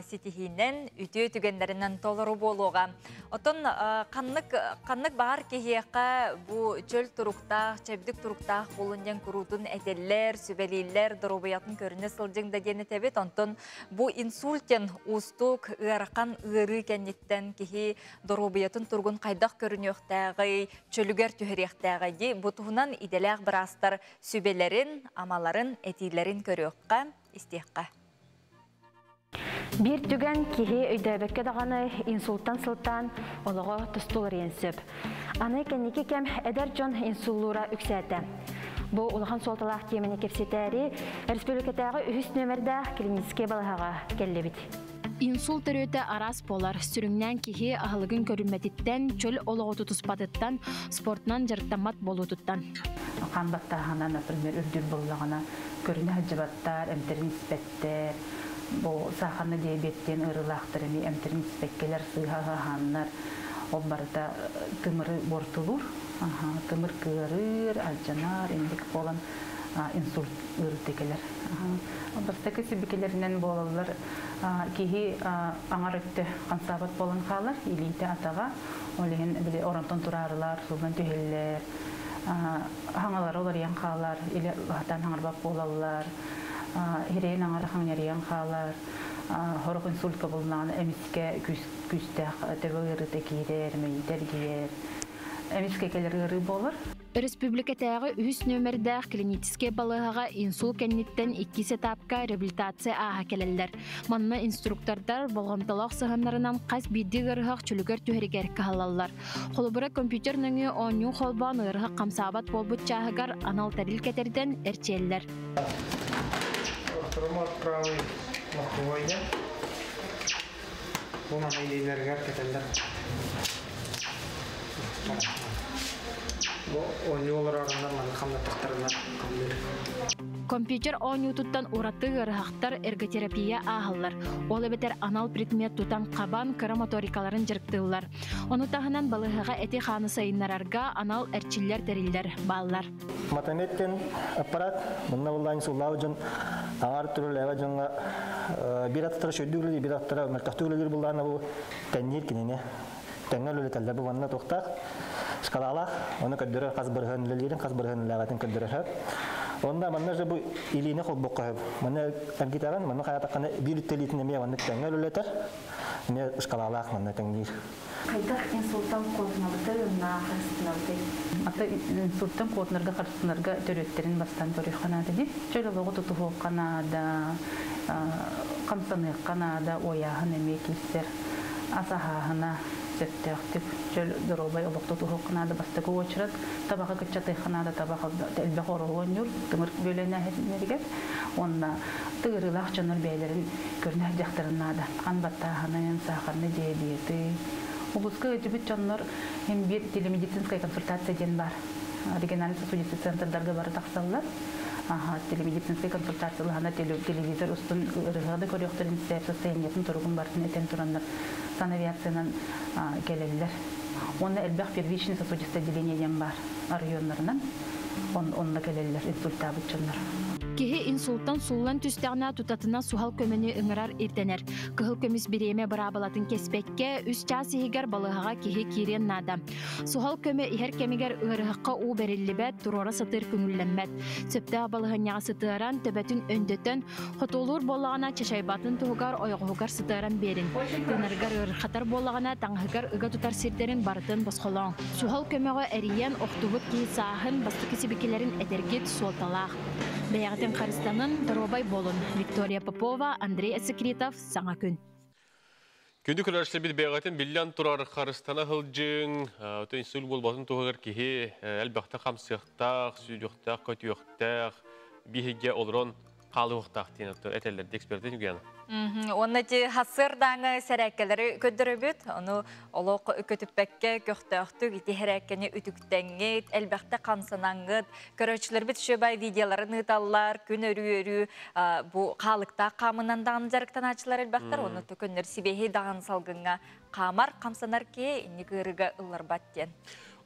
Speaker 2: ситиһиинэн, үтүө түгэннэринэн толору буолуоҕа. Оттон ханнык ханнык баар киһиэхэ бу чөл туруктаах, чэбдик туруктаах буолун диэн куруутун этэллэр, сүбэлииллэр, доруобуйатын көрүнэ сылдьыҥ да диэн этэбит. Онтон бу инсультен уустук ыарахан ыарыы кэнниттэн киһи доруобуйатын туругун хайдах көрүнүөхтээҕий, чөлүгэр түһэриэхтээҕий дии бу туһунан идэлээх быраастар сүбэлэрин, амаларын, этиилэрин көрүөххэ, истиэххэ.
Speaker 6: Биир түгэн киһи өйдөөбөккө даҕаны инсултан сылтаан олоҕо тостуларыйан сөп. Аны кэнники кэм эдэр дьон инсуллуура үксээтэ. Бу улахан суолталаах тиэмэни кэпсэтээри республикатааҕы үһүс нүөмэрдээх клиническэй балаһаҕа кэллибит.
Speaker 7: Инсулт төрүөтэ араас буолар. Сүрүннээн киһи аһылыгын көрүммэтиттэн, чөл олоҕу тутуспатыттан, спортунан дьарыктаммат буолуутуттан.
Speaker 10: Хаан баттааһына, например, үрдүр буоллаҕына, Көрүнэ хаджыбаттар, эмтерин испеттер, бу сахарный диабеттен ырылаахтар эми эмтерин испеккелер сыыха хааннар, ол барыта тымыры бортулур, тымыр кыарыр, алжанар, индик болан инсульт ырытекелер. Бастакы сибикелеринен болалар киһи аңар өттө кансабат болан хаалар, илиите атага, олehen биле оронтон турарылар, сулдан түһеллер, хаңалар олар ян хаалар, или хатан хаңарбап болалар, хирейин аңар хаңяриян хаалар, хорох инсультка болнаан эмиске күстэх төбө ырыты киирер, мейитер киер, эмиске келер ыры болар.
Speaker 7: Республикатааҕы үһүс нөмердээх клиническэй балыыһаҕа инсул кэнниттэн иккис этапка реабилитация ааһа кэлэллэр. Манна инструктордар болҕомтолоох сыһыаннарынан хас биирдии ыарыһах чөлүгэр түһэригэр кыһаллаллар. Холобура, компьютер нөҥүө оонньуу холбоон ыарыһах хамсаабат буолбут чааһыгар анал тэрил кэтэрдэн эрчийэллэр.
Speaker 26: Автомат правый лоховой Бу мана илиилэригэр кэтэллэр. Бу оонньуу олорорунан маны хамнаттахтарына хамныыр.
Speaker 7: Компьютер оонньуутуттан ураты ыарыһахтар эрготерапия ааһаллар. Ол эбэтэр анал предмет тутан хабан кыра моторикаларын дьарыктыыллар. Ону таһынан балыыһаҕа эти-хааны сайыннарарга анал эрчиллэр тэриллэр бааллар.
Speaker 4: Матаметтен аппарат, мунна буллаан суллаабы дьон аңар түрүл эбэ дьоҥҥо бир аттара шөйдү үлелир, бир аттара мөлтөхтүк үлелир буллаана бу тэнниир кинини. Тэҥҥэ үлэлэтэллэр бу манна туохтаах шкалалаах, оны көрдөрөр хас бырыһын үлелиирин, хас бырыһын үлэлээбэтин көрдөрөр. Онда манна же бу илиини холбокко хөп. Манна эргитаган, манна хаятаккана бир үттелитин эмиэ маннык тэҥҥэ үлэлэтэр. Эмиэ шкалалаах манна тэҥниир.
Speaker 8: Хайдах инсульттан куотунабыты, ынна харыстынабыты?
Speaker 10: Ата инсульттан куотунарга харыстынарга төрүттерин бастан көрүөххэ ди. Чөл олоҕу тутуһуохха наада, хамсаныахха наада, ояаһын эмиэ киирсэр, асаһааһына сөптөөхтүк чөл доруобай олох тутуһуохха наада бастакы очерат табаха кыччатыахха наада, табаха элбэх ороһуонньур тымыр бөлөнэһиннэригэр, онна тыгырыылаах дьоннор бэйэлэрин көрүнэ дьахтарын наада. Хан баттааһынын, сахарный диабеты. Улуска өтүбүт дьоннор hem бир телемедицинская консультация диэн бар. Региональный сосудистый центрдарга бары тахсаллар. Ага, телемедицинская консультация лахана телевизор устун ырыгады көрөктөрүн состояниятын туругун бартын этен тураннар санавиациянан келеллер. Онна элбэх первичный сосудистое отделение диэн бар районнарынан. Онна келеллер инсультабыт дьоннор.
Speaker 7: Киһи инсултан суллан түстэҕинэ тутатына суһал көмөнү ыҥырар ирдэнэр. Кыһыл көмүс бириэмэ быраабылатын кэспэккэ үс чаас иһигэр балыыһаҕа киһи киириэн наада. Суһал көмө иһэр кэмигэр ыарыһахха уу бэриллибэт, туруора сатыыр көҥүллэммэт. Сөптөөх балыһынньаҕа сытыаран, төбөтүн өндөтөн, хотуолуур буоллаҕына чачайбатын туһугар ойоҕоһугар сытыаран биэрин. Тыынарыгар ыарырхатар буоллаҕына таҥаһыгар ыга тутар сирдэрин барытын босхолооҥ. Суһал көмөҕө эрийэн охтубут киһи сааһын, бастакы сибикилэрин этэргит суолталаах. Бэйэҕитин харыстанын, доруобай буолун. Виктория Попова, Андрей Эсекритов, Саҥа күн.
Speaker 1: Күндү көрөөччүлэрбит бэйэҕитин биллэн турар харыстана сылдьыҥ, отон инсульт буолбатын туһугар киһи элбэхтэ хамсыахтаах, сүүрүөхтээх, көтүөхтээх, биһигэ олорон хаалыахтаах диэн этэллэр экспертин үгэн.
Speaker 2: Уонна ти хассырдааҥы сэрээккэлэри көрдөрөбүт, ону олох көтүппэккэ көхтөөхтүк ити хэрээккэни үтүктэҥҥит, элбэхтэ хамсанаңҥыт, көрөөччүлэрбит үчүгэй видеоларын ыыталлар, күн өрүү-өрүү бу хаалыктаах хаамынан даҕаны дьарыктанааччылар элбэхтэр, ону көннөр сибиэһи даҕаны салгыҥҥа хаамар, хамсанар киһи инник ыарыыга ылларбат диэн.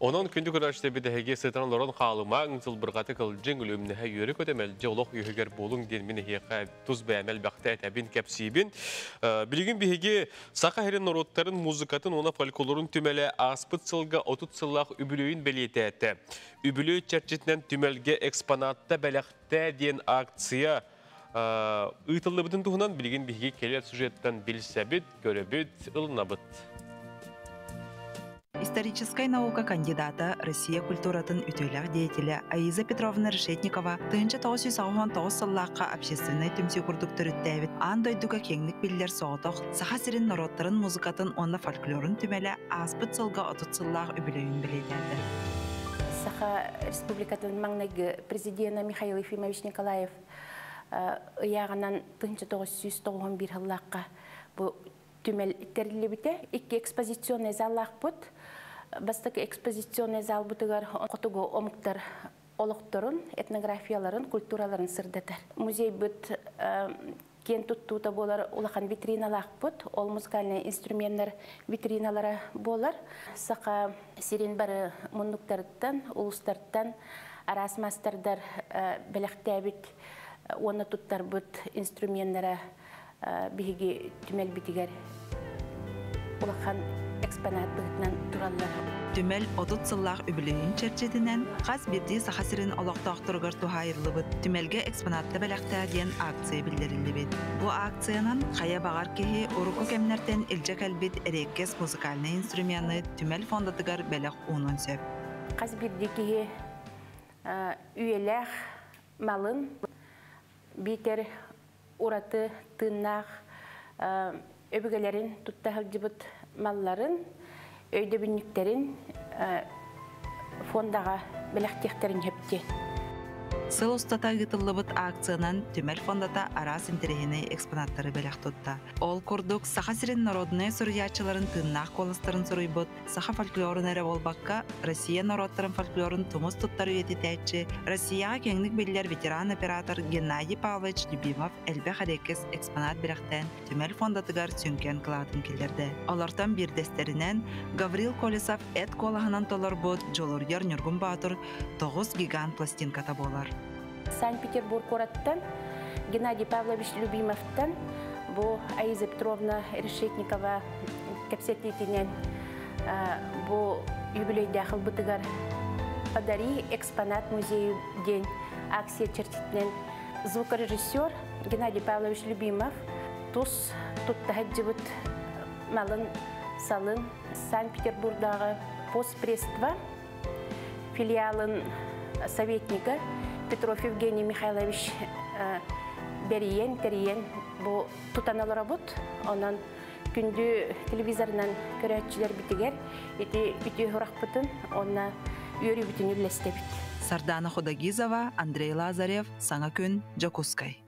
Speaker 1: Онон күндү көрөөччүлэрбит эһиги сытан олорон хаалымаҥ, сылбырҕаты кылдьыҥ, үлүмнэһэ үөрү көтөмөлдьө олох үһүгэр буолуҥ диэн мин эһиэхэ тус бэйэм элбэхтэ этэбин, кэпсиибин. Билигин биһиги Саха сирин норуоттарын музыкатын уонна фольклорун түмэлэ ааспыт сылга 30 сыллаах үбүлүөйүн бэлиэтээтэ. Үбүлүөй чэрчитинэн түмэлгэ экспонатта бэлэхтээ диэн акция ыытыллыбытын туһунан билигин биһиги кэлэр сюжеттан билсэбит, көрөбүт, ылынабыт.
Speaker 11: Историческай наука кандидата, Россия культуратын үтүөлээх деятелэ Аиза Петровна Решетникова 1989 сыллаахха общественнай түмсүү курдук төрүттээбит аан дойдуга киэҥник биллэр соҕотох Саха сирин норуоттарын музыкатын уонна фольклорун түмэлэ ааспыт сылга 30 сыллаах үбүлүөйүн бэлиэтээтэ.
Speaker 12: Саха Республикатын маҥнайгы президена Михаил Ефимович Николаев ыйааҕынан 1991 сыллаахха бу түмэл тэриллибитэ. Икки экспозиционный заллаахпыт. Бастакы экспозиционный залбытыгар хотугу омуктар олохторун, этнографияларын, культураларын сырдатар. Музейбыт киэн туттуута буолар улахан витриналаахпыт, ол музыкальнай инструменнар витриналара буолар. Саха сирин бары муннуктарыттан, улустартан араас маастардар бэлэхтээбит уонна туттарбыт инструменнара биһиги түмэлбитигэр улахан экспонат быһыытынан тураллар.
Speaker 11: Түмэл 30 сыллаах үбүлүөйүн чэрчитинэн хас биирдии Саха сирин олохтоохторугар туһаайыллыбыт Түмэлгэ экспонатта бэлэхтээ диэн акция биллэриллибит. Бу акциянан хайа баҕар киһи урукку кэмнэртэн илдьэ кэлбит эриэккэс музыкальнай инструмены түмэл фондатыгар бэлэх уунуон сөп.
Speaker 12: Хас биирдии киһи үйэлээх малын биитэр ураты тыыннаах өбүгэлэрин тутта сылдьыбыт малларын, өйдөбүнньүктэрин фондаҕа бэлэхтиэхтэрин сөптүө.
Speaker 11: Сыл устата ыытыллыбыт акциянан түмэл фондата араас интэриэһинэй экспонаттары бэлэх тутта. Ол курдук, Саха сирин народнай суруйааччыларын тыыннаах куоластарын суруйбут саха фольклорун эрэ буолбакка, Россия норуоттарын фольклорун тумус туттар үйэтитээччи, Россияҕа киэҥник биллэр ветеран-оператор Геннадий Павлович Любимов элбэх эриэккэс экспонат бэлэхтээн түмэл фондатыгар сүҥкэн кылаатын киллэрдэ. Олортон биирдэстэринэн Гаврил Колесов эт куолаһынан толорбут Дьулуруйар Ньургун Боотур тоҕус гигант пластинката буолар.
Speaker 12: Санкт-Петербург куораттан Геннадий Павлович Любимовтан бу Аиза Петровна Решетникова кэпсэтиитинэн бу юбилейдээх ылбытыгар «Подари экспонат музею» диэн акция чэрчитинэн звукорежиссер Геннадий Павлович Любимов тус тутта сылдьыбыт малын салын Санкт-Петербургдааҕы постпредство филиалын советнига Петров Евгений Михайлович бэрийэн, тэрийэн бу тутан олоробут. Онон күндү телевизорынан көрөөччүлэрбитигэр ити үтүө сурахпытын уонна үөрүүбүтүн үллэстэбит.
Speaker 11: Сардана Худогизова, Андрей Лазарев, Саҥа күн, Дьокуускай.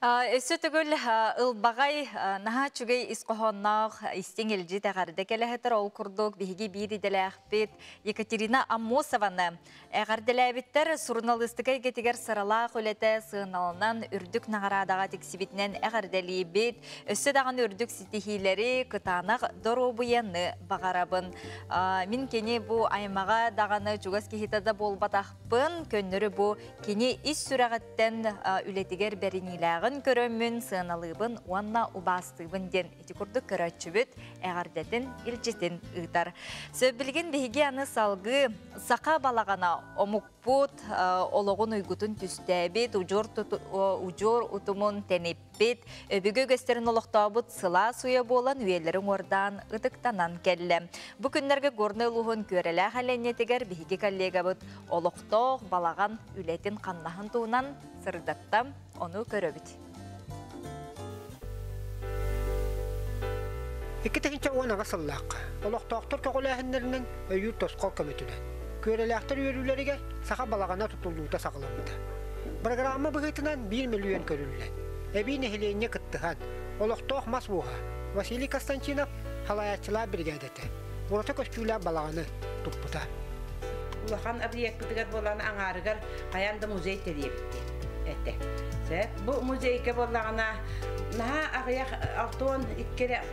Speaker 2: Өссө төгүл ылбаҕай наһаа үчүгэй ис хоһоонноох истиҥ илдьит эҕэрдэ кэлэһитэр. Ол курдук биһиги биир идэлээхпит Екатерина Аммосованы Эҕэрдэлээбиттэр суруналыыстыка эйгэтигэр сыралаах үлэтэ сыаналанан үрдүк наҕараадаҕа тиксибитинэн эҕэрдэлиибит. Өссө даҕаны үрдүк ситиһиилэри, кытаанах доруобуйаны баҕарабын. Мин кини бу аймаҕа даҕаны чугас киһитэ да буолбатахпын, көннөрү бу кини ис сүрэҕиттэн үлэтигэр бэриниилээҕин көрөммүн, сыаналыыбын уонна убаастыыбын диэн ити курдук көрөөччүбүт эҕэрдэтин, илдьитин ыытар. Сөп билигин биһиги аны салгыы саха балаҕана омукпут олоҕун уйгутун түстээбит, удьуор утумун тэниппит, өбүгэ үгэстэрин олохтообут сылаас уйа буолан үйэлэри уҥуордаан ытыктанан кэллэ. Бу күннэргэ Горнай улууһун Күөрэлээх элэнньэтигэр биһиги коллегабыт олохтоох балаҕан үлэтин-хамнаһын туһунан сырдатта, ону көрөбүт.
Speaker 9: 2018 сыллаахха олохтоохтор көҕүлээһиннэринэн өйүүр тосхол көмөтүнэн Күөрэлээхтэр үөрүүлэригэр саха балаҕана тутуллуута саҕаламмыта. Программа быһыытынан биир мөлүйүөн көрүллэн, эбии нэһилиэнньэ кыттыһан, олохтоох мас ууһа Василий Константинов салайааччылаах биригээдэтэ ураты көстүүлээх балаҕаны туппута.
Speaker 13: Улахан объекпытыгар буолан аҥаарыгар хайаан да музей тэрийэбит этэ. Сөп. Бу музейга буоллаҕына наһаа аҕыйах 62 эрэ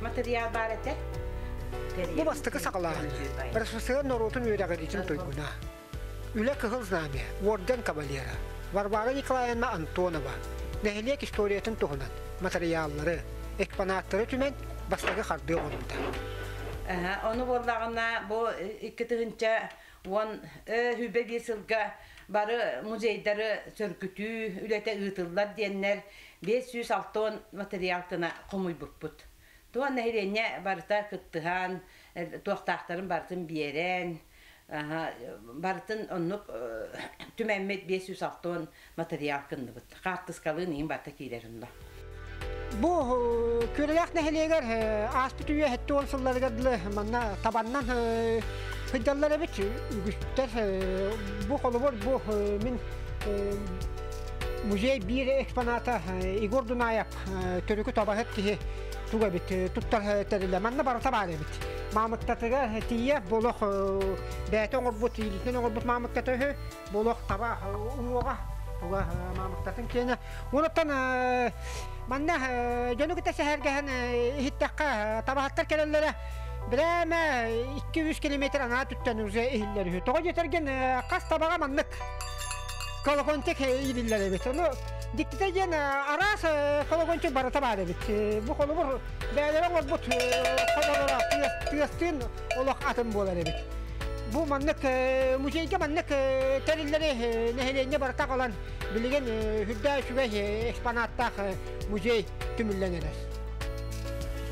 Speaker 13: материал баар этэ.
Speaker 9: Бу бастакы саҕалааһын РСФСР норуотун үөрэҕириитин туйгуна. Үлэ Кыһыл Знамя орден кавалера Варвара Николаевна Антонова нэһилиэк историятын туһунан матырыйааллары, экспонаттары түмэн бастакы хардыы оҥорбута.
Speaker 13: Ону буоллаҕына бу 2011 сылга бары музейдары сөргүтүү үлэтэ ыытыллар диэннэр 560 материал гына хомуйбуппут. Туох нэһилиэнньэ барыта кыттыһан, туохтаахтарын барытын биэрэн, барытын оннук түмэммит 560 материал кынныбыт. Хаартыскалыын иин барыта киирэр онно.
Speaker 9: Бу Күрэлээх нэһилиэгэр ааспыт үйэ 70 сылларыгар дылы манна табаннан сылдьаллар эбит үгүстэр. Бу холобур бу мин музей биир экспоната Егор Дунаев төрүкү табаһыт киһи туга эбит туттар тэрилэ манна барыта баар эбит. Маамыктатыгар тиийэ болох бэйэтэ оҥорбут, илиитинэн оҥорбут маамыктата үһү, болох таба уҥуоҕа туга маамыктатын киэнэ. Онуттан манна дьону кытта сэһэргэһэн иһиттэххэ, табаһыттар кэлэллэрэ бирээмэ 2-3 километр анаа түттэн уже иһиллэр үһү. Тоҕо диэтэргин хас табаҕа маннык колокончик иилиллэр эбит. Ону дьиктитэ диэн араас колокончик барыта баар эбит. Бу холобур бэйэлэрэ оҥорбут хололоро тыастыын олох атын буолар эбит. Бу маннык музейга маннык тэриллэри нэһилиэнньэ барыта аҕалан билигин үрдээх үчүгэй экспонаттаах музей түмүллэн эрэр.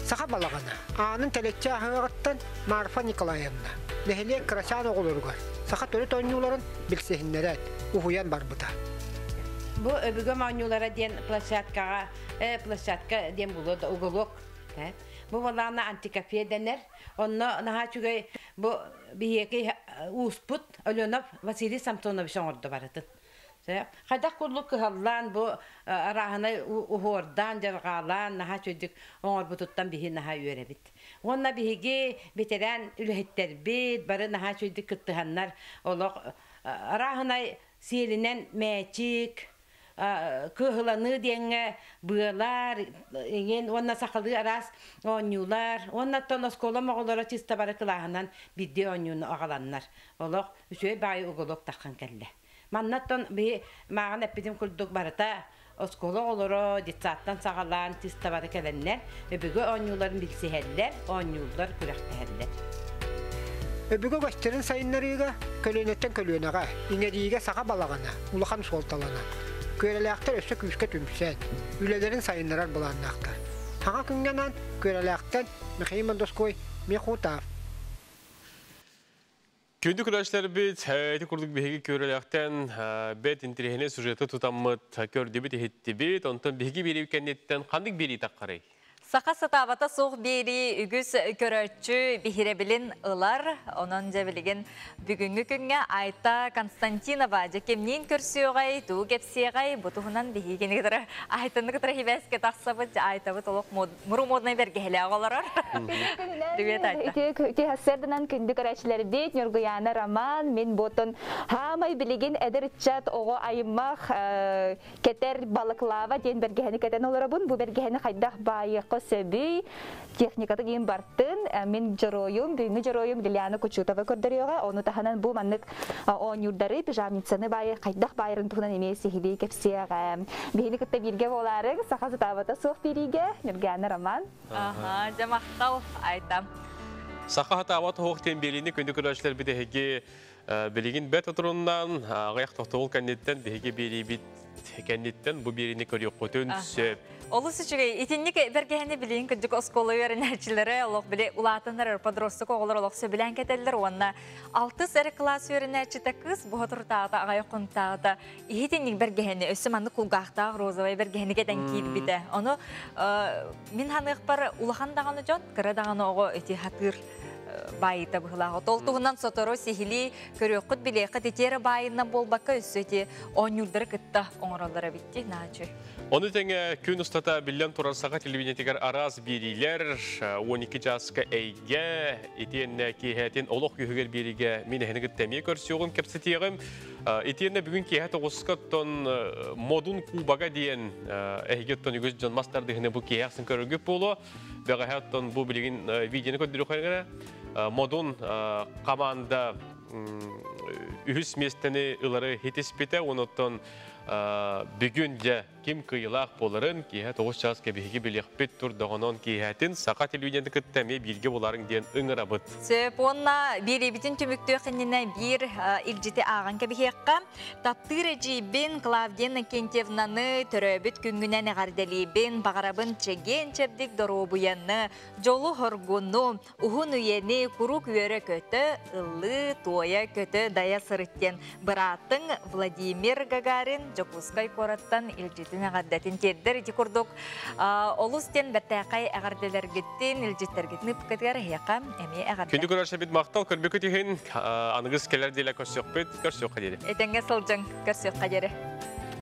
Speaker 9: Саха балаҕана аанын тэлэччи аһыаҕыттан Марфа Николаевна нэһилиэк кырачаан оҕолоругар саха төрүт оонньууларын билсиһиннэрээт уһуйан барбыта.
Speaker 13: Бу өбүгэм оонньуулара диэн площадкаҕа площадка диэн булуо да уголок бу балаана антикафе дэнэр. Онно наһаа үчүгэй бу биһиэки ууспут Оленов Василий Самсонович оҥордо барытын. Хайдах курдук кыһаллаан бу арааһынай уһуордаан, дьарҕаалаан наһаа үчүгдүк оҥорбутуттан биһи наһаа үөрэбит. Уонна биһиги ветеран үлэһиттэрбит бары наһаа үчүгдүк кыттыһаннар олох арааһынай сиэлинэн мээчик, кыаһыланыы диэҥҥэ быалар, иҥин уонна сахалыы араас оонньуулар уонна оттон оскуолам оҕолоро чисто бары кылааһынан биирдии оонньууну аҕаланнар олох үчүгэй баайы уголок таххан кэллэ. Манна оттон биһи мааҕын эппитим курдук барыта оскуола оҕолоро детсадтан саҕалаан чисто бары кэлэннэр өбүгэ оонньууларын билсиһэллэр, оонньууллар, күрэхтэһэллэр.
Speaker 9: Өбүгэ үгэстэрин сайыннарыыга көлүөнэттэн көлүөнэҕэ иҥэриигэ саха балаҕана улахан суолталанар. Күөрэлээхтэр өссө күүскэ түмсэн, үлэлэрин сайыннарар былааннаахтар. Саҥа күҥҥэ анаан Күөрэлээхтэн Михаил Мандоской, Михутав.
Speaker 1: Күндү көрөөччүлэрбит, ити курдук биһиги көрөлөөхтөн бэт интириэһинэй сюжеты тутаммыт, көрдүбүт, иһиттибит. Онтон биһиги биэрии кэнниттэн ханнык биэрии таххарый?
Speaker 2: Саха сатаабата суох биэрии үгүс көрөөччү биһирэбилин ылар. Онон дьэ билигин бүгүҥҥү күҥҥэ Айта Константинова дьэ кимниин көрсүөҕэй, тугу кэпсиэҕэй, бу туһунан биһигини кытары Айтаны кытары хибээскэ тахсабыт, Айтабыт олох муру моднай бэргэһэлээх олорор. Привет, Айта.
Speaker 5: Үтүө сарсыарданан күндү көрөөччүлэрбит Ньургуйаана Роман, мин буотун хаамай билигин эдэр ыччат оҕо айыммах кэтэр балыклава диэн бэргэһэни кэтэн олоробун. Бу бэргэһэни хайдах баайыахха сөбүй, техниката диэн бартын. Мин дьоруойум, бүгүҥҥү дьоруойум Лилиана Кучутова көрдөрүөҕэ. Ону таһынан бу маннык оонньуурдары, пижамницаны баайы хайдах баайарын туһунан эмиэ сиһилии кэпсиэҕэ. Биһини кытта бииргэ буолаарыҥ, саха сатаабата суох биэриигэ Ньургуйаана Роман.
Speaker 2: Аха, дьэ махтал, Айта.
Speaker 1: Саха сатаабат оһох диэн биэриини күндү көрөөччүлэрбит эһиги билигин бэрт отуруннан аҕыйах тохтобул кэнниттэн биһиги биэриибит кэнниттэн бу биэриини көрүөххүтүн сөп.
Speaker 2: Олус үчүгэй. Итинник бэргэһэни билигин кырдьык оскуола үөрэнээччилэрэ олох били улаатыннар подросток оҕолор олох сөбүлээн кэтэллэр уонна алтыс эрэ кылаас үөрэнээччитэ кыыс буһа турутааҕыта аҕай хонтааҕыта иһитинник бэргэһэни өссө маннык кулгаахтаах розовай бэргэһэни кэтэн киирбитэ. Ону мин ханыахпар улахан даҕаны дьон, кыра даҕаны оҕо ити хатыыр баайыта быһылаах. Ол туһунан сотору сиһилии көрүөххүт, билиэххит итиэрэ баайынан буолбакка өссө ити оонньуурдары кытта оҥороллор эбитти наачы.
Speaker 1: Ону тэҥэ күн устата биллэн турар саха телевидениетигэр араас биэриилэр 12 чааска эйгэ итиэннэ киэһэтин олох күһүгэр биэриигэ мин эһини кытта эмиэ көрсүөҕүм, кэпсэтиэҕим. Итиэннэ бүгүн киэһэ тоҕуска оттон модун кубага диэн эһиги оттон үгүс дьон мас тардыһыны бу киэһэ ахсын көрөргүт буолуо. Бэҕэһээ оттон бу билигин видеоны көрдөрүөххэ модун команда үһүс миэстэни ылары хитиспитэ. Онуттан бүгүн дьэ Ким кыайыылаах буоларын киэһэ 9 чааска биһиги билиэхпит турдаҕынан киэһэтин саха телевидениетын кытта эмиэ бииргэ буоларыҥ диэн ыҥырабыт.
Speaker 2: Сөп уонна биэриибитин түмүктүөх иннинэ биир илдьити ааҕан кэбиһиэххэ. Таптыыр эдьиийбин Клавдия Иннокентьевнаны төрөөбүт күҥҥүнэн эҕэрдэлиибин, баҕарабын чэгиэн-чэбдик доруобуйаны, дьолу-соргуну, Уһун үйэни куруук үөрэ-көтө, ыллыы, туойа, көтө, дайа сырыт диэн быраатыҥ Владимир Гагарин Дьокуускай куораттан илдьитин эҕэрдэтин тиэрдэр. Ити курдук олус диэн бэртээхэй эҕэрдэлэргитин, илдьиттэргитин ыппыккытыгар эһиэхэ эмиэ эҕэрдэ.
Speaker 1: Күндү көрөөччүбүт махтал көрбүкүт иһин аныгыс кэлэр диэли көрсүөхпүт, көрсүөххэ диэри.
Speaker 2: Этэҥҥэ сылдьыҥ, көрсүөххэ диэри.